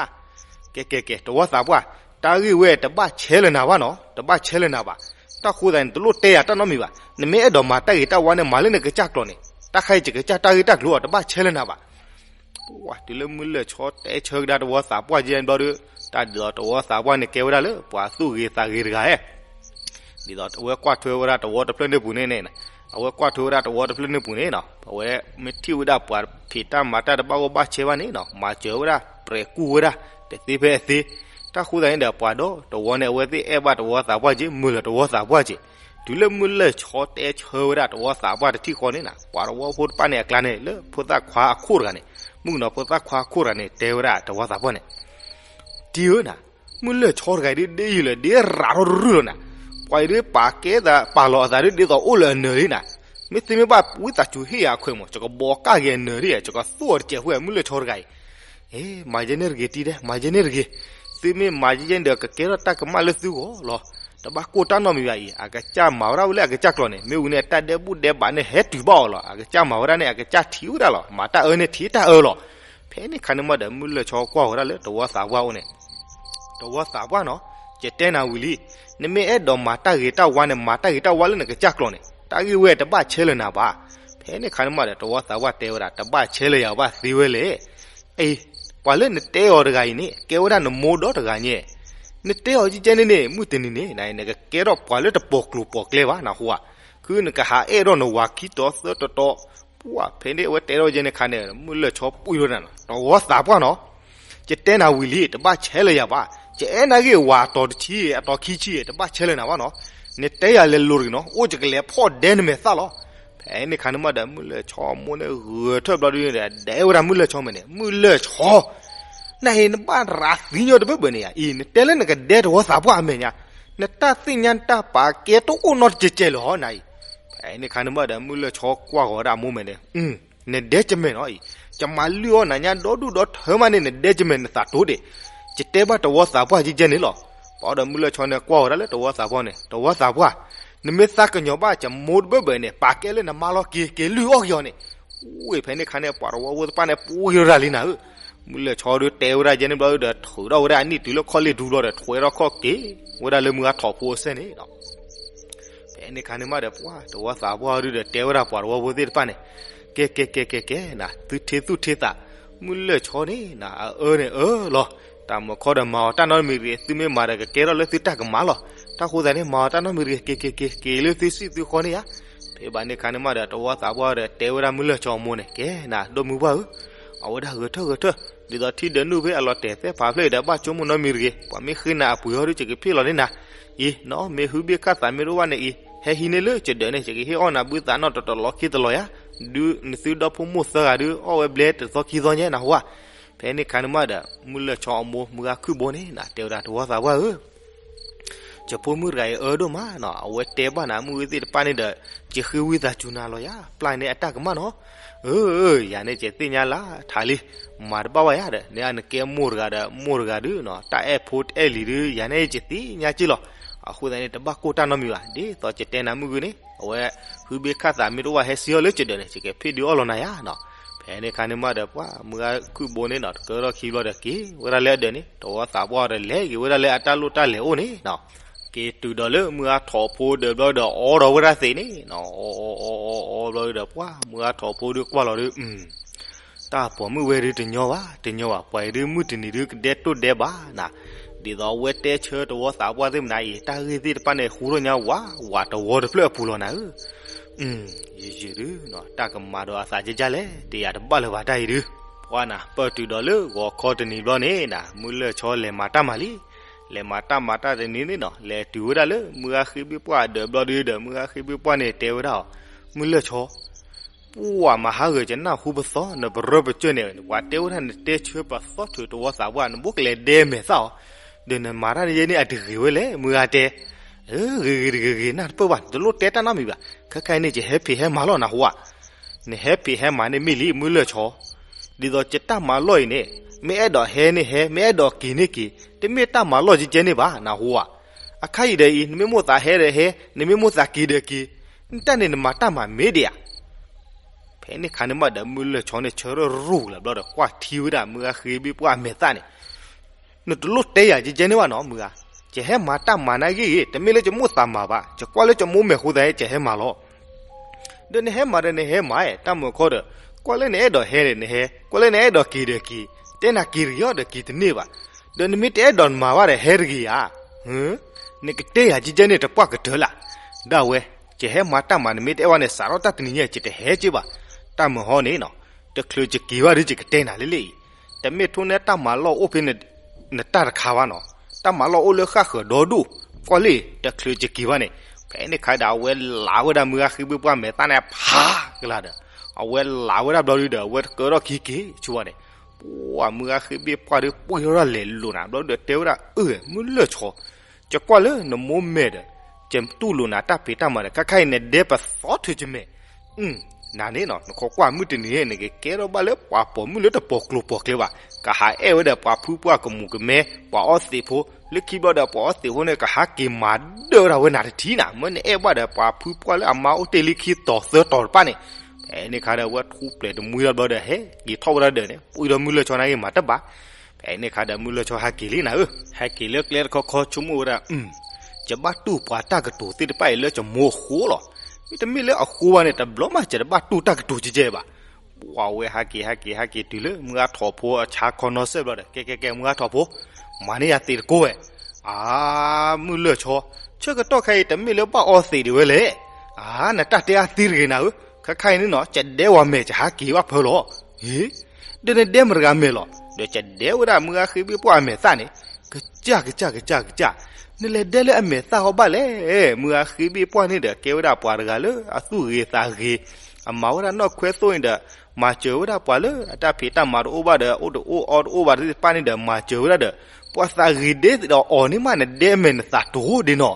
ကဲကဲကဲ တဝီသးပှၢ် တၢ်ဂ့ၢ်ဝဲတဘၣ်ဆဲးလၢနၤဘၣ်နီၤ တဘၣ်ဆဲးလၢနၤဘၣ်. တၢ်ဃိသးန့ၣ် တလိၣ်တဲယၤတၢ်နီတမံၤဘၣ်. နမ့ၢ်အဲၣ်ဒိးမၤတၢ်ဂ့ၤတၢ်ဝါန့ၣ် မၤလၢနကစၢ်ကျိာ်န့ၣ် တၢ်ခါအံၤယကစၢ်တၢ်ဂ့ၢ်တၢ်ကျိၤအီၤ တဘၣ်ဆဲးလၢနၤဘၣ်. ပှၤတုၤလၢမုၢ်လၢၢ်ဆီတဲဆၢကဒါတဝီသးပှၢ်ကဲဘျီဒီး, တၢ်ဒ်သိးတဝီသးပှၢ်န့ၣ်ကဲဝဲဒၣ်လၢပှၤသူၣ်ဂ့ၤသးဂ့ၤတဂၤဧဲ, ဒ်သိးအဝဲကွၢ်ထွဲဝဲဒၣ်တဝီတဖျၢၣ်န့ၣ်ပူၤန့ၣ်, အဝဲကွၢ်ထွဲဝဲဒၣ်တဝီတဖျၢၣ်န့ၣ်ပူၤန့ၣ်နီၤ, အဝဲမ့ၢ်ထံၣ်ဝဲဒၣ်ပှၤဖံးတၢ်မၤတၢ်တဘၣ်ဂီၢ်ဘၣ်ဆဲးဘၣ်န့ၣ်နီၤ, မၤစၢၤဝဲဒၣ် ပြဲးကူၣ်ဝဲဒၣ် တသ့ဖဲအသ့, တၢ်ဃိသတးန့ၣ်ဒီးပှၤဒီတဝီန့ၣ် အဝဲသ့ၣ်အဲၣ်ဘၣ်တဝီသးပှၢ်က့ၤ မုၢ်လၢၢ်တဝီသးပှၢ်က့ၤ, တုၤလၢမုၢ်လၢၢ်ဆီတဲဆၢဝဲဒၣ်တဝီသးပှၢ်တထံၣ်ဃီန့ၣ်နီၤ, ပှၤတဝီဖိတဖၣ်န့ၣ်အကျါန့ၣ် လၢဖိသၣ်ခွါအခိၣ်တဂၤန့ၣ်, မုၣ်ကနီၤဖိသၣ်ခွါအခိၣ်တဂၤန့ၣ် တဲဝဲဒၣ်တဝီသးပှၢ်န့ၣ်, တံၤဧၢနၤ, မုၢ်လၢၢ်ဆီတဂၤအံၤဒ်ဒ်အံၤလၢၤ ဒ်ရးထီၣ်တရုၢ်လီၤနၤ, ပှၤအံၤဒ်ပာ်ကဲသး ပာ်လီၤအသးဒ်ဒ်သိးအိၣ်လၢအနၢၤလံနၤ, မ့ၢ်သုမ့ၢ်ဘၣ်ဝံသးစူၤဟ့ၣ်ယၤအခွဲးမး ယကဘီးကၢ်က့ၤအနၢၤဒ် ယကသူၣ်အီၤတစဲးဃိ မုၢ်လၢၢ်ဆီတဂၤအံၤ, မၤယဲန့ၣ်တဂ့ၤတံၤဒဲး မၤယဲန့ၣ်တဂ့ၤ, သုမ့ၢ်မၤယဲန့ၣ်ဒီး ကကဲထီၣ်တၢ်ကမၣ်လၢသုဂီၢ်လီၤ, တဘၣ်ကိၢ်တၢ်နီတမံၤဘၣ်အံၤ, အကစၢ်မၤဝဲဒၣ်ဝဲလၢအကစၢ်ကျိာ်န့ၣ် မ့ၢ်ဝံၤန့ၣ် တၢ်ဒဲးဘူၣ်ဒဲးဘးန့ၣ်ဟဲတုၤဘၣ်အီၤလီၤ, အကစၢ်မၤဝဲဒၣ်န့ၣ် အကစၢ်ထံၣ်ဝဲဒၣ်လီၤ, မၤတၢ်အၢန့ၣ်ထံၣ်တၢ်အၢလီၤ, ဖဲန့ၣ်ခါန့ၣ်မးဒီး မုၢ်လၢၢ်ဆီကွၢ်ဝဲဒၣ်လၢတဝီသးပှၢ်အိၣ်န့ၣ် တဝီသးပှၢ်နီၤ, ယတဲနၤဝံၤလံ, နမ့ၢ်အဲၣ်ဒိးမၤတၢ်ဂ့ၤတၢ်ဝါန့ၣ် မၤတၢ်ဂ့ၤတၢ်ဝါလၢနကစၢ်ကျိာ်န့ၣ် တၢ်ဂ့ၢ်ဝဲတဘၣ်ဆဲးလၢၤနၤဘၣ်, ဖဲန့ၣ်ခါန့ၣ်မးဒီး တဝီသးပှၢ်တဲဝဲဒၣ် တဘၣ်ဆဲးလၢၤယၤဘၣ်သ့ဝဲလဲၣ်, အံၤ, ပှၤလၢနတဲအီၤတဂၤအံၤန့ၣ် ကဲဝဲဒၣ်နမိၢ်ဒီတဂၤညါ, နတဲအီၤကဲကဲန့ၣ်န့ၣ် မုၢ်တနံၤန့ၣ် နကကဲထီၣ်ပှၤလၢတပိာ်ကျိၤပိာ်ကျဲဘၣ်နဟူဧါ, ခုနကဟးအဲၣ်ထီၣ်နဝၤခံတီၤသၢတီၤတီၤ, ပှၤဖဲန့ၣ်အဝဲတဲထီၣ်ကဲန့ၣ်ခါန့ၣ် မုၢ်လၢၢ်ဆီပှံၢ်ထီၣ်နၤနီၤ, တဝီသးပှၢ်နီၤ ယတဲနၤဝံၤလံ တဘၣ်ဆဲးလၢၤယၤဘၣ်, ယအဲၣ်နၤဂ့ၢ်ဝၤအတီၤတဆံ အတီၤခံဆံ တဘၣ်ဆဲးလၢၤနၤဘၣ်နီၤ, နတဲယၤလဲၤလိၤတဂ့ၤနီၤ အိၣ်ယကလဲၤဖီၣ်ဒဲနမဲာ်သၣ်လီၤ, ဖဲန့ၣ်ခါန့ၣ်မးဒီး မုၢ်လၢၢ်ဆီအမိၢ်န့ၣ်ဂဲၤထၢၣ်ဘျီဒုဒီး ဒဲဝဲဒၣ်မုၢ်လၢၢ်ဆီမဲာ်န့ၣ် မုၢ်လၢၢ်ဆီ နအံၤနဘၣ်ရၤသံညီတဘၢဘၢန့ၣ်ယါအံၤ နတဲလၢနကဒဲတဝီသးပှၢ်အမဲာ်ညါ, နတၢ်သ့ၣ်ညါနတၢ်ပာ်ကဲတအိၣ်နီတကဲးကဲးလၢၤဟီနအံၤ, ဖဲန့ၣ်ခါန့ၣ်မးဒီး မုၢ်လၢၢ်ဆီကွၢ်ဃီၤဝဲဒၣ်အမိၢ်မဲာ်န့ၣ် နဒဲကမဲာ်နီၤအံၤ, ယမၤလုၢ်အီၣ်နၤညါဒီဒူၣ်ဒီထၢမးန့ၣ် နဒဲကမဲာ်နသးတိၤဒံး, ယတဲဘၣ်တဝီသးပှၢ်ကဲကဲန့ၣ်လီၤ, ပှၤဒီးမုၢ်လၢၢ်ဆီန့ၣ်ကွၢ်ဃီၤဒၣ်လၢတဝီသးပှၢ်န့ၣ် တဝီသးပှၢ်, နမ့ၢ်သးကညီၤဘၣ်ကမိၢ်တဘၢဘၢန့ၣ် ပာ်ကဲလၢနမါလီၤက့ၤ က့ၤလုၢ်အီၣ်က့ၤအီၤန့ၣ်, ဝ့ၢ်ဖဲန့ၣ်ခါန့ၣ် ပှၤတဝီဖိတဖၣ်န့ၣ် ပူၤယိၤရၤလံနၤဧၢ, မုၢ်လၢၢ်ဆီဒုတဲဝဲဒၣ်ကဲန့ၣ်ဘျီဒီး ထုးထီၣ်ဝဲဒၣ်အနံၣ်တုၤလၢခီၣ်လ့ၢ်ဒူဘျီဒီး ထွဲထီၣ်ခီၣ်က့ၤဝဲဒၣ်လၢမုၢ်ဂၤထိးဖိအစဲန့ၣ်လီၤ ဖဲန့ၣ်ခါန့ၣ်မးဒီး ပှၤတဝီသးပှၢ်ဒုဒီးတဲဝဲဒၣ်ပှၤတဝီဖိသ့ၣ်တဖၣ်န့ၣ်, ကဲကဲကဲကဲကဲနၤ သုထ့သူၣ်ထ့သး, မုၢ်လၢၢ်ဆီန့ၣ်နၤ အအၢန့ၣ်အၢလီၤ, တၢ်မုၢ်ခီဒီးမၤအီၤတၢ်နီတမံၤတဂ့ၤ, သုမ့ၢ်မၤဒီးကကဲထီၣ်လၢသုတၢ်ကမၣ်လီၤ, တၢ်ဃိသတးန့ၣ် မၤအီၤတၢ်နီတမံၤတဂ့ၤ, က့ၤက့ၤက့ၤက့ၤလၢသုစံၣ်သုဃီန့ၣ်ယါ, ဖဲဘၣ်န့ၣ်ခါန့ၣ်မးဒီး တဝီသးပှၢ်ဒီးတဲဝဲဒၣ်မုၢ်လၢၢ်ဆီအမိၢ်န့ၣ်, ကဲနၤ ဒိၣ်မုၢ်ပှၢ်ဧၢ, အဝဲဒၣ်ဂဲၤထၢၣ်ဂဲၤထၢၣ်, ဒ်သိးထံဒၢးနုာ်ဖဲအလီၤတဲာ်သဲဖးဖျၢၣ်အံၤဒီး ဘၣ်ဆိကမိၣ်နီတမံၤတဂ့ၤ, ပှၤမ့ၢ်ဃ့နၤအပှ့ၤဟီဒု ယကဖ့ၣ်လီၤန့ၢ်နၤ, အံၤနီၢ် မ့ၢ်ဟုဘ့ၣ်ခၣ်သးမ့ၢ်တအိၣ်ဘၣ်န့ၣ်အံၤ ဟဲဟံးန့ၢ်လၢကဒၢးန့ၣ် ယကဟ့ၣ်အီၣ်နၤဘုသးနီၢ်တတီၤလီၤခံတလီၤယါ, ဒုးနသုဒီဖိမိၢ်သၢဂၤဒုး အီၣ်ဝဲဘျဲတသီခံသီညါနဟူဧါ, ဖဲန့ၣ်ခါန့ၣ်မးဒီး မုၢ်လၢၢ်ဆီအမိၢ်မုၢ်ဂၤခုၣ်ဘိန့ၣ်နၤ တဲဝဲဒၣ်တဝီသးပှၢ်ဧၢ ယဖိမုၣ်တဂၤအံၤအၢဒိၣ်မးနီၤ, အဝဲတဲဘၣ်နၤမုၢ်ဂၤသ့ၣ်တဖၣ်န့ၣ်ဒီး ယဃ့ဝံသးစူၤနၤလီၤယါ, ပျၢ်န့ၢ်အတၢ်ကမၣ်နီၤ, အၢ ယၤန့ၣ်ယသ့ၣ်ညါလၢထးလံ, မၤတဘၣ်ဝဲယါဒီး နနကဲမိၢ်တဂၤဒီး မိၢ်တဂၤဒုနီၤ, တၢ်အဲၣ်ဖိတအဲၣ်လံၤဒု ယၤန့ၣ်ယသ့ၣ်ညါက့လီၤ, အဃိသတးန့ၣ် တဘၣ်ကိၢ်တၢ်နီတမံၤဘၣ်, ဒ်သိးယတဲနၤမုၢ်ဂၤန့ၣ် အဝဲ ဟုဘ့ၣ်ခၣ်သးမ့ၢ်တအိၣ်ဘၣ်ဟဲစံၣ်အီၣ်လၢကဒၢးန့ၣ် ယကဖ့ၣ်ဒုးအီၣ်လီၤနၤယါနီၤ, ဖဲန့ၣ်ခါန့ၣ်မးဒီး ပှၤမုၢ်ဂၤခုၣ်ဘိန့ၣ်နီၤ တကၢထီၣ်ခံဘျီဒီးက့ၤဝဲဒၣ်လၢအဒၢးန့ၣ် တဝီသးပှၢ်ဒီးလဲၤက့ၤဝဲဒၣ်လၢအတၢ်လိၣ်တၢ်လဲၤအိၣ်န့ၣ်နီၤ, က့ၤတုၤဒီးလၢမုၢ်ဂၤထိးဖိဒၢးဘျီဒီး အီဒီးဝဲဒၣ်သ့ၣ်န့ၣ်နီၤ, အီအီအီအီအီဘျီဒီး ပှၤမုၢ်ဂၤထိးဖိဒုးကွၢ်လီၤဒုး တၢ်ပိာ်မုၣ်ဝဲဒုးတညီဘၣ် တညီဘၣ်, ပှၤအံၤဒုးမုၢ်တနံၤဒုးကဒဲတိၢ်ဒဲးဘၣ်နၤ, ဒ်သိးအဝဲတဲဆၢတဝီသးပှၢ်သ့ၣ်မနၤအံၤ တၢ်ဂ့ၢ်သ့ၣ်တဖၣ်န့ၣ် ဟူထီၣ်ညါဝးဝးတဝီတဖျၢၣ်အပူၤလီၤနၤဧၢ, ယယုၢ်ဒုးနီၤ တၢ်ကမၤဒီးအသးကဲကၢ်လဲၣ် တယာ်တဘၣ်လၢၤဘၣ်တၢ်အံၤဒုး, ပှၤနၤ ပၢၢ်တုၤဒီးလၢဂီၤခီတနံၤဘျီန့ၣ်နၤ မုၢ်လၢၢ်ဆီလဲၤမၤတၢ်မၤလံ, လဲၤမၤတၢ်မၤတၢ်တနံၤန့ၣ်နီၤ လဲၤတုၤဝဲဒၣ်လၢမုၢ်ဂၤဃ့ဘ့ၣ်ပှၢ်အဒၢးဘျီဒုးဒီး မုၢ်ဂၤဃ့ဘ့ၣ်ပှၢ်န့ၣ်တဲဝဲဒၣ်အီၤ, မုၢ်လၢၢ်ဆီ ပှၤမၤဟးဂီၤကနၢ်ဟူပသီ နပရၢပကျၢၢ်န့ၣ် ပှၤတဲဝဲဒၣ်နတဲဆၢပသီထုးတဝီသးပှၢ် နဘိးကလဲၤဒဲမဲာ်သၣ်အီၤ, ဒီးနမၤတၢ်န့ၣ်ယဲန့ၣ် အတဂ့ၤဝဲလဲၣ် မုၢ်ဂၤတဲ, ဂ့ၤဂ့ၤတဂ့ၤဂ့ၤ နၢ်တပၢၢ်ဘၣ် နတလိၣ်တဲတၢ်နီတမံၤဘၣ်, ခဲခါအံၤန့ၣ် ယဟဲဖံးဟဲမၤလီၤနဟူဧါ, နဟဲဖံးဟဲမၤန့ၣ်မ့ၢ်လံ မုၢ်လၢၢ်ဆီ, ဒ်သိးယတၢ်မၤလီၢ်အံၤန့ၣ် မ့ၢ်အဲၣ်ဒိးဟဲန့ၣ်ဟဲ မ့ၢ်အဲၣ်ဒိးက့ၤန့ၣ်က့ၤ တမ့ၢ်တၢ်မၤလီၢ်ကဲကဲန့ၣ်ဘၣ် နဟူဧါ, အခါအံၤဒီးအံၤ နမ့ၢ်မိၣ်သးဟဲဒီးဟဲ နမ့ၢ်မိၣ်သးက့ၤဒီးက့ၤ, နတၢ်န့ၣ်နမၤတၢ်မၤမ့ၢ်ဒံးဧါ ဖဲန့ၣ်ခါန့ၣ်မးဒီး မုၢ်လၢၢ်ဆီန့ၣ် ဆၢထၢၣ်ရူၢ်လၢၤဘျီဒီး ကွၢ်ထံဝဲဒၣ်မုၢ်ဂၤဃ့ဘ့ၣ်ပှၢ်အမဲာ်သၣ်န့ၣ်, နတလိၣ်တဲယၤကဲကဲန့ၣ်ဘၣ်နီၤ မုၢ်ဂၤ, ယဟဲမၤတၢ်မၤနၤဂ့ၤဂ့ၤ တမ့ၢ်လၢယမိၣ်သးမၤဘၣ် ယကွၢ်လၢယမိၢ်မဲာ်ဃိသတး ယဟဲမၤလီၤ ဒီးနဟဲမၤဒီးနဟဲမၤ တၢ်မုၢ်ခီဒီး ကွၢ်လၢနအဲၣ်ဒိးဟဲဒီးနဟဲ, ကွၢ်လၢနအဲၣ်ဒိးက့ၤဒီးက့ၤ, တဲနၤက့ၤတဂ့ၤအီၤဒီးက့ၤတန့ၢ်ဘၣ်. ဒီးနမ့ၢ်တအဲၣ်ဒိးနမၤဘၣ်ဒီးဟဲတဂ့ၤဧါ. နကတဲယၤကဲကဲန့ၣ်တပှၢ်ကတၢၢ်လၢ်. ဒၣ်ဝဲ, ယဟဲမၤတၢ်မၤ နမ့ၢ်တအဲၣ်ဝဲန့ၣ် စးထီၣ်တၢ်တနံၤညါ ယတဟဲက့ၤဘၣ်. တၢ်မုာ်ဟီန့ၣ်နီၤ, တချုးယက့ၤဘၣ်ဒီးယကတဲနၤလၢလၢအံၤ, တမ့ၢ်ထိၣ်န့ၢ်တၢ်မၤလီၢ်အိၣ်ဖဲ နတၢ်တခါဘၣ်နီၤ, တၢ်မၤလီၢ်အိၣ်လၢဃၣ်ဃၢၤဒီဒူၣ်, ကွၢ်လံ, တချုးယက့ၤဘၣ်န့ၣ်, ဖဲန့ၣ်ခါဒီး အဝဲလးဝဲဒၣ်မုၢ်ဂၤဃ့ဘ့ၣ်ပှၢ်အမဲာ်သၣ်န့ၣ် ဖးကလာ်ဒီး, အဝဲလးဝဲဒၣ်ဘျီဒုဒီး အဝဲတကၢထီၣ်ခံက့ၤဆူဝဲန့ၣ်, ပှၢ်မုၢ်ဂၤဃ့ဘ့ၣ်ပှၢ်ဒီး ပှ့ၤထီၣ်ဒၣ်လဲာ်လိာ်နၤဘျီဒီး တဲဝဲဒၣ် အၢ မုၢ်လၢၢ်ဆီ ယကွၢ်လၢနမိၢ်မဲာ်ဒီး ယတူၢ်လိာ်နၤတၢ်ဖံးတၢ်မၤဒီး ခါခါအံၤနဒဲပသီထုးယမဲာ်, နၤန့ၣ်နီၤ နခိးကွၢ်မုၢ်တနံၤန့ၣ် နကကဲထီၣ်ဘၣ်လၢပှၤပိာ်မုၣ်လၢတပိာ်ကျိၤပိာ်ကျဲဘၣ်, ကဟးအဲၣ်ဝဲဒီးပှၤဖုပှၢ်ကမူၤကမဲ ပှၤအီသံးဖိ, လၢခံဘျီဒီး ပှၤအီသံးဖိန့ၣ် ကဟးက့ၤမၤဒၢၣ်ဝဲဒၣ်ဝဲနၤတထံၣ်နၤ, မ့ၢ်နအဲၣ်ဘၣ်ဒီးပှၤဖုပှၢ်လၢအမါအိၣ်တ့ၢ်လံခံတီၤသၢတီၤတဖၣ်န့ၣ်, ဖဲန့ၣ်ခါဒီး အဝဲထူၣ်ပျဲၤတမှံလီၤဘျီဒီး ဟဲက့ၤထီၣ်ဝဲဒၣ်ဒီးန့ၣ် ပှ့ၤဒီးမုၢ်လၢၢ်ဆီန့ၣ်ဂ့ၤမၤတဘၣ်. ဖဲန့ၣ်ခါဒီး မုၢ်လၢၢ်ဆီဟဲက့ၤလံနၤဧၢ, ဟဲက့ၤလၢကျဲတခီခီ ဆိကမိၣ်ဝဲဒၣ်, ယဘၣ်တူၢ်ပှၤတၢ်ကတိၤသ့ၣ်တဖၣ်အံၤလၢယမိၢ်အဃိလီၤ. မ့တမ့ၢ်လၢအဃိဘၣ်န့ၣ် တဘျီမး ယတဘၣ်တူၢ်တၢ်ကတိၤကဲကဲဘၣ်. ပှၢ်ဝဲဟဲက့ၤ ဟဲက့ၤ ဟဲက့ၤတုၤလၢမုၢ်ဂၤထိးဖိအဆါခီနီစဲၣ်ဘျီဒီး ကဲကဲကဲ မုၢ်ဂၤထိးဖိ, မၤန့ၢ်ယၤသံးတကိးဝဲ, အါ, မုၢ်လၢၢ်ဆီ, ဆၢကတီၢ်ခဲအံၤ တမ့ၢ်လၢဘၣ်အီသံးဒံးဝဲလဲၣ်. အါ, နတၢ်တဲအါသံတဂ့ၤနၤဧၢ, ခဲခါအံၤန့ၣ်နီၤ ယဒဲဝဲမဲာ် ယဟးက့ၤဘၣ်ဖၢလီၤ. ဟ့, ဒီးနဒဲမတဂၤမဲာ်လီၤ, ဒီးယဒဲဝဲဒၣ်မုၢ်ဂၤဃ့ဘ့ၣ်ပှၢ်အမဲာ်သၣ်န့ၣ်, ကစၢ် ကစၢ် ကစၢ် ကစၢ်, နလဲၤဒဲလၢအမဲာ်သၣ်ဟီဘၣ်လဲၣ်, မုၢ်ဂၤဃ့ဘ့ၣ်ပှၢ်န့ၣ်ဒီး ကဲဝဲဒၣ်ပှၤတဂၤလၢအသူၣ်ဂ့ၤသးဂ့ၤ, အမၤဝဲဒၣ်နီၢ်ခွဲသိၣ်န့ၣ်ဒီး မၤစၢၤဝဲဒၣ်ပှၤလၢအတၢ်ဖံးတၢ်မၤတအိၣ်ဘၣ်ဒီး အိၣ်တအိၣ်အီတအိၣ်ဘၣ်သ့ၣ်တဖၣ်န့ၣ်ဒီး မၤစၢၤဝဲဒၣ်ဒီး ပှၤသးဂ့ၤဒဲသ့ၣ်ဒီးအီၤန့ၣ်မး နဒဲမဲာ်နသးတိၤဒ်နီၤ.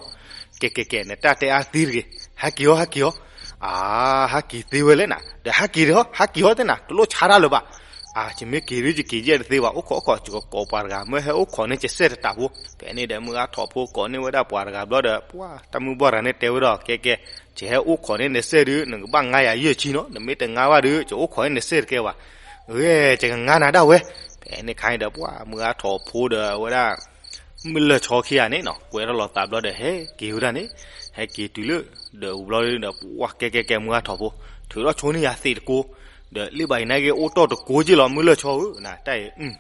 ကဲကဲကဲ နတၢ်တဲအါသံတဂ့ၤ, ဟဲက့ၤအီၤ ဟဲက့ၤအီၤ, အါ, ဟဲက့ၤသ့ဝဲလဲၣ်နၤ, ဒီးဟဲက့ၤဒီး ဟဲက့ၤအီၤသ့ၣ်နၤ တလိၣ်ဆါတၢ်လၢၤဘၣ်. အါ, ယမ့ၢ်က့ၤဒုးယက့ၤယဲၢ်တသ့ဘၣ်, အိၣ်ခိးအိၣ်ခိး ယကကိးပှၤတဂၤ မ့ၢ်ဟဲအိၣ်ခိးန့ၣ် ယစဲးတတးဖိ. ဖဲန့ၣ်ဒီး မုၢ်ဂၤထိးဖိကိးန့ၢ်ဝဲဒၣ်ပှၤတဂၤဘျီဒီး ပှၤ တၢ်မုၢ်ဘှီၣ်တဂၤန့ၣ်တဲဝဲဒီး ကဲကဲ, ယဟဲအိၣ်ခိးန့ၢ်နစဲးဒုး နကဘၣ်ငါယၤယဲၢ်ဆံနီၤ, နမ့ၢ်တငါဘၣ်ဒုး ယအိၣ်ခိးန့ၢ်နစဲးတကဲဘၣ်. ဂ့ၤ, ယကငါနၤဒၣ်ဝဲ. ဖဲန့ၣ်ခါန့ၣ်ဒီး ပှၤ မုၢ်ဂၤထိးဖိဒီးဝဲဒၣ် မုၢ်လၢၢ်ဆီခံဂၤန့ၣ်နီၤ ကွဲထီၣ်လိာ်သးဘျီဒီး ဟဲက့ၤဝဲဒၣ်န့ၣ်, ဟဲက့ၤတုၤလၢ ဒီးဝံၤဘျီဒီး ပှၤ ကဲကဲကဲ မုၢ်ဂၤထိးဖိ, ထုးထီၣ်ဆိန့ၢ်ယၤသံးတကိး, ဒီးလၢဘၣ်အံၤနာ်က့ အိၣ်တီၢ်တကိးက့လီၤ မုၢ်လၢၢ်ဆီဧၢ, နတၢ်အံၤ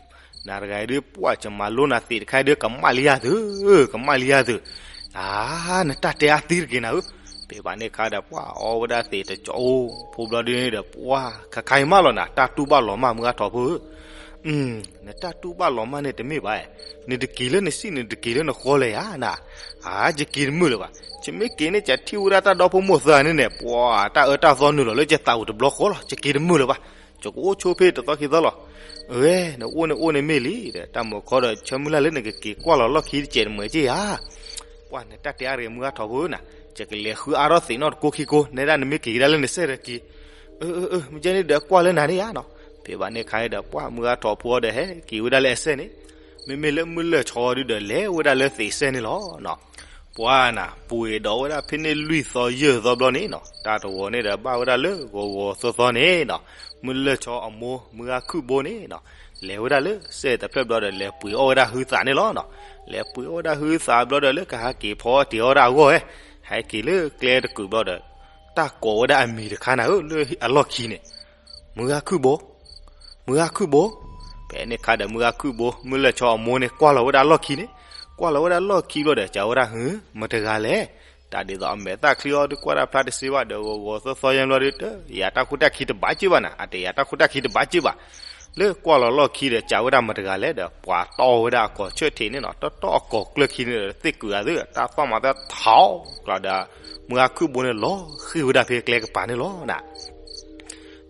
နၤတဂၤအံၤဒုး ပှၤ ယမၤလိနၤသံးတခါဒုး ကမၣ်လံယၤသု, ကမၣ်လံယၤသု. အါ, နတၢ်တဲအါသံတဂ့ၤနၤဧၢ. ဖဲဘၣ်န့ၣ်ခါဒီး ပှၤ အီဝဲဒၣ်သံးတကၠီအိၣ်ဖိဘျီဒုးန့ၣ်ဒီး ပှၤ ခါခါအံၤမးလီၤနၤ တၢ်တူၢ်ဘၣ်လီၤမၢ် မုၢ်ဂၤထိးဖိဧၢ. နတၢ်တူၢ်ဘၣ်လီၤမၢ်န့ၣ်တမ့ၢ်ဘၣ်, နတက့ၤလၢနစံၣ် နတက့ၤလၢနဃီလဲၣ်ဧါနၤ. အါ, ယက့ၤတမုာ်လၢၤဘၣ်. ယမ့ၢ်က့ၤန့ၣ် ယထံၣ်ဝဲဒၣ်တၢ်ဒီဖိမိၢ်သၢဂၤန့ၣ်န့ၣ် ပှၤ တၢ်အၢတၢ်သီနုာ်လီၤလၢယသးပူၤတဘျီဃီလီၤ. ယက့ၤတမုာ်လၢၤဘၣ်. ယကအိၣ်ဆိဖဲတသီခံသီလီၤ. အဝဲ နအိၣ်န့ၣ်အိၣ်န့ၣ်မ့ၢ်လံဒီး တၢ်မုာ်ခီဒီး ဆၢမုၢ်လၢ်လၢနကက့ၤကွၢ်လီၤလီၢ်ခံတစဲးတမုာ်က့ဧါ. ပှၤ နတၢ်တဲအါတဂ့ၤ မုၢ်ဂၤထိးဖိဧၢနၤ, ယကလဲၤဃုအါထီၣ်သံးနီၣ်တကိးခံကိး နဲဒၣ်နမ့ၢ်က့ၤကဒါလၢနစဲးဒီးက့ၤ. အၢ အၢ အၢ မ့ၢ်ကဲန့ၣ်ဒီးကွၢ်လၢနၤန့ၣ်ဧါနီၤ. ဖဲဘၣ်န့ၣ်ခါအံၤဒီး ပှၤ မုၢ်ဂၤထိးဖိဒီး ဟဲက့ၤဝဲဒၣ်လၢအစဲးန့ၣ်, မ့မ့ၢ်လၢမုၢ်လၢၢ်ဆီဒုဒီး လဲၤဝဲဒၣ်လၢသံးစဲးန့ၣ်လီၤနီၤ. ပှၤနၤ ပှ့ၤဒီးဝဲဒၣ်ဖဲန့ၣ်လွံၢ်သီယဲၢ်သီဘျီန့ၣ်နီၤ တၢ်တဝီၤန့ၣ်ဒီး ဘၣ်ဝဲဒၣ်လၢဂီၤဂီၤသီသီန့ၣ်နီၤ, မုၢ်လၢၢ်ဆီအမိၢ် မုၢ်ဂၤခုၣ်ဘိန့ၣ်နီၤ လဲၤဝဲဒၣ်လၢစဲးတဖျၢၣ်ဘျီဒီး လဲၤပှ့ၤအီၣ်ဝဲဒၣ်ဟုသးန့ၣ်လီၤနီၤ. လဲၤပှ့ၤအီၣ်ဝဲဒၣ်ဟုသးဘျီဒီး လၢကဟးက့ၤဖီအီၣ်တ့ၤအီၣ်ဝဲဒၣ်အဂီၢ်ဝဲ, ဟဲက့ၤလၢကျဲတကုာ်ဘျီဒီး တၢ်ကိးဝဲဒၣ်အမံၤတခါနၤဧၢ လၢအလီၢ်ခံန့ၣ် မုၢ်ဂၤခုၣ်ဘိ, မုၢ်ဂၤခုၣ်ဘိ. ဖဲန့ၣ်ခါဒီး မုၢ်ဂၤခုၣ်ဘိ မုၢ်လၢၢ်ဆီအမိၢ်န့ၣ် ကွၢ်လီၤဝဲဒၣ်လီၢ်ခံန့ၣ်, ကွၢ်လီၤဝဲဒၣ်လီၢ်ခံဘျီဒီး စံးဝဲဒၣ် ဟု, မတဂၤလဲၣ်. တၢ်ဒ်သိးအမဲာ်သၣ်ချံအီၤဒုး ကွၢ်တၢ်ဖျါတစ့ဘၣ်ဒီး ဂီၤဂီၤသီသီယဲၢ်ဘျီဒီး တယၤတၢ်ခိၣ်တၢ်ခံတဘၣ်က့ဘၣ်နၤ, အတယၤတၢ်ခိၣ်တၢ်ခံတဘၣ်က့ဘၣ်. လၢကွၢ်လီၤလီၢ်ခံဒီး စံးဝဲဒၣ် မတဂၤလဲၣ်ဒီး ပှၤတီၢ်ဝဲဒၣ်အကိာ်ဆၢထံးန့ၣ်နီၤ, တီၢ်တီၢ်အကိာ်ကျၢၢ်ခံန့ၣ်ဒီး သ့ၣ်ကုာ်အသး တၢ်သီၣ်မၤသၢထီၣ်ကျီဒီး မုၢ်ဂၤခုၣ်ဘိန့ၣ် လီၤဃံၤဝဲဒၣ်ဖဲကျဲကပၤန့ၣ်လီၤနၤ.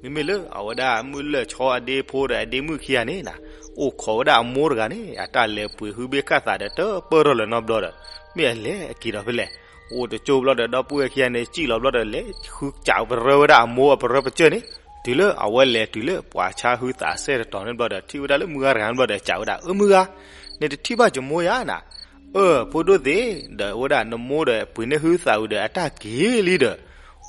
မ့မ့ၢ်လၢအဝဲဒၣ်မုၢ်လၢၢ်ဆီအဒ့ဖိဒီးအဒ့မုၣ်ခံဂၤန့ၣ်နၤ, အိၣ်ခိးဝဲဒၣ်အမိၢ်တဂၤန့ၣ် အတၢ်လဲၤပှ့ၤဟုဘ့ၣ်ခၣ်သးဒီး တပၢၢ်ထီၣ်လၢၤနီတဘျီဒီး မ့ၢ်အလဲၤအက့ၤဒီးဖဲလဲၣ်. အိၣ်တကၠိဘျီဒီး ဒီပုၢ်ဝဲၢ်ခံဂၤန့ၣ် စံၣ်လီၤဘျီဒီး လဲၤဃုစံးပရၢဝဲဒၣ်အမိၢ်အပရၢပစၢၢ်န့ၣ်, တုၤလၢအဝဲလဲၤတုၤလၢပှၤဆါဟုသးစဲးတတီၤန့ၣ်ဘျီဒီး ထံၣ်ဝဲဒၣ်လၢမုၢ်ဂၤတဂၤန့ၣ်ဘျီဒီး စံးဝဲဒၣ် အၢ မုၢ်ဂၤ, နတထံၣ်ဘၣ်ယမိၢ်ယၤနၤ. အၢ ဖိဒိၣ်သ့ၣ်, ဒီးဝဲဒၣ်နမိၢ်ဒီး ပှ့ၤန့ၢ်ဟုသးဝံၤဒီး အတၢ်က့ၤလံဒီး,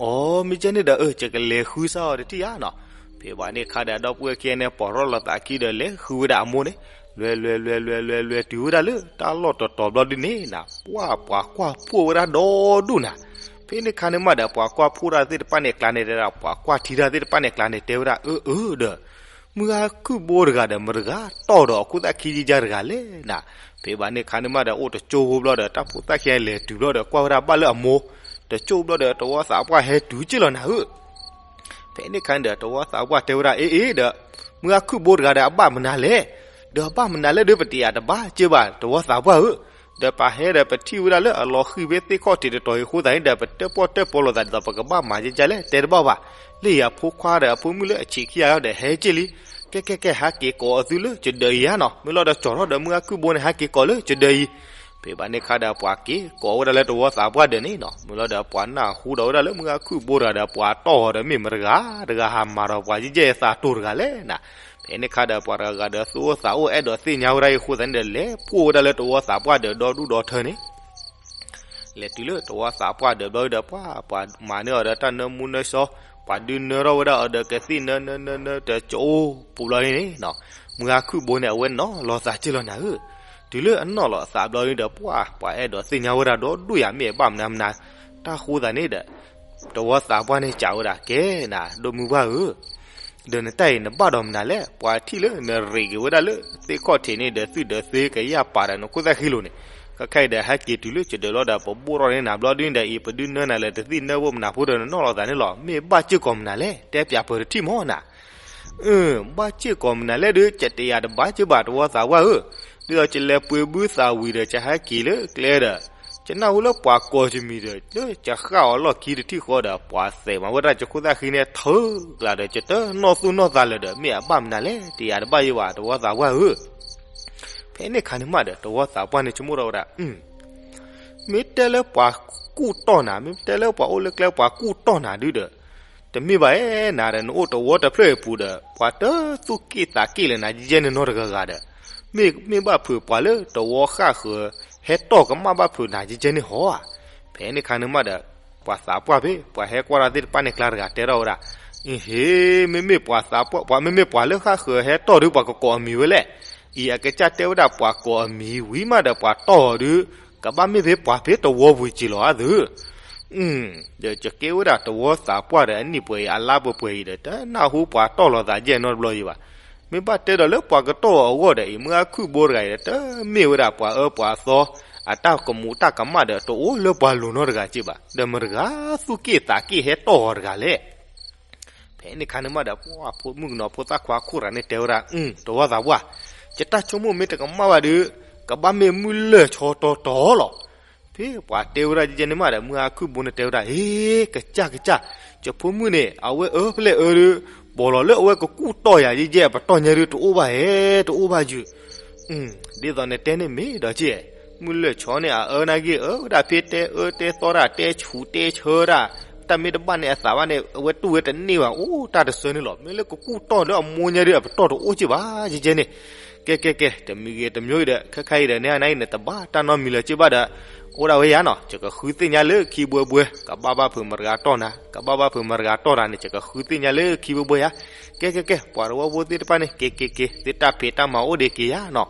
အိ မ့ၢ်ကဲန့ၣ်ဒီး အၢ ယကလဲၤဃုစၢ်အီၤတထံၣ်ဧါနီၤ. ဖဲဘၣ်န့ၣ်ခါဒီး ဒီပုၢ်ဝဲၢ်ခံဂၤန့ၣ် ပိာ်ထီၣ်လိာ်သးခံဒီး လဲၤဃုဝဲဒၣ်အမိၢ်န့ၣ်, လဲၤလဲၤလဲၤလဲၤလဲၤလဲၤတုၤဝဲဒၣ်လၢတၢ်လီၢ်တတီၤဘျီဒ်န့ၣ်နၤ, ပှၤ ပှၤကွၢ်ဖှိၣ်ဝဲဒၣ်ဒီဒူၣ်နၤ. ဖဲန့ၣ်ခါန့ၣ်မးဒီး ပှၤကွၢ်ဖှိၣ်တၢ်သ့ၣ်တဖၣ်န့ၣ်အကျါန့ၣ်တဲဒၣ်, ပှၤကွၢ်ထံတၢ်သ့ၣ်တဖၣ်န့ၣ်အကျါန့ၣ် တဲဝဲဒၣ်, အၢ အၢ ဒီး မုၢ်ဂၤခုၣ်ဘိတဂၤဒီး မတဂၤတီၢ်ဒီးအခိၣ်သၣ်ခံယံယါတဂၤလဲၣ်နၤ. ဖဲဘၣ်န့ၣ်ခါန့ၣ်မးဒီး အိၣ်တကၠိဖိဘျီဒီး တၢ်ဖိသၣ်ခံလဲၤတုၤဘျီဒီး ကွၢ်ဝဲဒၣ်ဘၣ်လၢအမိၢ်, တကၠိဘျီဒီး တဝီသးပှၢ်ဟဲတုၤက့ၢ်လီၤနၤဧၢ. ဖဲန့ၣ်ခါန့ၣ်ဒီး တဝီသးပှၢ်တဲဝဲဒၣ်, အ့ အ့ ဒီး မုၢ်ဂၤခုၣ်ဘိတဂၤဒီး အဘၣ်မနုၤလဲၣ်, ဒီးအဘၣ်မနုၤလဲၣ်ဒီး ပတယာ်တဘၣ်က့ၢ်ဘၣ် တဝီသးပှၢ်ဧၢ. ဒီးပဟဲဒီးပထံၣ်ဝဲဒၣ်လၢအလီၤဃံၤဖဲသ့ၣ်ခီၣ်ထံးတတီၤအံၤအဃိသတးန့ၣ်ဒီး ပတၢၣ်ပီၣ်တၢၣ်ပီလိာ်သးဒ်သိး ပကဘၣ်မၤကဲကဲလဲၣ် တဲတဘၣ်ဘၣ်. လၢအံၤအဖိခွါဒီးအဖိမုၣ်လၢအဆံးခံဂၤဒီး ဟဲက့ၢ်လံ. ကဲ ကဲ ကဲ ဟဲက့ၤကိးအသုလၢကဒၢးအံၤဧါနီၤ. မ့ၢ်လီၤဒီး ကၠီၤထီၣ်ဒီး မုၢ်ဂၤခုၣ်ဘိန့ၣ် ဟဲက့ၤကိးလၢကဒၢးအံၤ. ဖဲဘၣ်န့ၣ်ခါဒီး ပှၤက့ၤကိးဝဲဒၣ်လၢတဝီသးပှၢ်ဒၢးန့ၣ်နီၤ. မ့ၢ်လီၤဒီး ပှၤနၢ်ဟူဒီးဝဲဒၣ်လၢ မုၢ်ဂၤခုၣ်ဘိတဂၤဒီး ပှၤတီၢ်အီၤဒီး မ့ၢ်မတဂၤတဂၤ ဟးမၤဒီးပှၤယဲၢ်ယဲၢ်သးတိၢ်တဂၤလဲၣ်နၤ. ဖဲန့ၣ်ခါဒီး ပှၤတဂၤဂၤဒီး သူၣ်အိၣ်သးအိၣ် အဲၣ်ဒိးသ့ၣ်ညါဝဲဒၣ်အံၤအဃိသတးန့ၣ်ဒီး လဲၤဖှိၣ်ဝဲဒၣ်လၢတဝီသးပှၢ်ဒၢးဒီဒူၣ်ဒီထၢန့ၣ် လဲၤတုၤလၢတဝီသးပှၢ်ဒၢးဘျီဒီး ပှၤ ပှၤမၤန့ၢ်အီၤဒီးတၢ်နၢမူနၢဆှီ, ပှၤဒုးနၢထီၣ်ဝဲဒၣ်အီၤဒီး ကသံၣ်နၢနၢနၢနၢ တကၠိပူၤဘျီန့ၣ်နီၤ. မုၢ်ဂၤခုၣ်ဘိန့ၣ် အဝဲနီၤလီၤသးက့ၢ်လီၤနၤဧၢ. တုၤလၢအနီၢ်လီၤအသးဘျီန့ၣ်ဒီး ပှၤ ပှၤအဲၣ်ဒိးသ့ၣ်ညါဝဲဒၣ်ဒီဒူၣ်ယၤ မ့ၢ်အဘၣ်မနုၤမနုၤ တၢ်ဃိသးန့ၣ်ဒီး တဝီသးပှၢ်န့ၣ်စံးဝဲဒၣ်, ကဲနၤ ဒိၣ်မုၢ်ပှၢ်ဧၢ, ဒီးနတၢ်အံၤနဘၣ်ဒီးမနုၤလဲၣ်. ပှၤထံၣ်လၢနရ့းက့ၤဝဲဒၣ်လၢသ့ၣ်ခီၣ်ထံးန့ၣ်ဒီး သုးဒီးသ့ကယၢ်ပာ်ဒီးနခိၣ်သၣ်ဃံလိၤန့ၣ်, ခဲခါအံၤဒီး ဟဲက့ၤတုၤလၢကဒၢးလီၤဒီး ပဘိၣ်ထီၣ်န့ၢ်နၤဘျီဒ်န့ၣ်ဒီး အံၤ ပဒုးနၢနၤလၢတသံၣ်နၢဘိမနုၤဖိဒီး နနီၢ်လီၤသးန့ၣ်လီၤ. မ့ၢ်ဘၣ်စ့ၢ်ကီးမနုၤလဲၣ် တဲပၠးပၢၤတထံၣ်မီၢ်နၤ. အၢ ဘၣ်စ့ၢ်ကီးမနုၤလဲၣ်ဒီး ကတယာ်တဘၣ်က့ၢ်ဘၣ် တဝီသးပှၢ်ဧၢ, ဒ်သိးကလဲၤပှ့ၤဘုသးဝံၤဒီး ကဟဲက့ၤလၢကျဲဒီး ကနၢ်ဟူလၢပှၤကိးကမံၤဒီး လၢကဃၣ်အီၤလီၢ်ခံတထံၣ်ဃီဒီး ပှၤသဲးမၤဝဲဒၣ်ကခိၣ်သၣ်ဃံန့ၣ် ထုးကျးဒီးကတၢၢ်နီၢ်သူၣ်နီၢ်သးလၢၤဒီး မ့ၢ်အဘၣ်မနုၤလဲၣ် တယာ်တဘၣ်ယံၤဘၣ် တဝီသးပှၢ်ဧၢ. ဖဲန့ၣ်ခါန့ၣ်မးဒီး တဝီသးပှၢ်န့ၣ် ဆိကမိၣ်ထီၣ်ဝဲဒၣ်, မ့ၢ်တဲလၢပှၤကူၣ်တီၢ်နၤ, မ့ၢ်တဲလၢပှၤအိၣ်လၢကျဲပှၤကူၣ်တီၢ်နၤဒုဒီး တမ့ၢ်ဘၣ်အဲၣ်နၤဒီး နအိၣ်တဝီတဖျၢၣ်အံၤပူၤဒီး ပှၤတသူၣ်က့ၣ်သးက့ၣ်လၢနၤ ယဲယဲန့ၣ်နီတဂၤဂၤဒီး မ့ၢ် မ့ၢ်ဘၣ်ဖုးပှၤလၢတဝီဃၣ်ဃၢၤ ဟဲတီၢ်ကမၣ်ဘၣ်ဖုးနၤ ယဲယဲန့ၣ်ဟီဧါ. ဖဲန့ၣ်ခါန့ၣ်မးဒီး ပှၤသးပှၢ်ဖဲ ပှၤဟဲကွၢ်တၢ်သ့ၣ်တဖၣ်န့ၣ် ကျါတဂၤတဲထီၣ်ဝဲဒၣ်, အ့ဟ့ မ့မ့ၢ်ပှၤသးပှၢ် ပှၤမ့မ့ၢ်ပှၤလၢဃၣ်ဃၢၤဟဲတီၢ်ဒု ပှၤကကိးအမံၤဝဲလဲၣ်. အံၤအကစၢ်တဲဝဲဒၣ် ပှၤကိးအမံၤဝံၤမးဒီး ပှၤတီၢ်အီၤဒု ကဘၣ်မ့ၢ်ဖဲပှၤဖဲတဝီပူၤက့ၤလီၤဧါသု ဒီးကကဲဝဲဒၣ်တဝီသးပှၢ်ဒီး အနံၣ်ပှဲၤအံၤ အလါပှဲၤပှဲၤအံၤဒီး တနၢ်ဟူပှၤတီၢ်လီၤသးယဲၢ်နီတဘျီယံၤဘၣ်. မ့ၢ်ဘၣ်တဲဒီးလၢပှၤကတီၢ်အီၤအဂီၢ်ဒီးအံၤ မုၢ်ဂၤခုၣ်ဘိတဂၤအံၤဒီး တမ့ၢ်ဝဲဒၣ်ပှၤအၢပှၤသီ အတၢ်ကမူးတၢ်ကမၣ်ဒီး တအိၣ်လၢပှၤလိၤနီတဂၤက့ၤဘၣ်. ဒီးမတဂၤသူၣ်က့ၣ်သးက့ၣ်ဟဲတီၢ်အီၤတဂၤလဲၣ်. ဖဲန့ၣ်ခါန့ၣ်မးဒီး ပှၤဖိမုၣ်ကနီၤဖိသၣ်ခွါခိၣ်တဂၤန့ၣ်တဲဝဲဒၣ်, တဝီသးပှၢ်, ယတၢ်ဆိကမိၣ်မ့ၢ်တကမၣ်ဘၣ်ဒီး ကဘၣ်မ့ၢ်မုၢ်လၢၢ်ဆီတီတီလီၤ. ဖဲပှၤတဲဝဲဒၣ်ယဲန့ၣ်မးဒီး မုၢ်ဂၤခုၣ်ဘိန့ၣ်တဲဝဲဒၣ်, အ့ ကစၢ်ကစၢ်, ယဖိမုၣ်န့ၣ် အဝဲအၢဖဲလဲၣ်အၢဒီး ပိာ်လီၤလၢအဝဲကကူၣ်တီၢ်ယၤယဲယဲအပတီၢ်ညါဒီး တအိၣ်ဘၣ်ဧဲ တအိၣ်ဘၣ်ယုၤ ဒ်သိးနတဲန့ၣ်မ့ၢ်ဒီးက့ၢ်, မုၢ်လၢၢ်ဆီန့ၣ် အအၢနာ်က့ၢ် အၢဝဲဒၣ်ဖဲတဲအၢတဲသီတၢ် တဲဆူးတဲဆၢတၢ်, တၢ်မ့ၢ်တဘၣ်န့ၣ်အသးဘၣ်န့ၣ် အဝဲတူၢ်ဝဲတန့ၢ်ဘၣ် အိၣ်တၢ်တဆၢန့ၣ်လီၤ. မ့ၢ်လၢကကူၣ်တီၢ်ဒီးအမိၢ်ညါဒီး အပတီၢ်တအိၣ်က့ၢ်ဘၣ် ယဲယဲန့ၣ်. ကဲ ကဲ ကဲ တမံၤဂ့ၤတမံၤဂ့ၤဒီး ခဲခါအံၤဒီး နဟါနၤအံၤန့ၣ် တဘၣ်တၢ်နီတမံၤလၢၤက့ၢ်ဘၣ်ဒီး အိၣ်ဒၣ်ဝဲယၤနီၤ ယကဃုသ့ၣ်ညါလၢခံဘှဲဘှဲ ကဘၣ်ဘၣ်ဖုးမတဂၤတီၢ်နၤ ကဘၣ်ဘၣ်ဖုးမတဂၤတီၢ်နၤန့ၣ် ယကဃုသ့ၣ်ညါလၢခံဘှဲဘှဲယၤ. ကဲ ကဲ ကဲ ပှၤတဝီဖိသ့ၣ်တဖၣ်န့ၣ် က့ၤ က့ၤ က့ၤ သုတၢ်ဖံးတၢ်မၤအိၣ်ဒံးက့ၤယၤနီၤ.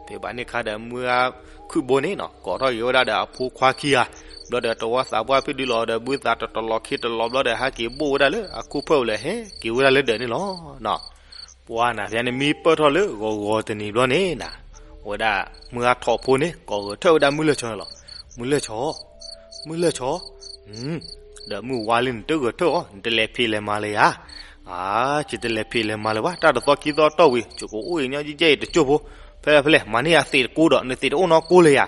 ဖဲဘၣ်န့ၣ်ခါဒီး မုၢ်ဂၤခုၣ်ဘိန့ၣ်နီၤ ကိးထီၣ်က့ၤဝဲဒၣ်ဒီးအဖိခွါခံဂၤ, ဘျီဒီးတဝီသးပှၢ်ဖဲဒုးလီၤဒီး ဘုသးတတလီၤခံတလီၤဘျီဒီး ဟဲက့ၤဘိၣ်ဝဲဒၣ်လၢအခိၣ်ဖၢၣ်အိၣ်လၢ ဟဲက့ၤဝဲဒၣ်လၢဒၢးန့ၣ်လီၤ. ပှၤနၤဖဲန့ၣ်မ့ၢ်ပၢၢ်ထီၣ်လၢဂီၤဂီၤတနံၤဘျီန့ၣ်နၤ, ဝဲဒၣ်မုၢ်ဂၤထိးဖိန့ၣ် ကိးဂဲၤထၢၣ်ဝဲဒၣ်မုၢ်လၢၢ်ဆီန့ၣ်လီၤ. မုၢ်လၢၢ်ဆီ မုၢ်လၢၢ်ဆီ, ဒီးမုၢ်ဝါလံန့ၣ် တဂဲၤထၢၣ်အီၤ နတလဲၤဖံးလဲၤမၤလၢၤယၤ. အါ ယတလဲၤဖံးလဲၤမၤလၢၤဘၣ် တၢ်တသီခံသီတီၢ်ဝံၤ ယကအိၣ်အံၤညီယဲယဲအံၤတကၠိၢ်ဖိ, ဖဲလဲၣ်ဖဲလဲၣ် မၤန့ၢ်ယၤသ့းတကိးဒီး နသ့းတအိၣ်နီတကိးလၢၤယၤ.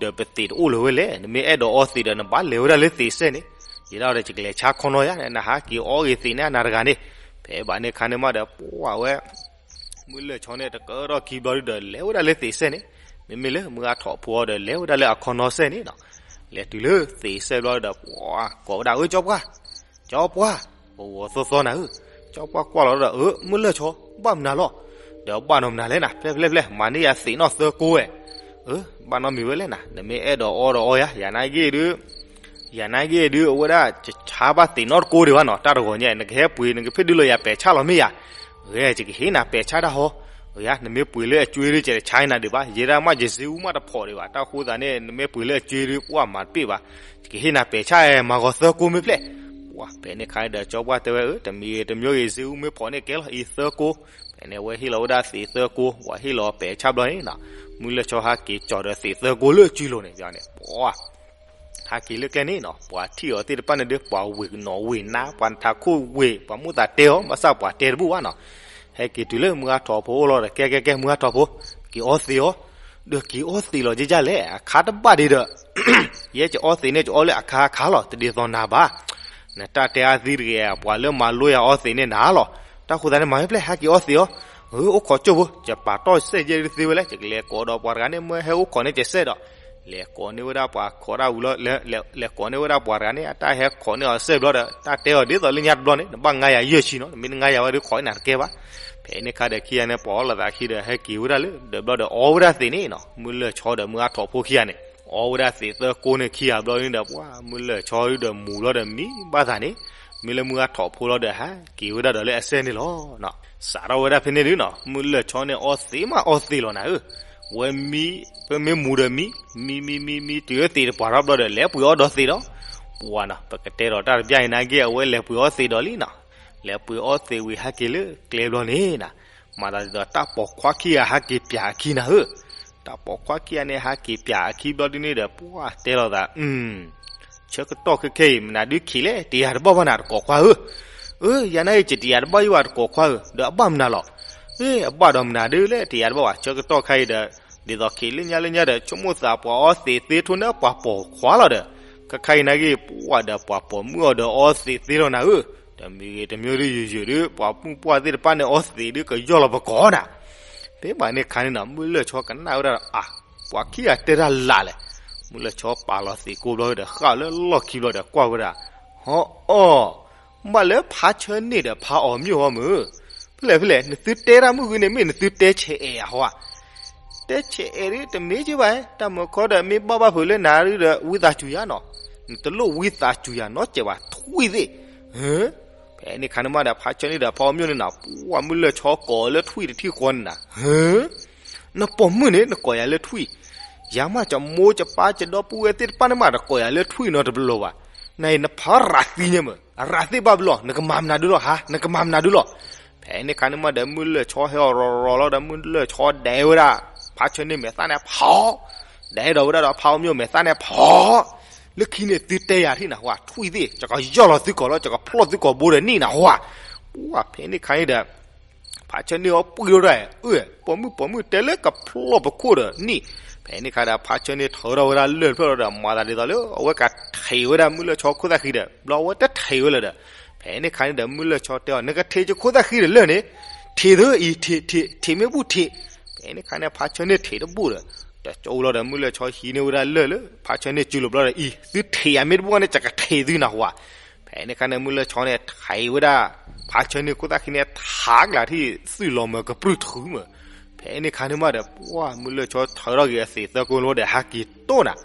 ဒီးပသ့းတအိၣ်လၢၤဝဲလဲၣ် နမ့ၢ်အဲၣ်ဒိးအီသ့းဒီး နဘၣ်လဲၤဝဲဒၣ်လၢသ့းစဲၣ်န့ၣ်, ယဲဒၣ်ဒီးယကလဲၤဆါခီနီယၤ နဟးက့ၤအီဂ့ၤသ့းန့ၣ်နၤတဂၤန့ၣ်. ဖဲဘၣ်န့ၣ်ခါန့ၣ်မးဒီး ပှၤဝဲ မုၢ်လၢၢ်ဆီန့ၣ် တကၢထီၣ်ခံဘျီဒုဒီး လဲၤဝဲဒၣ်လၢသ့းစဲၣ်န့ၣ်, မ့မ့ၢ်လၢမုၢ်ဂၤထိးဖိအီၤဒီး လဲၤဝဲဒၣ်လၢအခီနီစဲၣ်န့ၣ်နီၤ. လဲၤတုၤလၢသ့းစဲၣ်ဘျီဒီး ပှၤကိးဝဲဒၣ် အၢ ကၠီပှၢ်, ကၠီပှၢ်, ဂီၤဂီၤသီသီနၤဧၢ, ကၠီပှၢ်ကွၢ်လီၤဒီး အၢ မုၢ်လၢၢ်ဆီ ဘၣ်မနုၤလီၤ, ဒီးဘၣ်နီတမနုၤလဲၣ်နၤ ဖဲလဲၣ်ဖဲလဲၣ် မၤန့ၢ်ယၤသ့းနီၣ်သၢကိးဝဲ, အၢ ဘၣ်နီတမံၤဝဲလဲၣ်နၤ နမ့ၢ်အဲၣ်ဒိးအီဒီးအီယၤ ယၤနာ်က့ၢ်ဒု ယၤနာ်က့ၢ်ဒု အဝဲဒၣ် ယဆါဘၣ်သ့းနီတကိးဒံးဘၣ်နီၤ တၢ်တဂီၤညါ နကဟဲပှ့ၤ နကဖ့ၣ်ဒုလီၤယၤပဲာ်ဆၣ်လီၤမ့ၢ်ယၤ, ဂဲၤ ယကဟ့ၣ်နၤပဲာ်ဆၣ်တၢ်ဟီ, ယၤ နမ့ၢ်ပှ့ၤလၢအကွ့ဒုး ကတဆါနၤဒံးဘၣ်, ယဲဒၣ်မး ယစ့အူမးတဖီၣ်ဒံးဘၣ်, တၢ်ဃိသးန့ၣ် နမ့ၢ်ပှ့ၤလၢအကွ့ဒုး ပှၤမၤတပ့ၢ်ဘၣ်, ယကဟ့ၣ်နၤပဲာ်ဆၣ် မၤဂီၤသၢကိမ့ၢ်ဖျဲၣ်, ပှၤဖဲန့ၣ်ခါဒီး ကၠီပှၢ်တဲဝဲ အၢ တမံၤဂ့ၤတမံၤဂ့ၤ စ့အူမ့ၢ်ဖီၣ်န့ၣ်ကဲလီၤ အံၤသၢကိ, ဖဲန့ၣ် အဝဲဟ့ၣ်လီၤဝဲဒၣ်သ့းသၢကိ, ပှၤဟ့ၣ်လီၤပဲာ်ဆၣ်ဘျီန့ၣ်နီၤ, မုၢ်လၢၢ်ဆီဟဲက့ၤကၠီၤဒီးသ့းသၢကိလၢအကွ့လိၤန့ၣ် ပှၤ ဟဲက့ၤလၢကျဲန့ၣ်နီၤ, ပှၤထံၣ်အီၤသ့ၣ်တဖၣ်န့ၣ်ဒီး ပှၤဝ့ၤနီၣ်ဝ့ၤနါ, ပှၤထးခိၣ်ဝ့ၤ, ပှၤမိၣ်သးတဲအီၤ, ဘၣ်ဆၣ်ပှၤတဲတဘူၣ်ဘၣ်နီၤ, ဟဲက့ၤတုၤလၢမုၢ်အါထီၣ်ဖိအိၣ်လီၤဒီး ကဲကဲကဲ မုၢ်အါထီၣ်ဖိ, က့ၤအီသံးအီၤ, ဒီးက့ၤအီသံးလီၤက့ၤကလဲၣ်, အခါတဘၣ်ဒံးဒီး ယဲက့ၤအီသံးန့ၣ် က့ၤအီလၢအခါအခါလီၤ, တဒ်သိးနၤဘၣ်, နတၢ်တဲအါသံတဂ့ၤ, ပှၤလၢမၤလိယၤအီသံးန့ၣ်နၤလီၤ, တၢ်ဃိသးန့ၣ် မၤမ့ၢ်ဖျဲၣ် ဟဲက့ၤအီသံးအီၤ, အိၣ်ခိးကၠိၢ်ဖိ, ယပာ်တီၢ်စဲၣ်ယဲၢ်ဒုးသ့ဝဲလဲၣ်, ယကလဲၤကိးဒီးပှၤတဂၤန့ၣ် မ့ၢ်ဟဲအိၣ်ခိးန့ၣ် ယစဲၣ်ဒီး လဲၤကိးန့ၢ်ဝဲဒၣ်ပှၤခိးတၢ်ဝံၤလီၤ, လဲၤကိးန့ၢ်ဝဲဒၣ်ပှၤတဂၤန့ၣ် အတၢ်ဟဲခိးန့ၢ်အီၤစဲၣ်ဘျီဒီး တၢ်တဲအီၤဒ်သိးလၢညါတဘျီန့ၣ် နဘၣ်ငါယၤယဲၢ်ဆံနီၤ, နမ့ၢ်တငါယၤဝဲဒီး ခိးအံၤနၤတကဲဘၣ်, ဖဲန့ၣ်ခါဒီးခံဂၤန့ၣ် ပှၤအီၣ်လိာ်သးခံဒီး ဟဲက့ၤဝဲဒၣ်လၢ ဒီးဘျီဒီးအီဝဲဒၣ်သ့းန့ၣ်နီၤ, မုၢ်လၢၢ်ဆီဒီးမုၢ်အါထီၣ်ဖိခံဂၤန့ၣ် အီဝဲဒၣ်သ့းသၢကိန့ၣ်ခံဂၤဘျီန့ၣ်ဒီး ပှၤမုၢ်လၢၢ်ဆီဒီးမူၤလီၤဒီးမံဘၣ်သးန့ၣ်, မ့ၢ်လၢမုၢ်အါထီၣ်ဖိလီၤဒီး ဟဲက့ၤဝဲဒၣ်ဒီးလၢအစဲၣ်န့ၣ်လီၤ. စးထီၣ်ဝဲဒၣ်ဖဲန့ၣ်ဒုးနီၤ, မုၢ်လၢၢ်ဆီန့ၣ် အီသံးမးအီသံးလီၤနၤဧၢ, ဝဲမံ, ပမ့ၢ်မူၤဒီးမံ, မံမံမံမံ တုၤလၢသ့းတပှၢ်ထီၣ်ဘျီဒီး လဲၤပှ့ၤအီဒီးသ့းဒီး, ပှၤနီၤ, ပကတဲဒီးတၢ်တဘျီအံၤနာ်က့ အဝဲလဲၤပှ့ၤအီသ့းဒီးလံနီၤ, လဲၤပှ့ၤအီသ့းဝံၤဟဲက့ၤလၢကျဲဘျီန့ၣ်နီၤ, မၤသးဒ်သိးတၢ်ပိာ်ခွါခံဂၤဟဲက့ၤပၠးအခံနၤဧၢ, တၢ်ပိာ်ခွါခံဂၤန့ၣ် ဟဲက့ၤပၠးအခံဘျီဒုးန့ၣ်ဒီး ပှၤတဲလိာ်သး ဆၢကတီၢ်ခဲခဲအံၤ မနုၤဒုးခံးလဲၣ် တယာ်တဘၣ်ဘၣ်နၤ တကိးခွါဧၢ, အၢ ယၤနာ်အံၤ ယတယာ်တဘၣ်ယဘၣ် တကိးခွါဧၢ, ဒီးအဘၣ်မနုၤလီၤ, အ့ အဘၣ်ဒီးမနုၤဒုးလဲၣ် တယာ်တဘၣ်ဘၣ် ဆၢကတီၢ်ခဲအံၤဒီး ဒ်သိးခံးလၢညါလၢညါဒီး ဆိကမိၣ်သးပှၤအီသံးသ့ထိၣ်န့ၣ် ပှၤပိာ်ခွါလီၤဒီး, ခဲခါအံၤနာ်က့ ပှၤဒီးပှၤပိာ်မုၣ်အီၤဒီးအီသံးသ့လီၤနၤဧၢ, တမံၤဂ့ၤတမံၤဒုးယိာ်ယိာ်ဒုး ပှၤမုၣ်ပှၢ်သ့ၣ်တဖၣ်န့ၣ် အီသံးဒုးကယီၢ်လီၤပကိးနၤ ဖဲဘၣ်န့ၣ်ခါန့ၣ်နီၤ မုၢ်လၢၢ်ဆီကနၣ်ဝဲဒၣ်ဒီး အါ, ပှၤခံဂၤတဲတၢ်လၢ်လဲၣ်, မုၢ်လၢၢ်ဆီပာ်လီၤသံးကိဘျီဒီး ဃၣ်လၢလီၢ်ခံဘျီဒီးကွၢ်ဝဲဒၣ်, ဟီအီ, ဘၣ်လၢဖးဆၢန့ၢ်ဒီးဖးအီၤမျိာ်ဟီမုၢ်, ဖဲလဲၣ်ဖဲလဲၣ် နသုတဲတၢ်မုၢ်ဂ့ၤန့ၣ် မ့ၢ်နသုတဲဆဲးအဲးအဟီဧါ, တဲဆဲးအဲးဒ်တမ့ၢ်က့ဘၣ်, တၢ်မုာ်ခီဒီးမ့ၢ်ဘၣ်ဘၣ်ဖုးလၢနၤဒုးဒီး ဝံသးစူၤယၤနီၤ, နတလိၣ်ဝံသးစူၤယၤနီတစဲးဘၣ် ထွံၣ်သ့ၣ်, ဖဲန့ၣ်ခါန့ၣ်မးဒီး ဖးဆၢန့ၢ်ဒီးဖးအီၤမျိာ်န့ၣ်နီၤ ပှၤမုၢ်လၢၢ်ဆီကိးလၢထွံၣ်တထံၣ်ဃီန့ၣ်နီၤ, နပိာ်မုၣ်န့ၣ် နကိးယၤလၢထွံၣ်, ယၤမး ယမိၢ်ယပၢ်ယဒီပုၢ်ဝဲၢ်သ့ၣ်တဖၣ်န့ၣ်မး တကိးယၤလၢထွံၣ်နီတဘျီဘၣ်, နအံၤနဖးရၤသံညါမး အရၤသ့ၣ်ဘၣ်ဘျီ နကမၤမနုၤဒုးလီၤ ဟါ နကမၤမနုၤဒုးလီၤ, ဖဲန့ၣ်ခါန့ၣ်မးဒီး မုၢ်လၢၢ်ဆီဟဲအီၤရီၤရီၤလီၤဒီး မုၢ်လၢၢ်ဆီဒဲးဝဲဒၣ် ဖးဆၢန့ၢ်မဲာ်သၣ်န့ၣ်ဖီ ဒဲးဒီးဝဲဒၣ်ဒီးဖးအီၤမျိာ်မဲာ်သၣ်န့ၣ်ဖီ, လၢခံန့ၣ်သုတဲယၤထံၣ်နၤဟါ ထွံၣ်သ့ၣ် ယကယီၢ်လီၤသုကိာ်လီၤ ယကဖျီၣ်သုကိာ်ဘိဒီးနံၣ်နၤဟါ, ပှၤဖဲန့ၣ်ခါန့ၣ်ဒီး ဖးဆၢန့ၢ်အီၤပှံၢ်ထီၣ်ဒၣ်, အၢ ပိာ်မုၣ်ပိာ်မုၣ်တဲလၢကဖျီၣ်ပခိၣ်ဒီးနံၣ်, ဖဲန့ၣ်ခါဒီး ဖးဆၢန့ၢ်ထၢထီၣ်ဝဲဒၣ်လၢၢ်တဖျၢၣ်ဒီး မၤသးဒ်သိးလၢ အဝဲကထံးဝဲဒၣ်မုၢ်လၢၢ်ဆီခိၣ်သၣ်ဃံဒီး ဘျီအဝဲတထံးဝဲလၢၤဒီး, ဖဲန့ၣ်ခါန့ၣ်ဒီး မုၢ်လၢၢ်ဆီတဲအီၤ နကထံးယခိၣ်သၣ်ဃံဒီးလၢၢ်န့ၣ်, ထံးသၢအံၤ ထံး ထံး ထံးမ့ၢ်ဘူၣ်ထံး, ဖဲန့ၣ်ခါန့ၣ် ဖးဆၢန့ၢ်ထံးတဘူၣ်ဒီး, တကၠိလီၤဒီးမုၢ်လၢၢ်ဆီဟံးန့ၢ်ဝဲဒၣ်လၢၢ်လၢ ဖးဆၢန့ၢ်စုလိာ်ဘျီဒီး အံၤ သုထံးယၤမ့ၢ်တဘူၣ်န့ၣ် ယကထံးသုနၤဟါ, ဖဲန့ၣ်ခါန့ၣ် မုၢ်လၢၢ်ဆီန့ၣ် ထံးဝဲဒၣ် ဖးဆၢန့ၢ်ခိၣ်သၣ်ဃံန့ၣ် ထးကလၤထံၣ် သုးလီၤမၢကပြုၢ်ထုမၢ်, ဖဲန့ၣ်ခါန့ၣ်မးဒီး ပှၤမုၢ်လၢၢ်ဆီထၢထီၣ်က့ၤအသံးသၢကိလီၤဒီး ဟးက့ၤတိၢ်နၤ,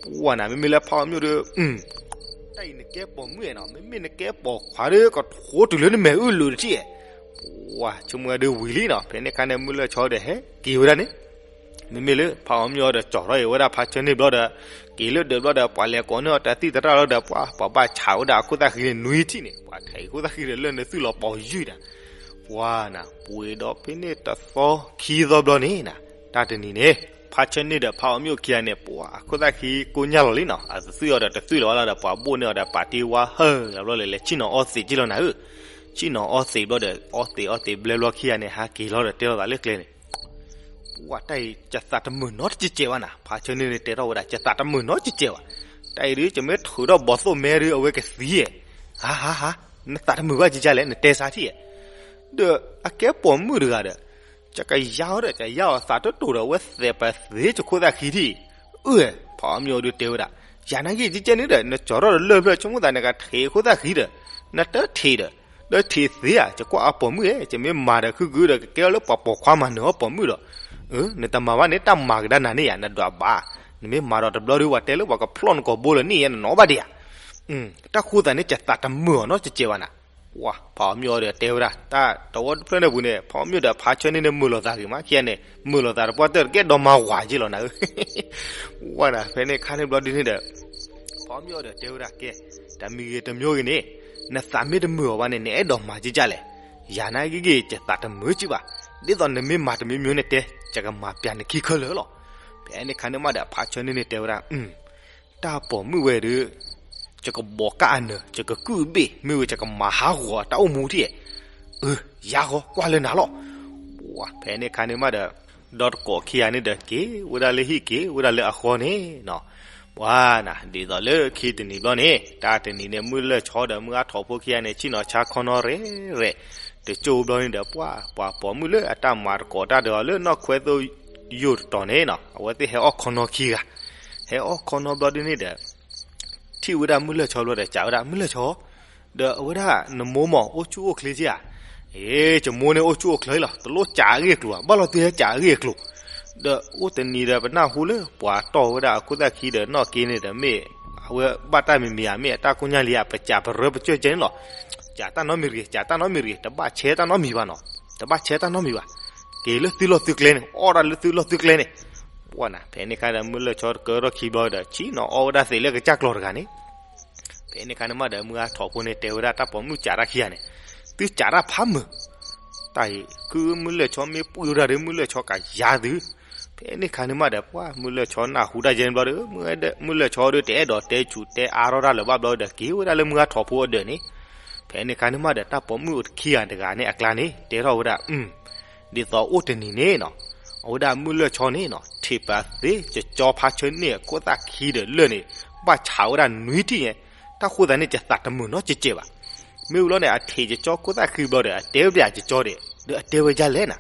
ပှၤနၤ မ့မ့ၢ်လၢဖးအီၤမျိာ်ဒီး တၢ်အံၤနကဲပိာ်မုၣ်နီၤ မ့မ့ၢ်နကဲပိာ်ခွါဒီး ကထိတုၤလၢနမဲာ်အုၣ်လုာ်တထံၣ်, ပှၤဆိကမိၣ်ဝဲဒၣ်ဝံၤလံနီၤ ဖဲန့ၣ်ခါန့ၣ် မုၢ်လၢၢ်ဆီဒီးဟဲက့ၤဝဲဒၣ်န့ၣ် မ့မ့ၢ်လၢဖးအီၤမျိာ်ဒီး ကၠီထီၣ်အံၤဝဲဒၣ်ဖးဆၢန့ၢ်ဘျီဒီး က့ၤလၢဒၢးဘျီဒီး ပှၤလဲၤကိးန့ၢ်အီၤတၢ်သံၣ်သရၣ်လီၤဒီး ပှၤ ပှၤဘၣ်ဆးဝဲဒၣ်အခိၣ်သၣ်ဃံန့ၣ် နွံထံၣ်န့ၣ် ပှၤထံးအခိၣ်သၣ်ဃံဒီးလၢၢ်န့ၣ် သုးလီၤပီၤယုၢ်နၤ, ပှၤနၤ ပှ့ၤဒီးဖဲန့ၣ်တသီခံသီဘျီန့ၣ်နၤ, တၢ်တနံၤန့ၣ် ဖးဆၢန့ၢ်ဒီးဖးအီၤမျိာ်ခံဂၤန့ၣ် ပှၤအခိၣ်သၣ်ဃံကိညၢ်လီၤလံနီၤ အသးသွံၣ်အီၤဒီးတသွံၣ်လၢၤဝဲလီၤဒီး ပှၤဘိၣ်န့ၢ်အီၤဒီး ပာ်တ့ၢ်ဝါဟၢလီၤဘျီလၢ လဲၤဆ့ၣ်နီၤအီသံးက့လီၤနၤဧၢ, ဆ့ၣ်နီၤအီသံးဘျီဒီး အီသံးအီသံးဘျဲဘျီခံဂၤန့ၣ် ဟးက့ၤလီၤဒီးတဲလိာ်သးလၢကျဲန့ၣ် ပှၤတၢ်အံၤ ယသးတမုာ်နီတစဲးစဲးဘၣ်နၤ ဖးဆၢန့ၢ်န့ၣ်တဲထီၣ်ဝဲဒၣ် ယသးတမုာ်နီတစဲးစဲးဘၣ်, တၢ်အံၤဒုး ယမ့ၢ်ထုးထီၣ်ဘီၣ်သိၣ်မဲဒုး အဝဲကသံဧါ, ဟါဟါဟါ, နသးတမုာ်ဘၣ်ကကလဲၣ် နတဲဆါထံၣ်ဧါ, ဒီးအကဲပိာ်မုၣ်တဂၤဒီး ယကယါအီၤဒီး ယယါအီၤသးတတိာ်ဒီး အဝဲသဲးပသ့ယခိၣ်သၣ်ဃံထံၣ်, အၢ ဖးအီၤမျိာ်ဒုးတဲဝဲဒၣ်, ယၤနာ်က့ၤကကဲန့ၣ်ဒီး နကၠီထီၣ်ဒီးလၢၢ်ဖျၢၣ် ဆိကမိၣ်သးနကထံးခိၣ်သၣ်ဃံဒီး နတထံးဒီး ဒီးထံးသ့ဧါ, ယကွၢ်အပိာ်မုၣ်ဧၢ, ယမ့ၢ်မၤဒီး ခုကုဒီး ကကဲအီၤလၢပှၤပိာ်ခွါမၤနၢၤအီၤပိာ်မုၣ်ဒီး, အၢ နတမၤဘၣ်န့ၣ် တၢ်မၤကဒါနၤန့ၣ်ယၤ နဒွးဘၣ်, နမ့ၢ်မၤဒီးတဘျီဒီး ပှၤတဲလၢပှၤကဖျီၣ်နကိာ်ဘိလၢနံၣ်ယဲ နနီၣ်ဘၣ်ဒံးဧါ, တၢ်ဃိသးန့ၣ် ယသးတမုာ်အီၤနီတစဲးဘၣ်နၤ, ပှၤဖးအီၣ်မုၣ်အီၤဒီးတဲဝဲဒၣ် တၢ်တဝီတဖျၢၣ်န့ၣ်ပူၤန့ၣ် ဖးအီၣ်မုၣ်ဒီးဖးဆၢန့ၢ်န့ၣ် မုာ်လိာ်သးဂ့ၤမး ခံဂၤန့ၣ် မုာ်လိာ်သးတပှၢ်တၢၢ်တကဲဒီးမၤဝၤက့လီၤနၤဧၢ ဝဲနၤ ဖဲန့ၣ်ခါန့ၣ်ဘျီဒ်န့ၣ်ဒီး ဖးအီၣ်မုၣ်အီၤဒီးတဲဝဲဒၣ် ကဲ တမံၤဂ့ၤတမံၤဂ့ၤန့ၣ် နသးမ့ၢ်တမုာ်အီၤဘၣ်န့ၣ် နအဲၣ်ဒိးမၤကကလဲၣ် ယၤနာ်က့ဂ့ၤ ယသးတမုာ်က့ဘၣ် ဒ်သိးနမ့ၢ်မၤတမံၤမံၤန့ၣ်တဲ ယကမၤပျးနခံခဲလၢာ်လီၤ. ဖဲန့ၣ်ခါန့ၣ်မးဒီး ဖးဆၢန့ၢ်န့ၣ်တဲဝဲဒၣ် တၢ်ပိာ်မုၣ်ဝဲဒီး ယကဘီးကၣ်အနၢၤ ယကကုၢ်ဘ့ၣ် မ့ၢ်ဝဲ ယကမၤဟးဂီၤတၢ်အိၣ်မူထံၣ် အၢ ယၤဃီ ကွၢ်လၢနၤလီၤ. ပှၤဖဲန့ၣ်ခါန့ၣ်မးဒီး ဒီတကိးခံဂၤန့ၣ်ဒီး က့ၤဝဲဒၣ်လၢဟံၣ် က့ၤဝဲဒၣ်လၢအဃီန့ၣ်နီၤ. ပှၤနၤ ဒ်သိးလၢခံတနံၤဘျီန့ၣ် တၢ်တနံၤန့ၣ် မုၢ်လၢၢ်ဆီဒီးမုၢ်ဂၢ်ထိးဖိခံဂၤန့ၣ် ဆ့ၣ်နီၤဆါခီနီရဲၣ်ရဲၣ် တကၠိဘျီန့ၣ်ဒီး ပှၤ ပှၤပိာ်မုၣ်လၢအတၢ်မၤတကိးတၢ်ဒီးအီၤလၢနီၢ်ခွဲသိၣ်ယိာ်တတီၤန့ၣ်နီၤ အဝဲသ့ၣ်ဟဲအီၣ်ခီနီခံဂၤ ဟဲအီၣ်ခီနီဘျီဒ်န့ၣ်ဒီး ထံၣ်ဝဲဒၣ်မုၢ်လၢၢ်ဆီဘျီဒီး စံးဝဲဒၣ် မုၢ်လၢၢ်ဆီ ဒီးအဝဲဒၣ် နမိၢ်မ့ၢ်အိၣ်ဆူၣ်အိၣ်ချ့ဧါ. အ့ ယမိၢ်န့ၣ်အိၣ်ဆူၣ်အိၣ်ချ့လီၤ တလိၣ်စံးအဂ့ၢ်အကျိၤဘၣ် ဘၣ်လီၤသုဟဲစံးအဂ့ၢ်အကျိၤ ဒီးအိၣ်တနံၤဒီး ပနၢ်ဟူလၢ ပှၤတီၢ်ဝဲဒၣ်အခိၣ်သၣ်ခံဒီးနီၢ်က့န့ၣ်ဒီး မ့ၢ်အဝဲဘၣ်တၢ်မံၤမံၤဧါ မ့ၢ်အတၢ်ကိၢ်ညါလံဧါ ပစံးပရၢပကၠီၣ်ကဲန့ၣ်လီၤ. စံးတၢ်နီတမံၤတဂ့ၤ စံးတၢ်နီတမံၤတဂ့ၤ တဘၣ်ဆဲးတၢ်နီတမံၤဘၣ်နီၤ တဘၣ်ဆဲးတၢ်နီတမံၤဘၣ်. က့ၤလၢသုလီၢ်သုကျဲန့ၣ် အီၣ်ဒၣ်လၢသုလီၢ်သုကျဲန့ၣ်. ပှၤနၤ ဖဲန့ၣ်ခါဒီး မုၢ်လၢၢ်ဆီတကၢထီၣ်ခံဘျီဒီး ဆ့ၣ်နီၤအီၣ်ဝဲဒၣ်သ့းလၢကစၢ်ကျီၤတဂၤန့ၣ် ဖဲန့ၣ်ခါန့ၣ်မးဒီး မုၢ်ဂၢ်ထိးဖိန့ၣ် တဲဝဲဒၣ်တၢ်ပိာ်မုၣ်စံးတၢ်ခံဂၤန့ၣ် သုစံးတၢ်ဖးမုာ် တၢ်အံၤ ကုမုၢ်လၢၢ်ဆီမ့ၢ်ပှံၢ်ဝဲဒၣ်ဒီး မုၢ်လၢၢ်ဆီကယၤသု. ဖဲန့ၣ်ခါန့ၣ်မးဒီး ပှၤမုၢ်လၢၢ်ဆီနၢ်ဟူတၢ်ယဲန့ၣ်ဘျီဒီး မုၢ်လၢၢ်ဆီဒီး တအဲၣ်ဒိးတဲဆူးတဲအါထီၣ်တၢ်လၢၤဘၣ်ဘျီဒီး က့ၤဝဲဒၣ်လၢမုၢ်ဂၢ်ထိးဖိအဒၢးန့ၣ်. ဖဲန့ၣ်ခါန့ၣ်မးဒီး တၢ်ပိာ်မုၣ်အိၣ်တခံဂၤတဂၤန့ၣ်အကျါန့ၣ် တဲထီၣ်ဝဲဒၣ် ဒ်သိးအိၣ်တနံၤန့ၣ်နီၤ အဝဲဒၣ်မုၢ်လၢၢ်ဆီန့ၣ်နီၤ ထံၣ်ပာ်သ့ ကကၠီဖးဆၢန့ၢ်အခိၣ်သၣ်ခံဒီးလၢၢ်န့ၣ် ဘၣ်ဆးဝဲဒၣ်နွံထံၣ်ညါ တၢ်ဃိသးန့ၣ် ယသးတမုာ်နီတစဲးဘၣ်. မ့ၢ်ဝံၤလီၤန့ၣ် အထံၣ်ကကၠီခိၣ်သၣ်ခံဘျီဒီး အတဲဝဲဒၣ်ကကၠီဒီး ဒီးအတဲဝဲဒ်လဲၣ်နၤ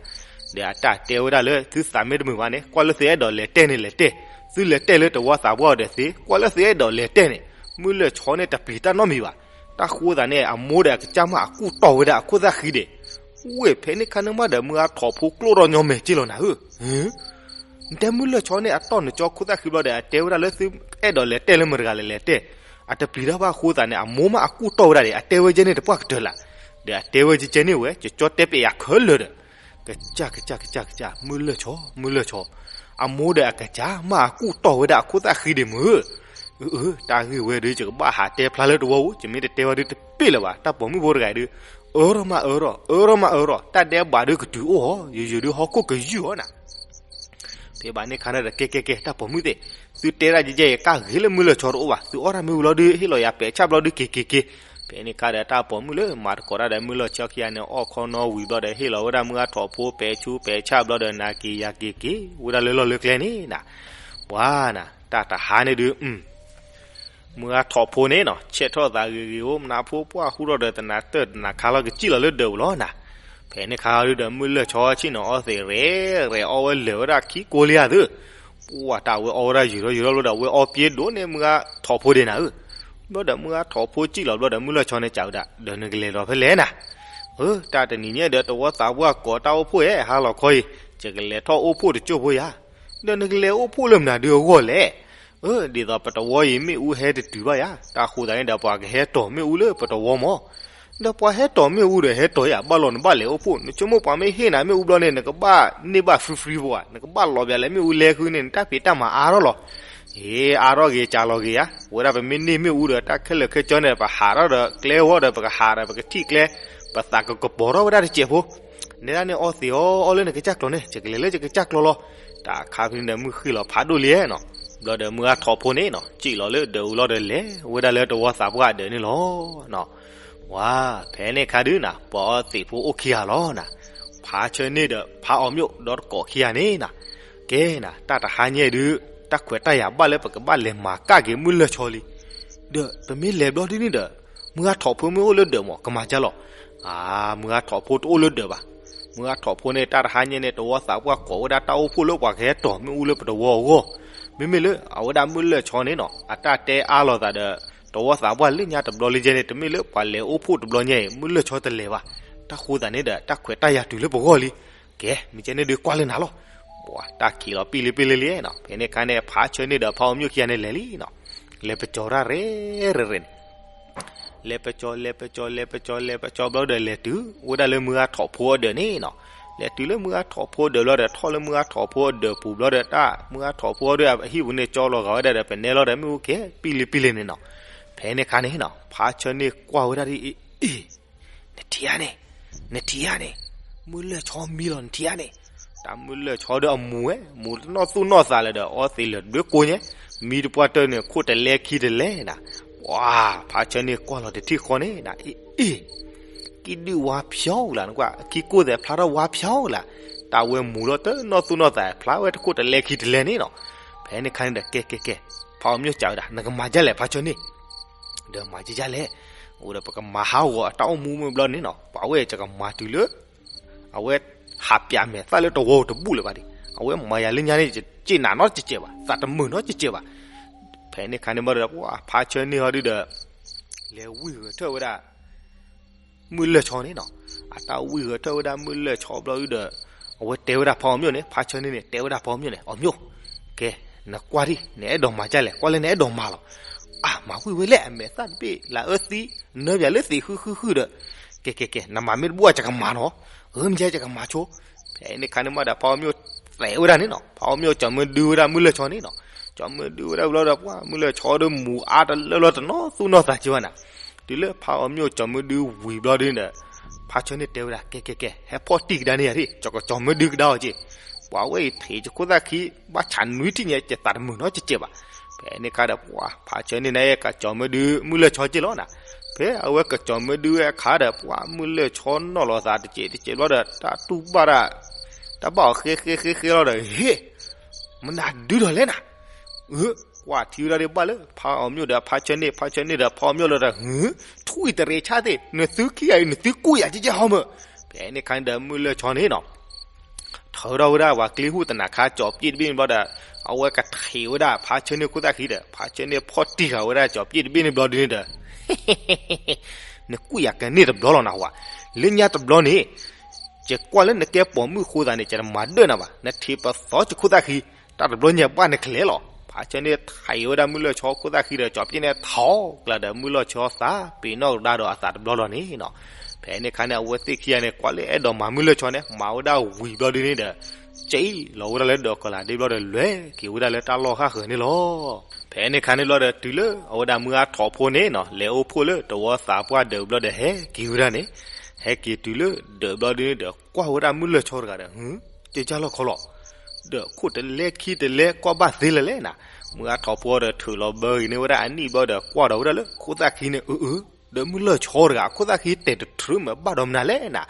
ဒီးအတၢ်တဲဝဲဒၣ်လၢ သုသးမ့ၢ်တမုာ်ဘၣ်န့ၣ် ကွၢ်လၢသုအဲၣ်ဒိးလဲၤတဲန့ၣ်လဲၤတဲ, သုလဲၤတဲလၢတဝီသးပှၢ်အီၤဒီးသ့, ကွၢ်လၢသုအဲၣ်ဒိးလဲၤတဲန့ၣ် မုၢ်လၢၢ်ဆီန့ၣ်တပျံၤတၢ်နီတမံၤဘၣ်. တၢ်ဃိသးန့ၣ် အမိၢ်ဒီးအကစၢ်မးအကူၣ်တီၢ်ဝဲဒၣ်အခိၣ်သၣ်ဃံဒံး. ဝ့ၢ်ဖဲန့ၣ်ခါန့ၣ်မးဒီး မုၢ်ဂၢ်ထိးဖိကျိၣ်ထီၣ်ညီမဲာ်က့လီၤနၤဧၢ. နတဲမုၢ်လၢၢ်ဆီန့ၣ် အတီၢ်နကၠီခိၣ်သၣ်ဃံဘျီဒီး အတဲဝဲဒၣ်လၢသုအဲၣ်ဒိးလဲၤတဲလၢမတၤတဂၤလဲၤလဲၤတဲ, အတပျံၤတၢ်ဘၣ်အဃိသးန့ၣ် အမိၢ်မးအကူၣ်တီၢ်ဝဲဒၣ်ဒံး အတဲဝဲကဲန့ၣ်တပှၢ်ကတၢၢ်လၢ်. ဒီးအတဲဝဲကဲန့ၣ်ဝဲ ကကၠီတဲပျဲယၤခဲလၢာ်ဒီး ကစၢ်ကစၢ်ကစၢ်ကစၢ် မုၢ်လၢၢ်ဆီ မုၢ်လၢၢ်ဆီ, အမိၢ်ဒီးအကစၢ်မးအကူၣ်တီၢ်ဝဲဒၣ်အခိၣ်သၣ်ဃံဒံးမုၢ်. အၢ အၢ တၢ်ဂ့ၢ်ဝဲဒုး ယကဘၣ်ဟးတဲဖျါလၢတဝီဧိၤ ယမ့ၢ်တတဲဝဲဒုးတပ့ၢ်လၢၤဘၣ်. တၢ်ပိာ်မုၣ်ဖိတဂၤအံၤဒုး အၢထီၣ်မးအၢထီၣ် အၢထီၣ်မးအၢထီၣ် တၢ်ဒဲးဘးဒုးကတုၤအိၣ်အီၤ ယိယိဒုးဟီၣ်ခိၣ်ကယူၢ်အီၤနၤ. ဖဲဘၣ်န့ၣ်ခါန့ၣ်ဒီး ကဲကဲကဲ တၢ်ပိာ်မုၣ်သ့ၣ်, သုတဲဒၣ်ယဲယဲ ယကၢ်ဂ့ၤလၢမုၢ်လၢၢ်ဆီတအိၣ်ဘၣ်, သုအီၣ်တၢ်မ့ၣ်အူလီၤဒုး ဟ့ၣ်လီၤယၤပဲာ်ဆၣ်ဘျီဒုး က့ၤက့ၤက့ၤ. ဖဲန့ၣ်ခါဒီး တၢ်ပိာ်မုၣ်လၢမၤသကိးတၢ်ဒီးမုၢ်လၢၢ်ဆီခံဂၤန့ၣ် အီၣ်ခီနီဝံၤဘျီဒီး ဟ့ၣ်လီၤဝဲဒၣ်မုၢ်ဂၢ်ထိးဖိ ပဲာ်ဆူးပဲာ်ဆၣ်ဘျီဒီး နၤက့ၤယၤက့ၤက့ၤ ဝဲဒၣ်လၢလီၢ်လၢကျဲန့ၣ်နၤ. ပှၤနၤ တၢ်တဟါန့ၣ်ဒုး မုၢ်ဂၢ်ထိးဖိန့ၣ်နီၤ ဆဲးထီၣ်သးဂ့ၤဂ့ၤဧိၤ မနုၤဖိပှၢ်ဟူထီၣ်ဒီး သနၤတၢၢ်သနၤခါလီၤ ကစံၣ်လီၤလၢဒၢးပူၤလီၤနၤ. ဖဲန့ၣ်ခါဒုးဒီး မုၢ်လၢၢ်ဆီဆ့ၣ်နီၤအီၣ်သ့း ရဲၣ်ရဲၣ် အီၣ်ဝဲလၢာ်ဝဲဒၣ်ခံကိးလံဧါသု. ပှၤတၢ်ဝဲအီၣ်ဝဲဒၣ်ယုာ်ထီၣ်ယုာ်ထီၣ်ဘျီဒီး ဝဲအီၣ်ပှဲၤဒိၣ်န့ၢ်မုၢ်ဂၢ်ထိးဖိဒံးနၤဧၢ. ဘျီဒီးမုၢ်ဂၢ်ထိးဖိစံၣ်လီၤဘျီဒီး မုၢ်လၢၢ်ဆီန့ၣ်စံးဝဲဒၣ် ဒီးနကလဲၤဒီးဖဲလဲၣ်နၤ. အၢ တၢ်တနံၤညါဒီး တဝီသးပှၢ်ကိးတၢ်အိၣ်ဖှိၣ်ဧဲ ဟါလီၤခီအံၤ ယကလဲၤထီၣ်အိၣ်ဖှိၣ်တစိၢ်ဖိယၤ. ဒီးနကလဲၤအိၣ်ဖှိၣ်လၢမနုၤဒုးအဂီၢ်လဲၣ်. အၢ ဒ်သိးပတဝီအံၤမ့ၣ်အူဟဲတတုၤဘၣ်ယၤ, တၢ်ဃိသးန့ၣ်ဒီး ပှၤကဟဲတီၤမ့ၣ်အူလၢပတဝီမး. ဒီးပှၤဟဲတီၤမ့ၣ်အူဒီး ဟဲတီၤယၤ ဘၣ်လီၤနဘၣ်လဲၤအိၣ်ဖှိၣ်, နဆိကမိၣ်ပှၤမ့ၢ်ဟ့ၣ်နၤမ့ၣ်အူဘျီန့ၣ် နကဘၣ်န့ၢ်ဘၣ် free free ဖိဧါ, နကဘၣ်လီၤဘၣ်လဲၤမ့ၣ်အူလဲၤဃုန့ၣ် နတၢ်ဖံးတၢ်မၤအါထီၣ်လီၤ. အ့ အါထီၣ်ဂ့ၤ ကလီၤဂ့ၤဧါ, ဝဲဒၣ်ပမ့ၢ်န့ၢ်မ့ၣ်အူဒီး တၢ်ခဲလၢာ်ခဲဆ့န့ၣ် ပဟးထီၣ်ဒီးကျဲဝီဒီး ပကဟးဒီးပကထံၣ်ကျဲ, ပသးကကပီၤထီၣ်ဝဲဒၣ်တစဲးဖိ နဲဒၣ်န့ၣ်အီသံးအီ အီလၢနကစၢ်ကျီၤန့ၣ် ယကလဲၤလၢယကစၢ်ကျီၤလီၤ. တၢ်ခါဖဲန့ၣ်ဒီး မုၢ်ဃ့ၢ်လီၤဖးဒိၣ်လံနီၤ. ဘျီဒီးမုၢ်ဂၢ်ထိးဖိန့ၣ်နီၤ စံၣ်လီၤလၢဒၢးအူလီၤဒီး လဲၤဝဲဒၣ်လၢတဝီသးပှၢ်အဒၢးန့ၣ်လီၤ. ဝါ ဖဲန့ၣ်ခါဒုးနၤ ပှၤအီသံးဖိအိၣ်ခံဂၤလီၤနၤ. ဖးဆၢန့ၢ်ဒီး ဖးအီၣ်မၠိၣ် ဒီးတကိးခံဂၤန့ၣ်နၤ. ကဲနၤ တၢ်တဟါညါဒုး တၢ်ခွဲးတၢ်ယာ်ဘၣ်လၢပကဘၣ်လဲၤမၤကၣ်က့ၤမုၢ်လၢၢ်ဆီလံ. ဒီးပမ့ၢ်လဲၤဘျီဒုးန့ၣ်ဒီး မုၢ်ဂၢ်ထိးဖိမ့ၢ်အိၣ်လၢဒၢးမး ကမၤကၢ်လီၤ. အါ မုၢ်ဂၢ်ထိးဖိတအိၣ်လၢဒၢးဘၣ်. မုၢ်ဂၢ်ထိးဖိန့ၣ် တၢ်တဟါညါန့ၣ် တဝီသးပှၢ်ကိးဝဲဒၣ်တၢ်အိၣ်ဖှိၣ်လၢပှၤကဟဲတီၤမ့ၣ်အူလၢပတဝီအဂီၢ်. မ့မ့ၢ်လၢအဝဲဒၣ်မုၢ်လၢၢ်ဆီန့ၣ်နီၤ အတၢ်တဲအါလိာ်သးဒီး တဝီသးပှၢ်လၢညါတဘျီလံယဲန့ၣ် တမ့ၢ်လၢပှၤလဲၤအိၣ်ဖှိၣ်တဘျီညါအံၤ မုၢ်လၢၢ်ဆီတလဲၤဘၣ်. တၢ်ဃိသးန့ၣ်ဒီး တၢ်ခွဲးတၢ်ယာ်တုၤလၢပဂီၢ်လံ. ကဲ မ့ၢ်ကဲန့ၣ်ဒုးကွၢ်လၢနၤလီၤ. ပှၤတၢ်ခံးလီၤပံၣ်လံပံၣ်လံလံနီၤ. ဖဲန့ၣ်ခါန့ၣ် ဖးဆၢန့ၢ်ဒီးဖးအီၣ်မၠိၣ်ခံဂၤန့ၣ်လဲၤလံနီၤ. လဲၤပကၠီၤတၢ်ရဲၣ်ရဲၣ်န့ၣ် လဲၤပကၠီ လဲၤပကၠီ လဲၤပကၠီ လဲၤပကၠီဘျီဒီး လဲၤတုၤဝဲဒၣ်လၢမုၢ်ဂၤထိးဖိအဒၢးန့ၣ်နီၤ. လဲၤတုၤလၢမုၢ်ဂၤထိးဖိအဒၢးဘျီဒီး ထီၣ်လၢမုၢ်ဂၤထိးဖိအဒၢးပူၤဘျီဒီး တၢ်မုၢ်ဂၤထိးဖိဒီး အဟံၣ်ပူၤန့ၣ် ကၠီလီၤဂာ်ဝဲဒၣ်ဒီး ပနဲလီၤဒီး မ့ၣ်အူကဲ ပံလံပံလံန့ၣ်နီၤ. ဖဲန့ၣ်အခါန့ၣ်နီၤ ဖါဆၢန့ၢ်ကွၢ်ဝဲဒၣ်ဒ်အံၤ အ့ နထံၣ်ဧါန့ၣ်, နထံၣ်ဧါန့ၣ်, မုၢ်လၢၢ်ဆီမံလီၤ နထံၣ်ဧါန့ၣ်. တၢ်မုၢ်လၢၢ်ဆီဒီးအမူၤဝဲ, မူၤတနီၢ်သူၣ်နီၢ်သးလၢၤဒီး အီသံးလၢၤဒွဲကိညါ, မံတပှၢ်တၢၢ်န့ၣ် ခိၣ်တလဲခံတလဲနၤ. ပှၤ ဖါဆၢန့ၢ်ကွၢ်လီၤတထံၣ်ဃီန့ၣ်နၤ, အ့ အ့ ကံၣ်ဒုၣ်ဝါဖျီလၢ်နကွၢ်, အခံကိၢ်သဲးဖျါထီၣ်ဝါဖျီလၢ်, တၢ်ဝဲမူၤလီၤတနီၢ်သူၣ်နီၢ်သး ဖျါဝဲတခိၣ်တလဲခံတလဲန့ၣ်နီၤ. ဖဲန့ၣ်အခါန့ၣ်ဒီး ကဲ ကဲ ကဲ, ဖါအီၤမျိၣ်စံးဝဲဒၣ် နကမၤဒ်လဲၣ်ဖါဆၢန့ၢ် ဒီးမၤဒ်လဲၣ်, အိၣ်ဒီးပကမၤဟးဂီၤအတၢ်အိၣ်မူမုၢ်ဘျီန့ၣ်နီၤ, ပှၤဝဲယကမၤတုၤလၢ အဝဲဟးပၠးမဲာ်သၣ်လၢတဝီတဘူၣ်လၢၤဘၣ်ဒံး, အဝဲမၤယၤလၢညါန့ၣ် ယစ့ၣ်နၤနီတစဲးဘၣ်, သးတမုာ်နီတစဲးဘၣ်. ဖဲန့ၣ်အခါန့ၣ်ဘျီဒီး ပှၤဖါဆၢန့ၢ်ဟီဒုဒီး လဲၤဝံၢ်ဂဲၤထၢၣ်ဝဲဒၣ် မုၢ်လၢၢ်ဆီန့ၣ်နီၤ. အတၢ်ဝံၢ်ဂဲၤထၢၣ်ဝဲဒၣ်မုၢ်လၢၢ်ဆီဘျီဒုဒီး အဝဲတဲဝဲဒၣ်ဖါအီၤမျိၣ်န့ၣ်, ဖါဆၢန့ၢ်န့ၣ် တဲဝဲဒၣ်ဖါအီၤမျိၣ်န့ၣ်, အီၤမျိၣ်, ကဲ, နကွၢ်ဒံး နအဲၣ်ဒိးမၤဒ်လဲၣ်, ကွၢ်လၢနအဲၣ်ဒိးမၤလီၤ. အါ မၤဝံၢ်ဝဲလဲၣ်, အမဲာ်သၣ်တဘ့ၣ်လၢအအၢသံ, နၢပၠးလၢသံးဃုဃုဃုဒီး, ကဲ ကဲ ကဲ, နမၤမ့ၢ်တဘူၣ် ယကမၤနီၤ, အၢ မ့ၢ်ယကမၤဆိ. ဖဲန့ၣ်အခါန့ၣ်မးဒီး ဖါအီၤမျိၣ်သဲးဝဲဒၣ်န့ၣ်နီၤ, ဖါအီၤမျိၣ်ကၠီၤမၢဒုဝဲဒၣ်မုၢ်လၢၢ်ဆီန့ၣ်နီၤ. ကၠီၤမၢဒုဝဲဒၣ်ဘျီဒီး ပှၤမုၢ်လၢၢ်ဆီဒီးမူၤအါတလၢလီၤ တနီၢ်သူၣ်နီၢ်သးက့ၤဘၣ်နၤ. တုၤလၢဖါအီၤမျိၣ်ကၠီၤမၢဒုဝံၤဘျီဒုန့ၣ်ဒီး ဖါဆၢန့ၢ်တဲဝဲဒၣ် ကဲ ကဲ ကဲ, ဟဲဖီၣ်တံၢ်ကဒါန့ၢ်ယၤဒၣ်, ယကကၠီၤမၢဒုကဒါအီၤက့ၤ. ပှၤဝဲအံၤထံးယခိၣ်သၣ်ခံ ဘၣ်ဆးနွံထံၣ်ညါ ယသးတမုာ်နီတစဲးဘၣ်. ဖဲန့ၣ်အခါဒီး ပှၤဖါဆၢန့ၢ်န့ၣ် ကကၠီၤမၢဒုမုၢ်လၢၢ်ဆီက့ၤလီၤနၤ. ဖဲအဝဲကကၠီၤမၢဒုဝဲအခါဒီး ပှၤမုၢ်လၢၢ်ဆီနီၣ်လီၤသးတစဲးတစဲးဘျီဒီး တၢ်တူၢ်ဘၣ်တၢ် တၢ်ဘၣ်အီၤဃဲဃဲဃဲဃဲလီၤဒီး ဟ့ၣ် မနုၤဒုဒီးလဲၣ်နၤ. အၢ ကွၢ်ထံဝဲဒၣ်ဒ်ဘၣ်လၢ ဖါအီၤမျိၣ်ဒီးဖါဆၢန့ၢ်, ဖါဆၢန့ၢ်ဒီးဖါအီၤမျိၣ်လီၤဒီး ဟု ထွံၣ်တရံးဆၣ်သ့ၣ်, နသုခံဂၤအံၤ နသုကူၣ်ယၤကဲကဲဟီမၢ်. ဖဲန့ၣ်အခါန့ၣ်ဒီး မုၢ်လၢၢ်ဆီန့ၣ်နီၤ ထၢထီၣ်ဝဲဒၣ်ပှၤကျ့ဟူၣ်သနၤခါ ကၠီၤပျ့ၣ်တဘ့ၣ်န့ၣ်ဘျီဒီး အဝဲကထံးဝဲဒၣ်ဖါဆၢန့ၢ်ခိၣ်သၣ်ခံဒီး ဖါဆၢန့ၢ်ဖီၣ်တံၢ်ဃာ်ဝဲဒၣ်ကၠီၤပျ့ၣ်တဘ့ၣ်န့ၣ်ဘျီဒုန့ၣ်ဒီး နကူၣ်ယၤကန့ၢ်တဘျီလီၤနဟူဧါ. လၢညါတဘျီန့ၣ် ယကွၢ်လၢနကဲပိာ်မုၣ်အဃိသတးန့ၣ် ယတမၤဒၢၣ်နၤဘၣ်, နထံးပသီယခိၣ်သၣ်ခံ, တၢ်တဘျီညါဘၣ်နကလဲၤလီၤ. ဖါဆၢန့ၢ်ထံးဝဲဒၣ်မုၢ်လၢၢ်ဆီခိၣ်သၣ်ခံဒီး ကၠီၤပျ့ၣ်န့ၣ်ထီၣ်ကျါဒီး မုၢ်လၢၢ်ဆီသးပ့ၤနီၣ်ကဒါဒီးအသးတဘျီလီၤန့ၣ်နီၤ. ဖဲန့ၣ်အခါန့ၣ် အဝဲသ့ၣ်ခံဂၤန့ၣ် ကွၢ်လၢအဲၣ်ဒိးမၤမုၢ်လၢၢ်ဆီန့ၣ် မၤဝဲဒၣ်ဝံၤဘျီဒုန့ၣ်ဒီး ကၠီလီၤဝဲဒၣ်လၢဒီးကီၤလၤဒ့ဘျီဒီး လဲၤက့ၤဝဲဒၣ်လၢတၢ်လီၢ်ဃၣ်ဃၢၤန့ၣ်လီၤ. ဖဲန့ၣ်အခါန့ၣ်ဘျီဒီး တုၤလၢအဝဲဒၣ်မုၢ်ဂၤထိးဖိန့ၣ်နီၤ လဲၤအိၣ်ဖှိၣ်လၢတဝီသးပှၢ်ဒၢးဘျီဒီး ဟဲက့ၤဝဲဒၣ်န့ၣ်, ဟဲက့ၤတုၤလၢဒၢးဘျီဒုန့ၣ်ဒီး ကွၢ်ဝဲဒၣ်မုၢ်လၢၢ်ဆီတဂၤဒီး ဟု ကကၢ်လီၢ်ခီလီၤ, ဒီးခိၣ်တလဲခံတလဲကွၢ်ဘၣ်သ့လၢၤလဲၣ်နၤ. မုၢ်ဂၤထိးဖိဒီး ထုးလီၤဘၢဂ့ၤန့ၢ်ဝဲဒၣ်အနံၣ်ဘျီဒီး ကွၢ်ဒီးဝဲဒၣ်လၢခိၣ်သၣ်ခံန့ၣ် အၢ အၢ ဒီးမုၢ်လၢၢ်ဆီတဂၤ အခိၣ်သၣ်ခံတဲာ်တထြၢမး ဘၣ်ဒီးမနုၤလဲၣ်နၤ.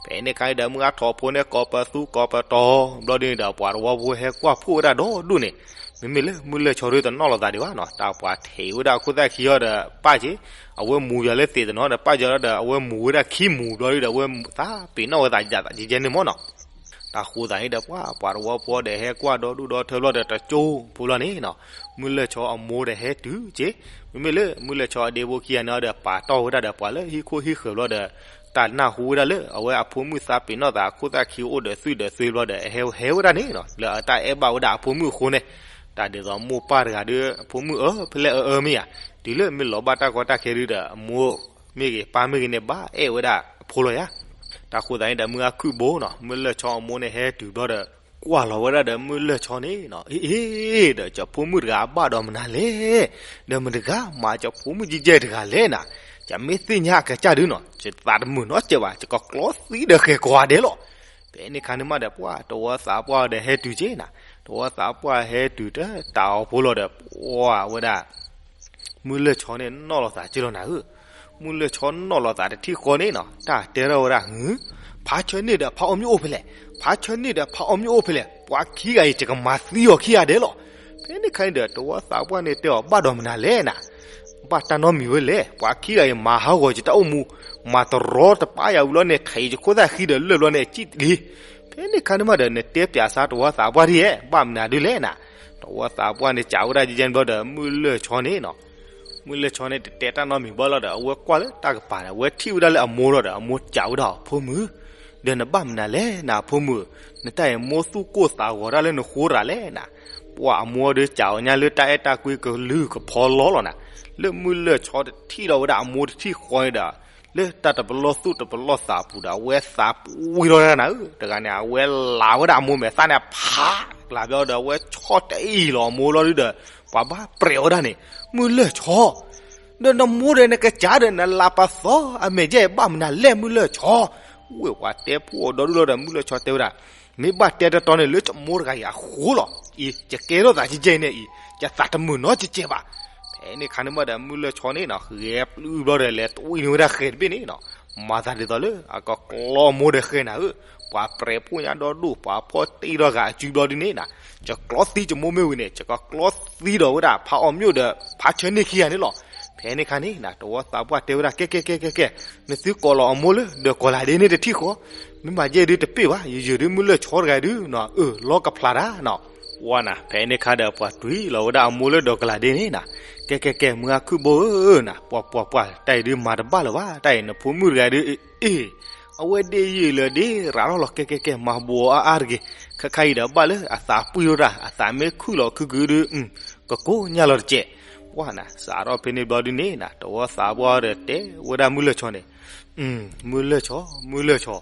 ဖဲန့ၣ်အခါန့ၣ်ဒီး မုၢ်ဂၤထိးဖိန့ၣ် ကိးပသူကိးပတီၤဘျီဒုန့ၣ်ဒီး ပှၤတဝီဖိဟဲကွၢ်ဖှိၣ်ဝဲဒၣ်ဒီဒူၣ်န့ၣ်, မ့မ့ၢ်လၢမုၢ်လၢၢ်ဆီဒုတနီၣ်လိာ်သးဒံးဘၣ်နီၤ, တၢ်ပှၤထံးဝဲဒၣ်အခိၣ်သၣ်ခံအီၤဒီး ပၢ်က့ၤ, အဝဲမူၤယၤလၢသ့ၣ်တနီၤဒီး ပၢ်က့ၤဒီး အဝဲမူၤဝဲဒၣ်ခံမူၤဘျီဒုဒီး အဝဲသးပ့ၤနီၣ်ဝဲသးယၤသးကဲကဲန့ၣ်မ့ၢ်နီၤ. တၢ်ဃိသးန့ၣ်ဒီး ပှၤ ပှၤတဝီဖိဒီးဟဲကွၢ်ဒီဒူၣ်ဒီထၢဘျီဒီး တကၠိဖိလီၤန့ၣ်နီၤ, မုၢ်လၢၢ်ဆီအမိၢ်ဒီးဟဲတုၤက့ၤ, မ့မ့ၢ်လၢမုၢ်လၢၢ်ဆီအဒ့ဖိခံဂၤန့ၣ်ဒီး ပာ်တီၢ်ဝဲဒၣ်ဒီးပှၤလၢဟံၣ်ခိၣ်ဟံၣ်ဃၢၤဘျီဒီး တၢ်နၢ်ဟူဝဲဒၣ်လၢ အဝဲအဖိမုၣ်သးပ့ၤနီၣ်သးအခိၣ်သၣ်ခံအိၣ်ဒီးသွံၣ်ဒီးသွ့ဘျီဒီး ဟဲ ဟဲဝဲဒၣ်န့ၣ်နီၤ, လၢအတၢ်အဲၣ်ဘၣ်ဝဲဒၣ်အဖိမုၣ်အဃိန့ၣ်, တၢ်ဒ်သိးမိၢ်ပၢ်တဂၤဒီး အဖိမုၣ်အၢဖဲလဲၣ်အၢအၢမ့ၢ်ဧါ, တုၤလၢမ့ၢ်လီၤဘၣ်တၢ်ကီတၢ်ခဲဒုဒီး အမိၢ်မ့ၢ်ဂ့ၤ ပၢ်မ့ၢ်ဂ့ၤန့ၣ် ဘၣ်အဲၣ်ဝဲဒၣ်အဖိလီၤယၤ. တၢ်ဃိသးန့ၣ်ဒီး မုၢ်ဂၤခုၣ်ဘိနီၤ, မုၢ်လၢၢ်ဆီအမိၢ်န့ၣ်ဟဲတုၤဘျီဒီး ကွၢ်လီၤဝဲဒၣ်ဒီးမုၢ်လၢၢ်ဆီန့ၣ်နီၤ, အ့ အ့ ဒီးကၠီဖိမုၣ်တဂၤအဘၣ်ဒီးမနုၤလဲၣ်, ဒီးမတၤတဂၤမၤကၠီဖိမုၣ်ကဲကဲတဂၤလဲၣ်နၤ, ယမ့ၢ်သ့ၣ်ညါအကစၢ်ဒုနီၤ ယသးတမုာ်နီတစဲးဘၣ်, ယကကျီသံဒီးဃဲၤကွၢ်ဒဲးလီၤ. ဖဲန့ၣ်အခါန့ၣ်မးဒီး ပှၤတဝီသးပှၢ်ဒီးဟဲတုၤက့ၤနၤ, တဝီသးပှၢ်ဟဲတုၤတၢ်တၢ်အီၤဖိလီၤဒီး ပှၤဝဲဒၣ် မုၢ်လၢၢ်ဆီန့ၣ်နီၣ်လီၤသးက့ၤလီၤနၤဧၢ, မုၢ်လၢၢ်ဆီနီၣ်လီၤသးတထံၣ်ဃီန့ၣ်နီၤ တၢ်တဲထီၣ်ဝဲဒၣ် ဟု ဖါဆၢန့ၢ်ဒီးဖါအီၤမျိၣ်အိၣ်ဖဲလဲၣ်, ဖါဆၢန့ၢ်ဒီးဖါအီၤမျိၣ်အိၣ်ဖဲလဲၣ်, ပှၤခံဂၤအံၤ ယကမၤသံအီၤခံဂၤဒဲးလီၤ. ဖဲန့ၣ်ခါန့ၣ်ဒီး တဝီသးပှၢ်န့ၣ်တဲအီၤဘၣ်ဒီးမနုၤလဲၣ်နၤ, ဘၣ်တၢ်နီတမံၤဝဲလဲၣ်, ပှၤခံဂၤအံၤ မၤဟးဂီၤယတၢ်အိၣ်မူ, မၤတရီတပါယၤဝံၤလီၤန့ၣ် ထဲးယခိၣ်သၣ်ဃံဒီးလၢာ်ဘျီန့ၣ် ကံၣ်တလံ. ဖဲန့ၣ်ခါန့ၣ်မးဒီး နတဲပၠးစါတဝီသးပှၢ်ဒ်ယဲၢ် ဘၣ်မနုၤဒုလဲၣ်နၤ, တဝီသးပှၢ်န့ၣ် စံးဝဲဒၣ်ယဲၢ်ဘျီဒီး မုၢ်လၢၢ်ဆီန့ၣ်နီၤ မုၢ်လၢၢ်ဆီန့ၣ် တတဲတၢ်နီတမံၤဘၣ်လီၤဒီး အဝဲကွၢ်လၢတၢ်ကပၤန့ၣ် အဝဲထံၣ်ဝဲဒၣ်လၢအမိၢ်လီၤဒီး အမိၢ်စံးဝဲဒၣ် အဖိမုၣ်, ဒီးနဘၣ်မနုၤလဲၣ်နၤ အဖိမုၣ်, နတၢ်အံၤမိၢ်သူၣ်ကိၢ်သးဂီၤတၢ်လၢနဃိရၤလဲၣ်နၤ, ပှၤအမိၢ်ဒီး ကးအီၤညါလၢတၢ်အဲၣ်တၢ်ကွံကလုၢ်ကဖီလီၤလီၤနၤ, လၢမုၢ်လၢၢ်ဆီတထံၣ်ဒီးဝဲဒၣ်အမိၢ်တထံၣ်ဃီန့ၣ်ဒီး လၢတၢ်တပလီၢ်သူၣ်တပလီၢ်သးအပူၤဒီး အဝဲသးပှံၢ်ထီၣ်တၢ်နၤဧၢ, တဂၤန့ၣ် အဝဲလၤဝဲဒၣ်အမိၢ်မဲာ်သၣ်န့ၣ် ဖးကျးဘျီဒီး အဝဲဆီၣ်တအံၤလီၤအမိၢ်လီၤဒုဒီး ပှၤဘၣ်ပြဲးဝဲဒၣ်န့ၣ်, မုၢ်လၢၢ်ဆီ ဒီးနမိၢ်ဒီးနကစၢ်ဒီး နလၤပာ်သီအမဲာ်ယဲၢ်ဘၣ်မနုၤလဲၣ် မုၢ်လၢၢ်ဆီ, ဝဲပှၤတဲဖှိၣ်အီၤဒီဒူၣ်လီၤဒီး မုၢ်လၢၢ်ဆီတဲဝဲဒၣ်, မ့ၢ်ဘၣ်တဲတတီန့ၣ် လၢယမိၢ်တဂၤအံၤအဃိလီၤ, အံၤ ယကဲထီၣ်သးကဲကဲအံၤန့ၣ်အံၤ ယသးတမုာ်နီတစဲးဘၣ်. ဖဲန့ၣ်အခါန့ၣ်မးဒီး မုၢ်လၢၢ်ဆီန့ၣ်နီၤ ဂဲၤပျုၢ်ဘျီဒီး လဲၤတွံၢ်န့ၢ်ဝဲဒၣ်ဃဲၤတဘ့ၣ်န့ၣ်နီၤ, မၤသးဒ်သိးလၢအကကျီအမိၢ်ဒီးဃဲၤနၤဧၢ, ပှၤပြဲးဖှိၣ်ညါဒီဒူၣ် ပှၤဖီၣ်တံၢ်ထီၣ်ဂၤအစုဘျီဒုန့ၣ်နီၤ, ယကျီသံယမိၢ်မ့ၢ်ဝံၤန့ၣ် ယကကျီသံဒီးဝဲဒၣ်ဖးအီၣ်မျိာ်ဒီး ဖးဆၢန့ၢ်ခံဂၤန့ၣ်လီၤ. ဖဲန့ၣ်အခါန့ၣ်နီၤ တဝီသးပှၢ်တဲဝဲဒၣ် ကဲကဲကဲကဲကဲ, နသုကိးလီၤအမိၢ်လၢဒီးကိးလးဒ့န့ၣ်တထံၣ်ဃီ, မ့ၢ်မၤယဲၢ်ဒုတပ့ၢ်ဘၣ်, ယယုာ်ဒုမုၢ်လၢၢ်ဆီတဂၤဒုနီၤ, အၢ လီၤကဖျးတၢ်နီၤ ဝါနၤ, ဖဲန့ၣ်အခါဒီး ပှၤတွံၢ်လီၤဝဲဒၣ်အမိၢ်လၢဒီးကလးဒ့န့ၣ်နီၤ, ကဲကဲကဲ မုၢ်ဂၢ်ခုၣ်ဘိဧၢနီၤ, ပှၤပှၤပှၤ တၢ်အံၤဒုမၤတဘၣ်လၢၤဘၣ်, တၢ်အံၤနဖိမုၣ်တဂၤဒု အ့ၣ်, အဝဲဒ့ယုာ်လၢဒ့ရးထီၣ်လီၤ, ကဲကဲကဲ မၤဘူးအီၤအါအါတဂ့ၤ, ခဲခါအံၤဒီးဘၣ်လၢအသးပှံၢ်ထီၣ်တၢ်, အသးမ့ၢ်ခုၣ်လီၤခုၣ်ကုဒု ကကိးညါလီၤတစဲး, ဝါနၤ, စးထီၣ်ဖဲန့ၣ်ဘျီဒုန့ၣ်နီၤ တဝီသးပှၢ်ဒီးတဲဝဲဒၣ်မုၢ်လၢၢ်ဆီန့ၣ် မုၢ်လၢၢ်ဆီ, မုၢ်လၢၢ်ဆီ,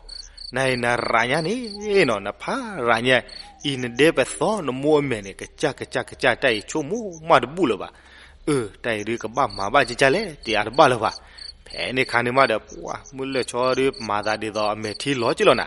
နၤအံၤနရၤညါန့ၣ်နီၤ, နဖးရၤညါ, အံၤနဒဲပသီနမိၢ်အမဲာ်န့ၣ် ကစၢ်ကစၢ်ကစၢ် တၢ်အံၤဆိကမိၣ်မးတဘူၣ်လၢၤဘၣ်. အၢ တၢ်အံၤဒုကဘၣ်မၤဘၣ်ကကၢ်လဲၣ် တအါတဘၣ်လၢၤဘၣ်. ဖဲန့ၣ်ခါန့ၣ်မးဒီး ပှၤမုၢ်လၢၢ်ဆီဒု မၤသးဒ်သိးအမဲာ်ထံလီၤက့လီၤနၤ,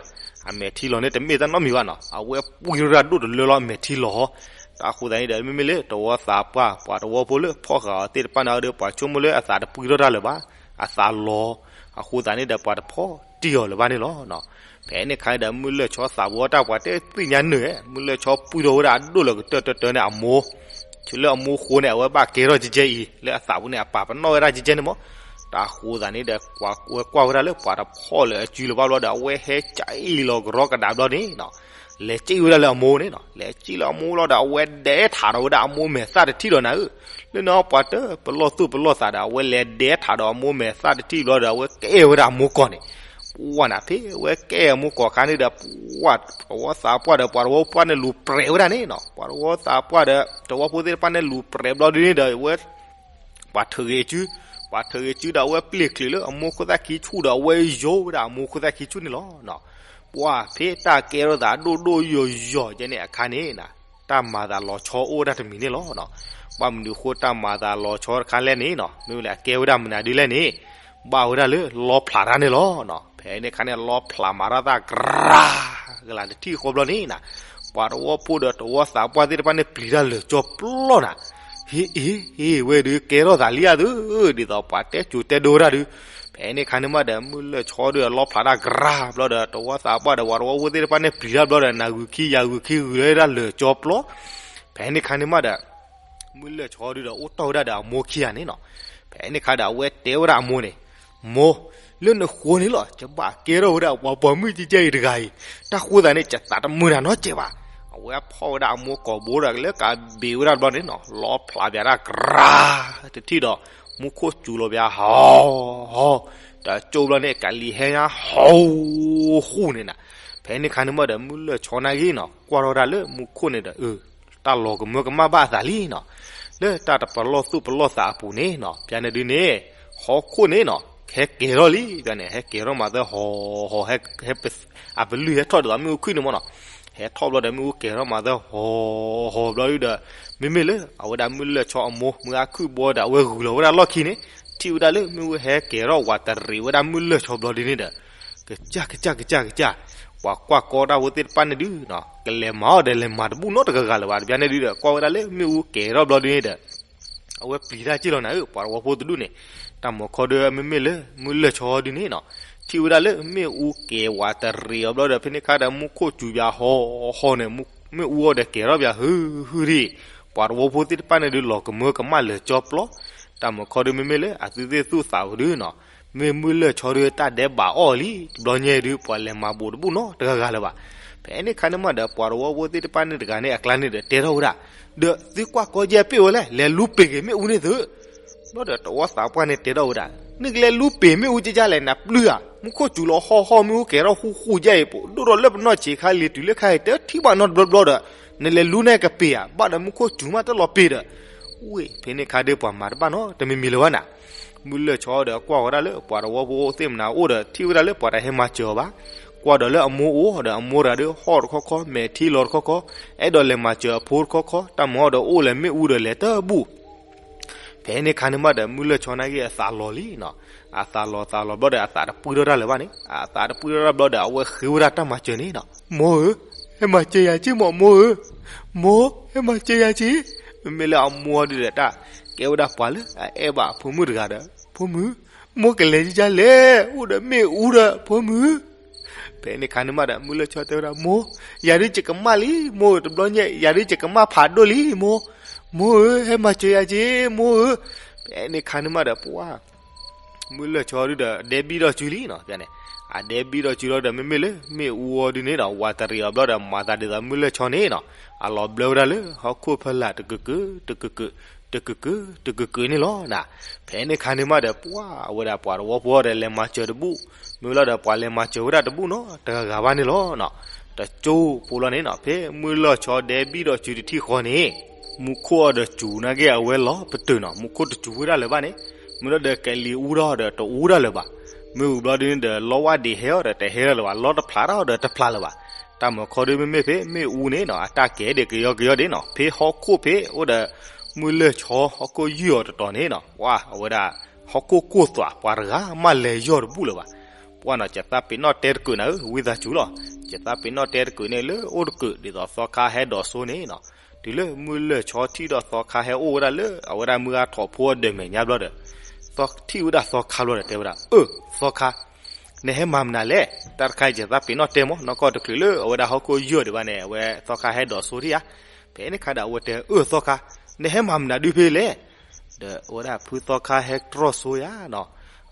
အမဲာ်ထံလီၤန့ၣ် တမ့ၢ်တၢ်နီတမံၤဘၣ်နီၤ, အဝဲပှံၢ်ထီၣ်တၢ်ဒိၣ်တလၢလီၤ အမဲာ်ထံလီၤ. တၢ်အဃိသတးန့ၣ်ဒီး မ့မ့ၢ်လၢတဝီသးပှၢ် ပှၤတဝီဖိလၢဖီၣ်ဃာ်အီၤသ့ၣ်တဖၣ်န့ၣ်ဒီး ပှၤဆိကမိၣ်လၢအသးတပှံၢ်ထီၣ်တၢ်လၢၤဘၣ်, အသးလီၤ. အဃိသတးန့ၣ်ဒီး ပှၤတဖီၣ်တံၢ်အီၤလၢၤဘၣ်န့ၣ်လီၤ. ဖဲန့ၣ်ခါန့ၣ်ဒီး မုၢ်လၢၢ်ဆီသးပှၢ်တၢ် ပှၤတဲသ့ၣ်ညါနၢၤ, မုၢ်လၢၢ်ဆီပှံၢ်ထီၣ်ဝဲဒၣ်အဒိၣ်လၢကတၢၢ်တၢၢ်တၢၢ်န့ၣ်အမိၢ်, လၢအမိၢ်ဃိန့ၣ် အဝဲဘၣ်ကဲထီၣ်ကကၢ်အံၤ လၢအသးပူၤန့ၣ် အပာ်ပနီၣ်ဝဲဒၣ်ကကၢ်န့ၣ်မး. တၢ်အဃိသတးန့ၣ်ဒီး ပှၤကွၢ်ဝဲဒၣ်လၢပှၤတဖီၣ်လၢအစုလၢၤဘၣ်ဘျီဒီး အဝဲဟဲကၢ်အံၤလီၤကရီကဒါဘျီန့ၣ်နီၤ, လဲၤကၢ်ဝဲဒၣ်လၢအမိၢ်န့ၣ်နီၤ, လဲၤကၢ်လၢအမိၢ်လီၤဒီး အဝဲဒဲးထးဒီးဝဲဒၣ်အမိၢ်မဲာ်သၣ်တထံၣ်ဒီးနၤဧၢ, လၢန့ၣ်ပှၤတပလီၢ်သူၣ်ပလီၢ်သးဒီး အဝဲလဲၤဒဲးထးဒီးအမိၢ်မဲာ်သၣ်တထံၣ်ဘျီဒီး အဝဲကဲဝဲဒၣ်အမိၢ်ကိာ်န့ၣ်, ပှၤနၤ ဖဲအဝဲကဲအမိၢ်ကိာ်အခါန့ၣ်ဒီး ပှၤတဝီသးပှၢ်ဒီး ပှၤတဝီဖိန့ၣ်လူၤပြဲးဝဲဒၣ်န့ၣ်နီၤ, ပှၤတဝီသးပှၢ်ဒီး တဝီဖိသ့ၣ်တဖၣ်န့ၣ်လူၤပြဲးဘျီဒုန့ၣ်ဒီး အဝဲ ပှၤထုးဂ့ၤစု, ပှၤထုးဂ့ၤစုဒီး အဝဲပျ့ၤချုးလၢအမိၢ်ခိၣ်သၣ်ခံဆူၣ်ဒီး အဝဲယိာ်ဝဲဒၣ်အမိၢ်ခိၣ်သၣ်ခံဆူၣ်န့ၣ်လီၤ. ပှၤဖဲတၢ်ကဲထီၣ်သးဒိၣ်ဒိၣ်ယိာ်ယိာ်ကဲန့ၣ်အခါန့ၣ်နီၤ, တၢ်မၤသးလီၤဆီအိၣ်ဝဲဒၣ်တမံၤန့ၣ်လီၤ. ဘၣ်မနုၤအဃိတၢ်မၤသးလီၤဆီတခါလဲၣ်န့ၣ်နီၤ, မ့ၢ်ဝဲလၢအကဲဝဲဒၣ်မနုၤဒ်လဲၣ်န့ၣ်, ဘၣ်ဝဲဒၣ်လၢလီဖျးတၢ်န့ၣ်လီၤ. ဖဲန့ၣ်အခါန့ၣ် လီဖျးမၤတၢ်သၣ်ကရၢ ကလးတထံၣ်ဃီဘျီန့ၣ်နီၤ, ပှၤတဝီဖိဒီးတဝီသးပှၢ်သ့ၣ်တဖၣ်န့ၣ်ပျံၤတၢ်လၢာ်ကၠီပျီနၤ, ဟ့ၣ်အ့ၣ် ဟ့ၣ်ဝဲဒုးကဲထီၣ်သးလံဧါသု, ဒ်သိးပှၤတဲစိၤတဲဒိဝဲဒၣ်ဒုး. ဖဲန့ၣ်ခါန့ၣ်မးဒီး မုၢ်လၢၢ်ဆီဒုးလီဖျးတၢ်ကရၢဘျီဒီး တဝီသးပှၢ်ဒီးပှၤတဝီဖိသ့ၣ်တဖၣ်န့ၣ်ပျံၤတၢ်ဘျီဒီး နၤဂုာ်ခံယၤဂုာ်ခံဂုာ်လၢဒၣ်လၢာ်ကၠီပျီ. ဖဲန့ၣ်ခါန့ၣ်မးဒီး မုၢ်လၢၢ်ဆီဒုးဒီးအိၣ်တီၢ်ဝဲဒၣ်ဒီးအမိၢ်ခံဂၤန့ၣ်နီၤ. ဖဲန့ၣ်ခါဒီးအဝဲတဲဝဲဒၣ်အမိၢ်န့ၣ်, မိၢ်, လၢနဃိန့ၣ်လီၤ ယဘၣ်ကဲထီၣ်ဝဲဒၣ်ပှၤပိာ်မုၣ်ကကၢ်အံၤတဂၤအံၤ, တၢ်ဃိသးန့ၣ် ယသးတမုာ်တၢ်နီတစဲးဘၣ်. အဝဲဖီၣ်ဝဲဒၣ်အမိၢ်ကိာ်ဘိဒီးလၢကဘ့ၣ်ဝဲဒၣ်ဘျီန့ၣ်နီၤ, လီဖျးပၠးတၢ်ကရၢတထံၣ်ဒီး မူခိၣ်စူၤလီၤပၠးဟီၣ်ဟီၣ်, တကၠိဘျီန့ၣ် ကလံၤဟဲညါဟီၣ်ဃူန့ၣ်နီၤ. ဖဲန့ၣ်ခါန့ၣ်မးဒီး မုၢ်လၢၢ်ဆီနာ်ဂ့ၤနီၤ ကွၢ်ထီၣ်ဝဲဒၣ်လၢမူခိၣ်န့ၣ်ဒီး အၢ တၢ်လီၤကမၢကမၣ်ဘၣ်အသးလံနီၤ. လၢတၢ်တပလီၢ်သူၣ်ပလီၢ်သးအပူၤန့ၣ်နီၤ ပၠါန့ၣ်ဒုန့ၣ် ဟီၣ်ခိၣ်န့ၣ်နီၤ ဟဲကဲၤထီၣ်လံ ပၠါန့ၣ် ဟဲကဲၤထီၣ်မၤသၢဟီၣ်ဟီၣ် ဟဲ အပလုၢ်ဟဲထီၣ်ဒ်သိးမ့ၣ်အူခွံၣ်န့ၣ်မးနီၤ. ဟဲထီၣ်ဘျီဒီး မ့ၣ်အူကဲၤထီၣ်မၤသၢဟီၣ်ဟီၣ်ဘျီဒုဒီး မ့မ့ၢ်လၢ အဝဲဒၣ်မုၢ်လၢၢ်ဆီအမိၢ် မုၢ်အါခုၣ်ဘီဒီး အဝဲဂုာ်လီၤဝဲဒၣ်လီၢ်ခံန့ၣ် ထံၣ်ဝဲဒၣ်လၢမ့ၣ်အူဟဲကဲၤထီၣ်ဝးတရံးဝဲဒၣ်မုၢ်လၢၢ်ဆီဘျီဒုန့ၣ်ဒီး ကစၢ် ကစၢ် ကစၢ် ကစၢ်, ပှၤကွၢ်ကီတၢ်ဖိသ့ၣ်တဖၣ်န့ၣ်ဒုနီၤ ကလဲၤမၤအီၣ်ဒီးလဲၤမၤတဘူၣ်နီတဂၤဂၤလၢၤဘၣ်. တပျၢ်န့ၣ်ဒုဒီး ကွၢ်ဝဲဒၣ်လၢမ့ၣ်အူကဲၤထီၣ်ဘျီဒုန့ၣ်ဒီး အဝဲပျံၤတၢ်စ့ၢ်လီၤနၤဧၢ ပှၤတဝီဖိတဒူၣ်န့ၣ်, တၢ်မၤခီဒုမ့မ့ၢ်လၢ မုၢ်လၢၢ်ဆီဒုန့ၣ်နီၤ, ထံၣ်ဝဲဒၣ်လၢမ့ၣ်အူကဲၤဝးတရံးအီၤဘျီဒီး ဖဲန့ၣ်ခါဒီး မူခိၣ်စူၤပၠးဟီၣ်ဟီၣ်န့ၣ် မ့ၣ်အူအီၤဒီးကဲၤထီၣ်ပၠးဟုဟုဒံး, ပှၤတဝီဖိသ့ၣ်တဖၣ်န့ၣ်ဒု လီၤကမၢကမၣ်လၢာ်ကၠီပျီ, တၢ်မၤခီဒုမ့မ့ၢ်လၢအသုသ့ၣ်သူၣ်သးဝဲဒုနီၤ, မ့ၢ်မုၢ်လၢၢ်ဆီဒုတၢ်ဒဲးဘးအီၣ်လံ တဘျီညါဒု ပှၤလဲၤမၤဘူးတဘူၣ်နီတဂၤဂၤလၢၤဘၣ်. ဖဲန့ၣ်ခါန့ၣ်မးဒီး ပှၤတဝီဖိသ့ၣ်တဖၣ်န့ၣ်တဂၤန့ၣ်အကျါန့ၣ်ဒီး တဲထီၣ်ဝဲဒၣ်, ဒီးသုကွၢ်ကီယဲၢ်ပ့ၢ်ဝဲလဲၣ် လဲၤလူပ့ၤက့ၤမ့ၣ်အူန့ၣ်သု ဘျီဒီးတဝီသးပှၢ်န့ၣ်တဲထီၣ်ဝဲဒၣ်, နကလဲၤလူပ့ၤမ့ၣ်အူကကၢ်လဲၣ် နပျုၢ်ဧါ, မူခိၣ်စူၤလီၤဟီၣ်ဟီၣ် မ့ၣ်အူကဲၤထီၣ်ဃူဃူယဲၢ်အံၤ ပဒိၣ်ထီၣ်လၢပနီၢ်ဆံးခါလံၤတုၤလၢခါအံၤ တထံၣ်ဘၣ်နီတဘျီဘျီဒီး နလဲၤလူန့ၢ်ကပ့ၤဧါ, ဘၣ်ဒီးမူခိၣ်စူၤမးတလီၤပ့ၤဒီး, ဝ့ၢ် ဖဲန့ၣ်ခါဒီးပှၤမၤတဘၣ်နီတမံၤမံၤလၢၤဘၣ်နၤ. မုၢ်လၢၢ်ဆီဒီးကွၢ်ဝဲဒၣ်လၢပှၤတဝီဖိသ့ၣ်မနၤအိၣ်ဒီး ထံၣ်ဝဲဒၣ်လၢပှၤတဟဲမၤစၢၤအီၤဘၣ်. ကွၢ်ဒီးလၢအမိၢ်အိၣ်ဒီး အမိၢ်တဂၤဒီးဟီၣ်တခီခီ မဲာ်ထံလီၤတခီခီ, အဲၣ်ဒိးလဲၤမၤစၢၤအဖိတခီခီ, တၢ်မၤအီၤဒီးအိၣ်လဲၤမ့ၣ်အူဒီးလဲၤတဘူၣ်. ဖဲန့ၣ်ခါန့ၣ်မးဒီး မုၢ်လၢၢ်ဆီန့ၣ်က့ၤအသးလီၤလံနီၤ. အသးလီၤသးလီၤဘျီဒီး အသးတပှံၢ်ထီၣ်တၢ်လၢၤဘၣ်န့ၣ်, အသးတပှံၢ်ထီၣ်တၢ်ဘျီဒီး အဝဲဃ့ဝဲဒၣ်တၢ်မၤစၢၤန့ၣ်နီၤ. မိၢ်ဧၢ, ဟဲမၤစၢၤယၤက့ၤမး မိၢ်ဧၢ, မိၢ် ဟဲမၤစၢၤယၤက့ၤ. မ့မ့ၢ်လၢအမိၢ်ဒုဒီး တၢ်ကဲဝဲဒၣ်ပှၤလၢအအဲၣ်ဘၣ်အဖိမုၣ်တဂၤဒီး, ဖိမုၣ်, မိၢ်ကလဲၤဒ်လဲၣ်, အိၣ်ဒီးမ့ၣ်အူဒီး ဖိမုၣ်. ဖဲန့ၣ်ခါန့ၣ်မးဒီး မုၢ်လၢၢ်ဆီတဲဝဲဒၣ် မိၢ်, ယၤဒုးယကမၣ်လံ မိၢ်ဧၢ, တဘျီညါ ယၤဒုးယကမၣ်ဖးဒိၣ်လံ မိၢ်, မိၢ်ဧၢ, ဟဲမၤစၢၤယၤက့ၤ မိၢ်ဧၢ. ဖဲန့ၣ်ခါန့ၣ်မးဒီး ပှၤ မုၢ်လၢၢ်ဆီဒုဒီး ဒဲဘံၣ်ဒီးစုလံနီၤ, န့ၣ်, အဒဲဘံၣ်ဒီးစုလီၤဒီး မ့မ့ၢ်လၢ မ့ၣ်အူအီၤဒုန့ၣ်ဒီး ဝးတရံးအီၤဘျီဒီး မၤသးဒ်သိးမုၢ်လၢၢ်ဆီန့ၣ်နီၤ, အလီၤဘျၢဝဲဒၣ်လၢ ဟီၣ်ခိၣ်ဖီလာ်တကုာ်ကုာ် တကုာ်ကုာ် တကုာ်ကုာ် တကုာ်ကုာ်န့ၣ်လီၤနၤ. ဖဲန့ၣ်ခါန့ၣ်မးဒီး ပှၤ အဝဲဒၣ်ပှၤတဝီဖိဒီး လဲၤမၤစၢၤတဘူၣ်, မ့ၢ်လီၤဒီးပှၤလဲၤမၤစၢၤဝဲဒၣ်တဘူၣ်နီၤ, တဂၤဂၤဘၣ်န့ၣ်လီၤနီၤ. တကၠိဖိလီၤန့ၣ်နီၤ, ဖဲမုၢ်လၢၢ်ဆီဒဲဘံၣ်ဒီးစုတထံၣ်ဃီန့ၣ် မူခိၣ်အီၤဒီးစူၤနာ်က့ အဝဲလီၤပတုာ်နီၤ, မူခိၣ်တစူၤဝဲဒၣ်လၢၤဘၣ်န့ၣ်, မ့ၢ်လီၤဒီးကလံၤအူထီၣ်ဒီးတအူဒၣ်လၢၤဘၣ်, မ့ၣ်အူဘျီဒုန့ၣ်ဒီး လီဝၣ်ဒံးဟဲအီၤဒီးတဟဲလၢၤဘၣ်, လီတဖျးထီၣ်ဒီးတဖျးလၢၤဘၣ်. တၢ်မၤခီဒုမ့မ့ၢ်ဖဲမ့ၣ်အူန့ၣ်နီၤ, အတၢ်ကဲဒံးကယီကယီဒ်နီၤ, ဖဲဟီၣ်ခိၣ်ဖဲအိၣ်ဒီး မုၢ်လၢၢ်ဆီဟီၣ်ခိၣ်ယုၢ်အီၤတတီၤန့ၣ်နီၤ, ပှၤ အဝဲဒၣ် ဟီၣ်ခိၣ်ကိၢ်သွး ပှၤတဂၤမးလဲၤယီၢ်တဘူၣ်လၢၤဘၣ်. ပှၤနီၤ ယသးပ့ၤနီၣ်တဲတကုာ်နၤဧၢ, ဝံသးစူၤလီၤ, ယသးပ့ၤနီၣ်တဲတကုာ်န့ၣ်လၢအိၣ်တကုာ် ဒ်သိးသီခါဟဲဒိးစိန့ၣ်နီၤ, တုၤလၢမုၢ်လၢၢ်ဆီထံၣ်ဒီးသီခါဟဲအိၣ်ဝဲဒၣ်လၢ အဝဲဒၣ်မုၢ်ဂၤထီၣ်ဖိအဒၢးမဲာ်ညါဘျီဒီး, သီထံၣ်ဝဲဒၣ်သီခါဘျီဒီးတဲဝဲဒၣ်, အၢ သီခါ, နဟဲမၤမနုၤလဲၣ်, တၢ်တခါအံၤယသးပ့ၤနီၣ်တဲမး, နီၢ်ကီၢ်တချုးလၢအဝဲဒၣ်ဟီၣ်ခိၣ်ယုၢ်အီၤဒံးဘၣ်န့ၣ် အဝဲသီခါဟဲဒိးစိထံၣ်ဧါ. ဖဲန့ၣ်ခါဒီးအဝဲတဲ အၢ သီခါ, နဟဲမၤမနုၤဒုဖဲလဲၣ်, ဒီးအဝဲဒၣ်ဖုသီခါဟဲကြီၢ်စိယၤနီၤ,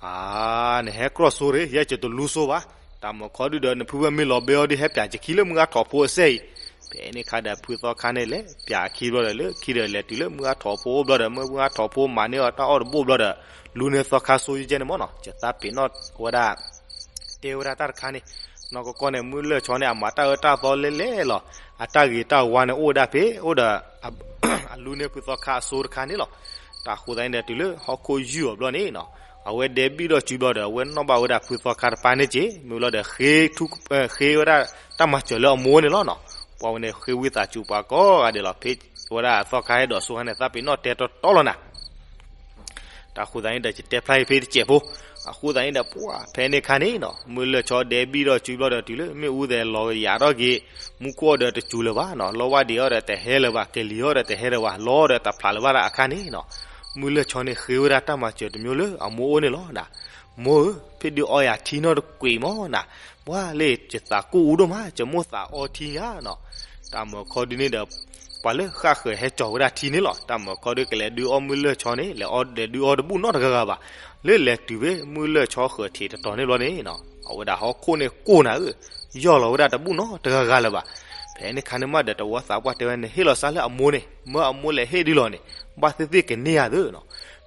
အါ, နဟဲကြီၢ်စိရ့ၣ် ယဲယတလူစိဘၣ်, တၢ်မၤခီဒုဒီး နဖုဝဲမ့ၢ်လီၤဘဲအီၤဒုး ဟဲပၠးယခံလၢမုၢ်ဂၤထီၣ်ဖိအစဲအံၤ. ဖဲန့ၣ်ခါဒီး ဖုသီခါန့ၣ်လဲၤပၠးအခံဘျီဒီး လၢခံဒီးလဲၤတုၤလၢမုၢ်ဂၤထီၣ်ဖိအိၣ်ဘျီဒီး မုၢ်မုၢ်ဂၤထီၣ်ဖိမၤန့ၢ်အီၤတၢ်အီၣ်တဘိဘျီဒီး လူန့ၢ်သီခါစိယဲၢ်န့ၣ်မးနီၤ, ယသးပ့ၤနီၣ်ဝဲဒၣ် တဲဝဲဒၣ်တၢ်တခါန့ၣ်, နီၢ်ကီၢ်ကီၢ်န့ၣ် မုၢ်လၢၢ်ဆီန့ၣ် အမၤတၢ်အၢတၢ်သီလဲၤလဲၤလီၤ, အတၢ်ဂ့ၤတၢ်ဝါန့ၣ် အိၣ်ဝဲဒၣ်ဖဲ အိၣ်ဒီး အလူန့ၢ်ဖုသီခါအစိတခါန့ၣ်လီၤ. တၢ်ဃိသတးန့ၣ်ဒီး တုၤလၢဟီၣ်ခိၣ်ယုၢ်အီၤဘျီန့ၣ်နီၤ, အဝဲဒဲဘံၣ်ဒီးစုဘျီဒီး အဝဲနီၣ်ဘၣ်ဝဲဒၣ်ဖုသီခါတပၢ်န့ၣ်က့ၤ မ့ၢ်ဘျီဒီး ဃ့ထူ ဃ့ဝဲဒၣ်တၢ်မၤစၢၤလၢအမိၢ်န့ၣ်လီၤနီၤ. ပှၤဝဲန့ၣ်ဃ့ဝံသးစူၤပှၤကိးဂၤဒဲးလီၤ, ဖဲဝဲဒၣ်သီခါဟဲဒိးစိခါန့ၣ် သးပ့ၤနီၣ်တဲတီတီလီၤနၤ. တၢ်ဃိသတးန့ၣ်ဒီး ယတဲဖျါအံၤဖဲတစဲးဖိ, အဃိသတးန့ၣ်ဒီး ပှၤဖဲန့ၣ်ခါန့ၣ်နီၤ, မုၢ်လၢၢ်ဆီဒဲဘံၣ်ဒီးစုဘျီဒီး တုၤလၢမ့ၣ်အူသဲးလီၤယၤထီၣ်က့ၤ, မူခိၣ်အီၤဒီးတစူၤလၢၤဘၣ်နီၤ, လီဝၣ်ဒံးအီၤဒီးတဟဲလၢၤဘၣ်, ကလံၤအီၤဒီးတဟဲလၢၤဘၣ်, လီဒီးတဖျးလၢၤဘၣ်လၢအခါန့ၣ်နီၤ, မုၢ်လၢၢ်ဆီန့ၣ်ဃ့ဝဲဒၣ်တၢ်မၤစၢၤတမျိုးလၢအမိၢ်အိၣ်န့ၣ်လီၤနၤ. မိၢ်ဧၢ, ဖဲဒုးအီယၤထံနီတကွံာ်မးနၤ, ပှၤလၢယသးကူၣ်အူဒိၣ်မး, ယမိၣ်သးအီထံယၤနီၤ. တၢ်မၤခီဒုန့ၣ်ဒီး ပှၤလၢဃၣ်ဃၢၤဟဲကၠီၤဝဲဒၣ်ထံန့ၣ်လီၤ. တၢ်မၤခီဒုကလဲၤဒုးအီမုၢ်လၢၢ်ဆီန့ၣ်, လဲၤအီလဲၤဒုးအီတဘူၣ်နီတဂၤဂၤဘၣ်. လၢလဲၤတုၤဖဲမုၢ်လၢၢ်ဆီဃၢၤထံးတတီၤန့ၣ်ဘျီန့ၣ်နီၤ, အဝဲဒၣ်ဟီၣ်ခိၣ်န့ၣ်ကိၢ်နၤဧၢ, ယီၢ်လီၤဝဲဒၣ်တဘူၣ်နီတဂၤဂၤလၢၤဘၣ်. ဖဲန့ၣ်ခါန့ၣ်မးဒီး တဝီသးပှၢ်တဲဝဲန့ၣ် ဟ့ၣ်လီၤစၢ်လၢအမိၢ်န့ၣ်, မၢအမိၢ်လဲၤဟ့ၣ်ဒုလီၤန့ၣ်, ဘၣ်သ့ၣ်သ့ၣ်ကန့ၢ်ယၤသ့နီၤ.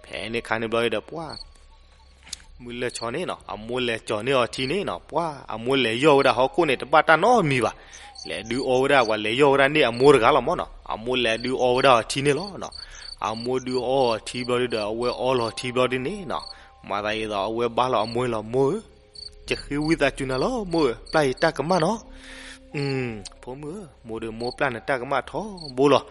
ဖဲန့ၣ်ခါန့ၣ်ဘျီဒီး ပှၤ မုၢ်လၢၢ်ဆီန့ၣ်နီၤ, အမိၢ်လဲၤကၠီၤန့ၢ်အီၤထံန့ၣ်နီၤ, ပှၤအမိၢ်လဲၤယီၢ်ဝဲဒၣ်ဟီၣ်ခိၣ်န့ၣ် တဘၣ်တၢ်နီတမံၤဘၣ်. လဲၤဒုးအီဝဲဒၣ် ပှၤလဲၤယီၢ်ဝဲဒၣ်န့ၢ်အမိၢ်တဂၤလီၤမးနီၤ, အမိၢ်လဲၤဒုးအီဝဲဒၣ်အီၤထံန့ၣ်လီၤနီၤ. အမိၢ်ဒုးအီအီၤထံဘျီဒုဒီး အဝဲအီလီၤထံဘျီဒုန့ၣ်နီၤ, မၤသးဒ်သိးအဝဲဘါလီၤအမိၢ်လီၤ, မိၢ်ဧၢ, ယဃ့ဝံသးစူၤနၤလီၤ မိၢ်ဧၢ, ပျၢ်ယတၢ်ကမၣ်နီၤ. ဖိမုၣ်ဧၢ, မိၢ်ဒီး မိၢ်ပျၢ်နတၢ်ကမၣ်ထီဘိလီၤ.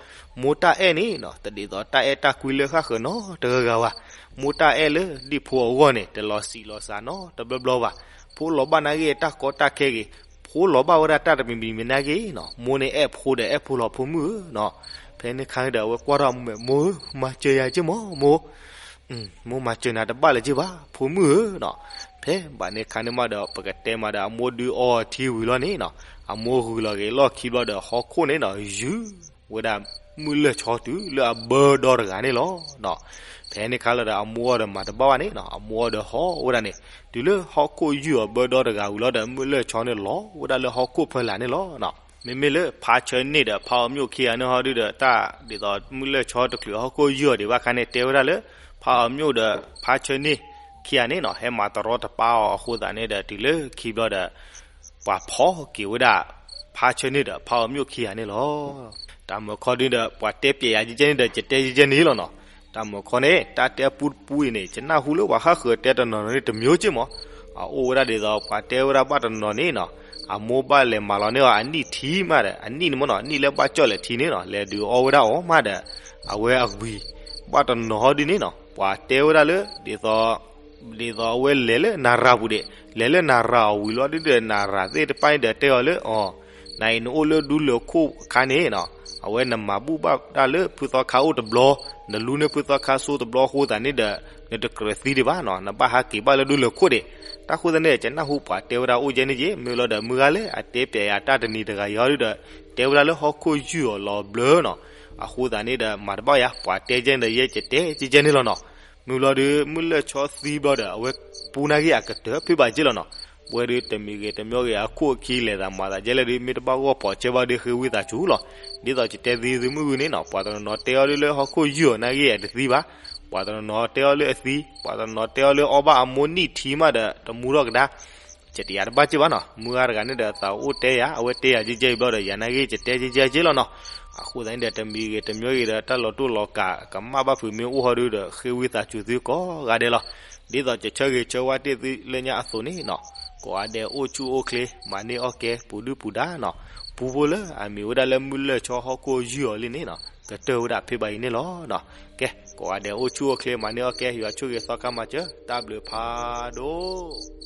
မိၢ်တၢ်အဲၣ်န့ၣ်နီၤ, တဒ်သိးတၢ်အဲၣ်တၢ်ကွံလၢဃၣ်ဃၢၤနီတဂၤဂၤဘၣ်. မိၢ်တၢ်အဲၣ်လၢဒံၣ်ဖိအဂီၢ်န့ၣ် တလီၤစံးလီၤစှၤနီတဘျီဘျီဘၣ်. ဖိလီၤဘၣ်နာ်က့ တၢ်ကီတၢ်ခဲဂ့ၤ, ဖိလီၤဘၣ်ဝဲဒၣ်တၢ်တမံၤမံၤမံၤနာ်က့နီၤ, မိၢ်န့ၣ်အဲၣ်ဖိဒီးအဲၣ်ဖိလီၤ ဖိမုၣ်ဧၢနီၤ. ဖဲန့ၣ်ခါဒီး အဝဲကွၢ်ထီၣ်အမိၢ်, မိၢ်ဧၢ, မၤစၢၤယၤက့မး မိၢ်, မိၢ်မၤစၢၤနၤတဘၣ်လၢၤက့ဘၣ် ဖိမုၣ်ဧၢနီၤ. ဖဲဘၣ်န့ၣ်ခါန့ၣ်မးဒီး ပကတဲမးဒီး အမိၢ်ဒုးအီထံဝံၤလီၤန့ၣ်နီၤ, အမိၢ်ဂုာ်လီၤက့ၤလီၢ်ခံဘျီဒီး ဟီၣ်ခိၣ်န့ၣ်နီၤ ယုၢ်ဝဲဒၣ်မုၢ်လၢၢ်ဆီတုၤလၢအဘၢဒီတဂၤန့ၣ်လီၤ. ဖဲန့ၣ်ခါလီၤဒီး အမိၢ်အီၤဒီးမၤတဘၣ်ဘၣ်န့ၣ်နီၤ, အမိၢ်အီၤဒီးဟီၣ်ဝဲဒၣ်န့ၣ်, တုၤလၢဟီၣ်ခိၣ်ယုၢ်အီၤဘၢဒီတဂၤဝံၤလီၤဒီး မုၢ်လၢၢ်ဆီန့ၣ်လီၤဝဲဒၣ်လၢဟီၣ်ခိၣ်ဖီလာ်န့ၣ်လီၤ. မ့မ့ၢ်လၢဖါဆၢန့ၣ်ဒီး ဖါအီၤမျိၣ်ခံဂၤန့ၣ်ဟီဒုဒီး တၢ်ဒ်သိးမုၢ်လၢၢ်ဆီတချုးဟီၣ်ခိၣ်ယုၢ်အီၤဒံးဘၣ်ခါန့ၣ် တဲဝဲဒၣ်လၢ ဖါအီၤမျိၣ်ဒီးဖါဆၢန့ၣ်ခံဂၤန့ၣ်နီၤ ဟဲမၤတရီတပါအီၤအဃိသတးန့ၣ်ဒီး တုၤလၢခံဘျီဒီး ပှၤဖီၣ်က့ၤဝဲဒၣ် ဖါဆၢန့ၣ်ဒီးဖါအီၤမျိၣ်ခံဂၤန့ၣ်လီၤ. တၢ်မုၢ်ခီဒုဒီး ပှၤတဲပျဲယၤကဲကဲန့ၣ်ဒီး ယတဲကဲကဲန့ၣ်လီၤနီၤ. တၢ်မုၢ်ခီန့ၣ် တၢ်တဲအပူတပူအံၤန့ၣ် ယနၢ်ဟူလၢပှၤဟးဃုာ်တဲတနီၤနီၤန့ၣ် တမံၤက့မး. အအိၣ်ဝဲဒၣ်ဒ်သိးပှၤတဲဝဲဒၣ်ဘၣ်တနီၤနီၤန့ၣ်နီၤ, အမိၢ်ဘၣ်လဲၤမၤလီၤန့ၢ်အီၤအနံၣ်ထံမးဒီး အနံၣ်န့ၣ်မးနီၤ, အနံၣ်လၢဘၣ်ကၠီၣ်လဲၤထံန့ၣ်နီၤ, လဲၤဒုးအီဝဲဒၣ်အီၤမးဒီး အဝဲအဝံၤ ဘၣ်တနီၤဟီဒ်န့ၣ်နီၤ, ပှၤတဲဝဲဒၣ်လၢ ဒ်သိး ဒ်သိးအဝဲလဲၤလၢနၤရၤပူၤဒံး, လဲၤလၢနၤရၤအဝံၤလီၤဒုဒီး နၤရၤသ့ၣ်တဖၣ်န့ၣ်ဒီးတဲအီၤလၢ အီၤ နအံၤနအိၣ်လၢဒူလၢၢ်ခိၣ်အခါန့ၣ်နီၤ, အဝဲနမၤဘူၣ်ဘၣ်ဒၣ်လၢဖုသီခါအိၣ်တဘျီ, နလူန့ၢ်ဖုသီခါစိတဘျီအဃိသတးန့ၣ်ဒီး နတကြၢးသံဒံးဘၣ်နီၤ, နဘၣ်ဟးက့ၤဘၣ်လၢဒူလၢၢ်ခိၣ်ဒံး. တၢ်ဃိသတးန့ၣ်ဒီး ယနၢ်ဟူပှၤတဲဝဲဒၣ်အိၣ်ကဲန့ၣ်က့, မ့ၢ်လီၤဒီးမုၢ်ဂၤလၢအတဲပျဲယၤတၢ်တနံၤတဂၤအံၤဟီဒုဒီး တဲဝဲဒၣ်လၢဟီၣ်ခိၣ်ယုၢ်အီၤလီၤဘျၢနီၤ. အဃိသတးန့ၣ်ဒီး မၤတဘၣ်ယၤ ပှၤတဲကဲန့ၣ်ဒီး ယဲယတဲကဲကဲန့ၣ်လီၤနီၤ. မုၢ်လီၤဒုး မုၢ်လၢၢ်ဆီသံဘျီဒီး အဝဲပူနၢ်ဂ့ၢ်အကတၢၢ်ဖ့ၣ်ဘၣ်က့လီၤနီၤ. ပဝဲဒုးတမံၤဂ့ၤတမံၤဂ့ၤ အခိၣ်အခံလဲၤသးမၤသးကဲလဲၣ်ဒုး မ့ၢ်တဘၣ်ဂီၢ်ဖီးကဲဘၣ်ဒုး ဃ့ဝံသးစူၤလီၤ. ဒ်သိးယတဲသ့သုမုၢ်ဂုၤန့ၣ်နီၤ, ပှၤတနီၤနီၤတဲအီၤဒုးလၢဟီၣ်ခိၣ်ယုၢ်အီၤနၢ်ဂ့ၢ်အတသံဘၣ်, ပှၤတနီၤနီၤတဲအီၤလၢအသံ, ပှၤတနီၤနီၤတဲအီၤလၢအီၣ်ဘၣ်အမိၢ်နံၣ်ထံမးဒီး တမူထီၣ်ကဒါ ယတယၤတဘၣ်က့ဘၣ်နီၤ. မုၢ်ဂၤတဂၤန့ၣ်ဒီး သးအိၣ်တဲယၤ အဝဲတဲယၤကဲကဲအံၤဘျီဒီး ယၤနၢ်ဂ့ၢ်ယတဲကဲကဲက့လီၤနီၤ. အဃိသတးန့ၣ်ဒီး တမံၤဂ့ၤတမံၤဂ့ၤဒီး တၢ်လီၤတိၢ်လီၤကးကမၣ်ဘၣ်ဖုးမ့ၢ်အိၣ်ဟီဒုဒီး ဃ့ဝံသးစူၤသုကိးဂၤဒဲးလီၤ. ဒ်သိးယဆၢဂ့ၤဆၢဝါတ့ၢ်သုလၢညါအသိးန့ၣ်နီၤ, ကိးဂၤဒဲးအိၣ်ဆူၣ်အိၣ်ချ့ မၤန့ၢ်အီၣ်ကဲ ပူၤဒုၣ်ပူၤဒါနီၤ, ပူဖိလၢအမံၤဝဲဒၣ်လၢမုၢ်လၢၢ်ဆီဟီၣ်ခိၣ်ယုၢ်အီၤလံန့ၣ်နီၤ, ကတၢၢ်ဝဲဒၣ်ဖ့ၣ်ဘၣ်အံၤန့ၣ်လီၤ. ကဲ ကိးဂၤဒဲးအိၣ်ဆူၣ်အိၣ်ချ့ မၤန့ၢ်အီၣ်ကဲ ယွၤဆိၣ်ဂ့ၤသီခါမၤစၢၤ တၢ်ဘျုးဖးဒိၣ်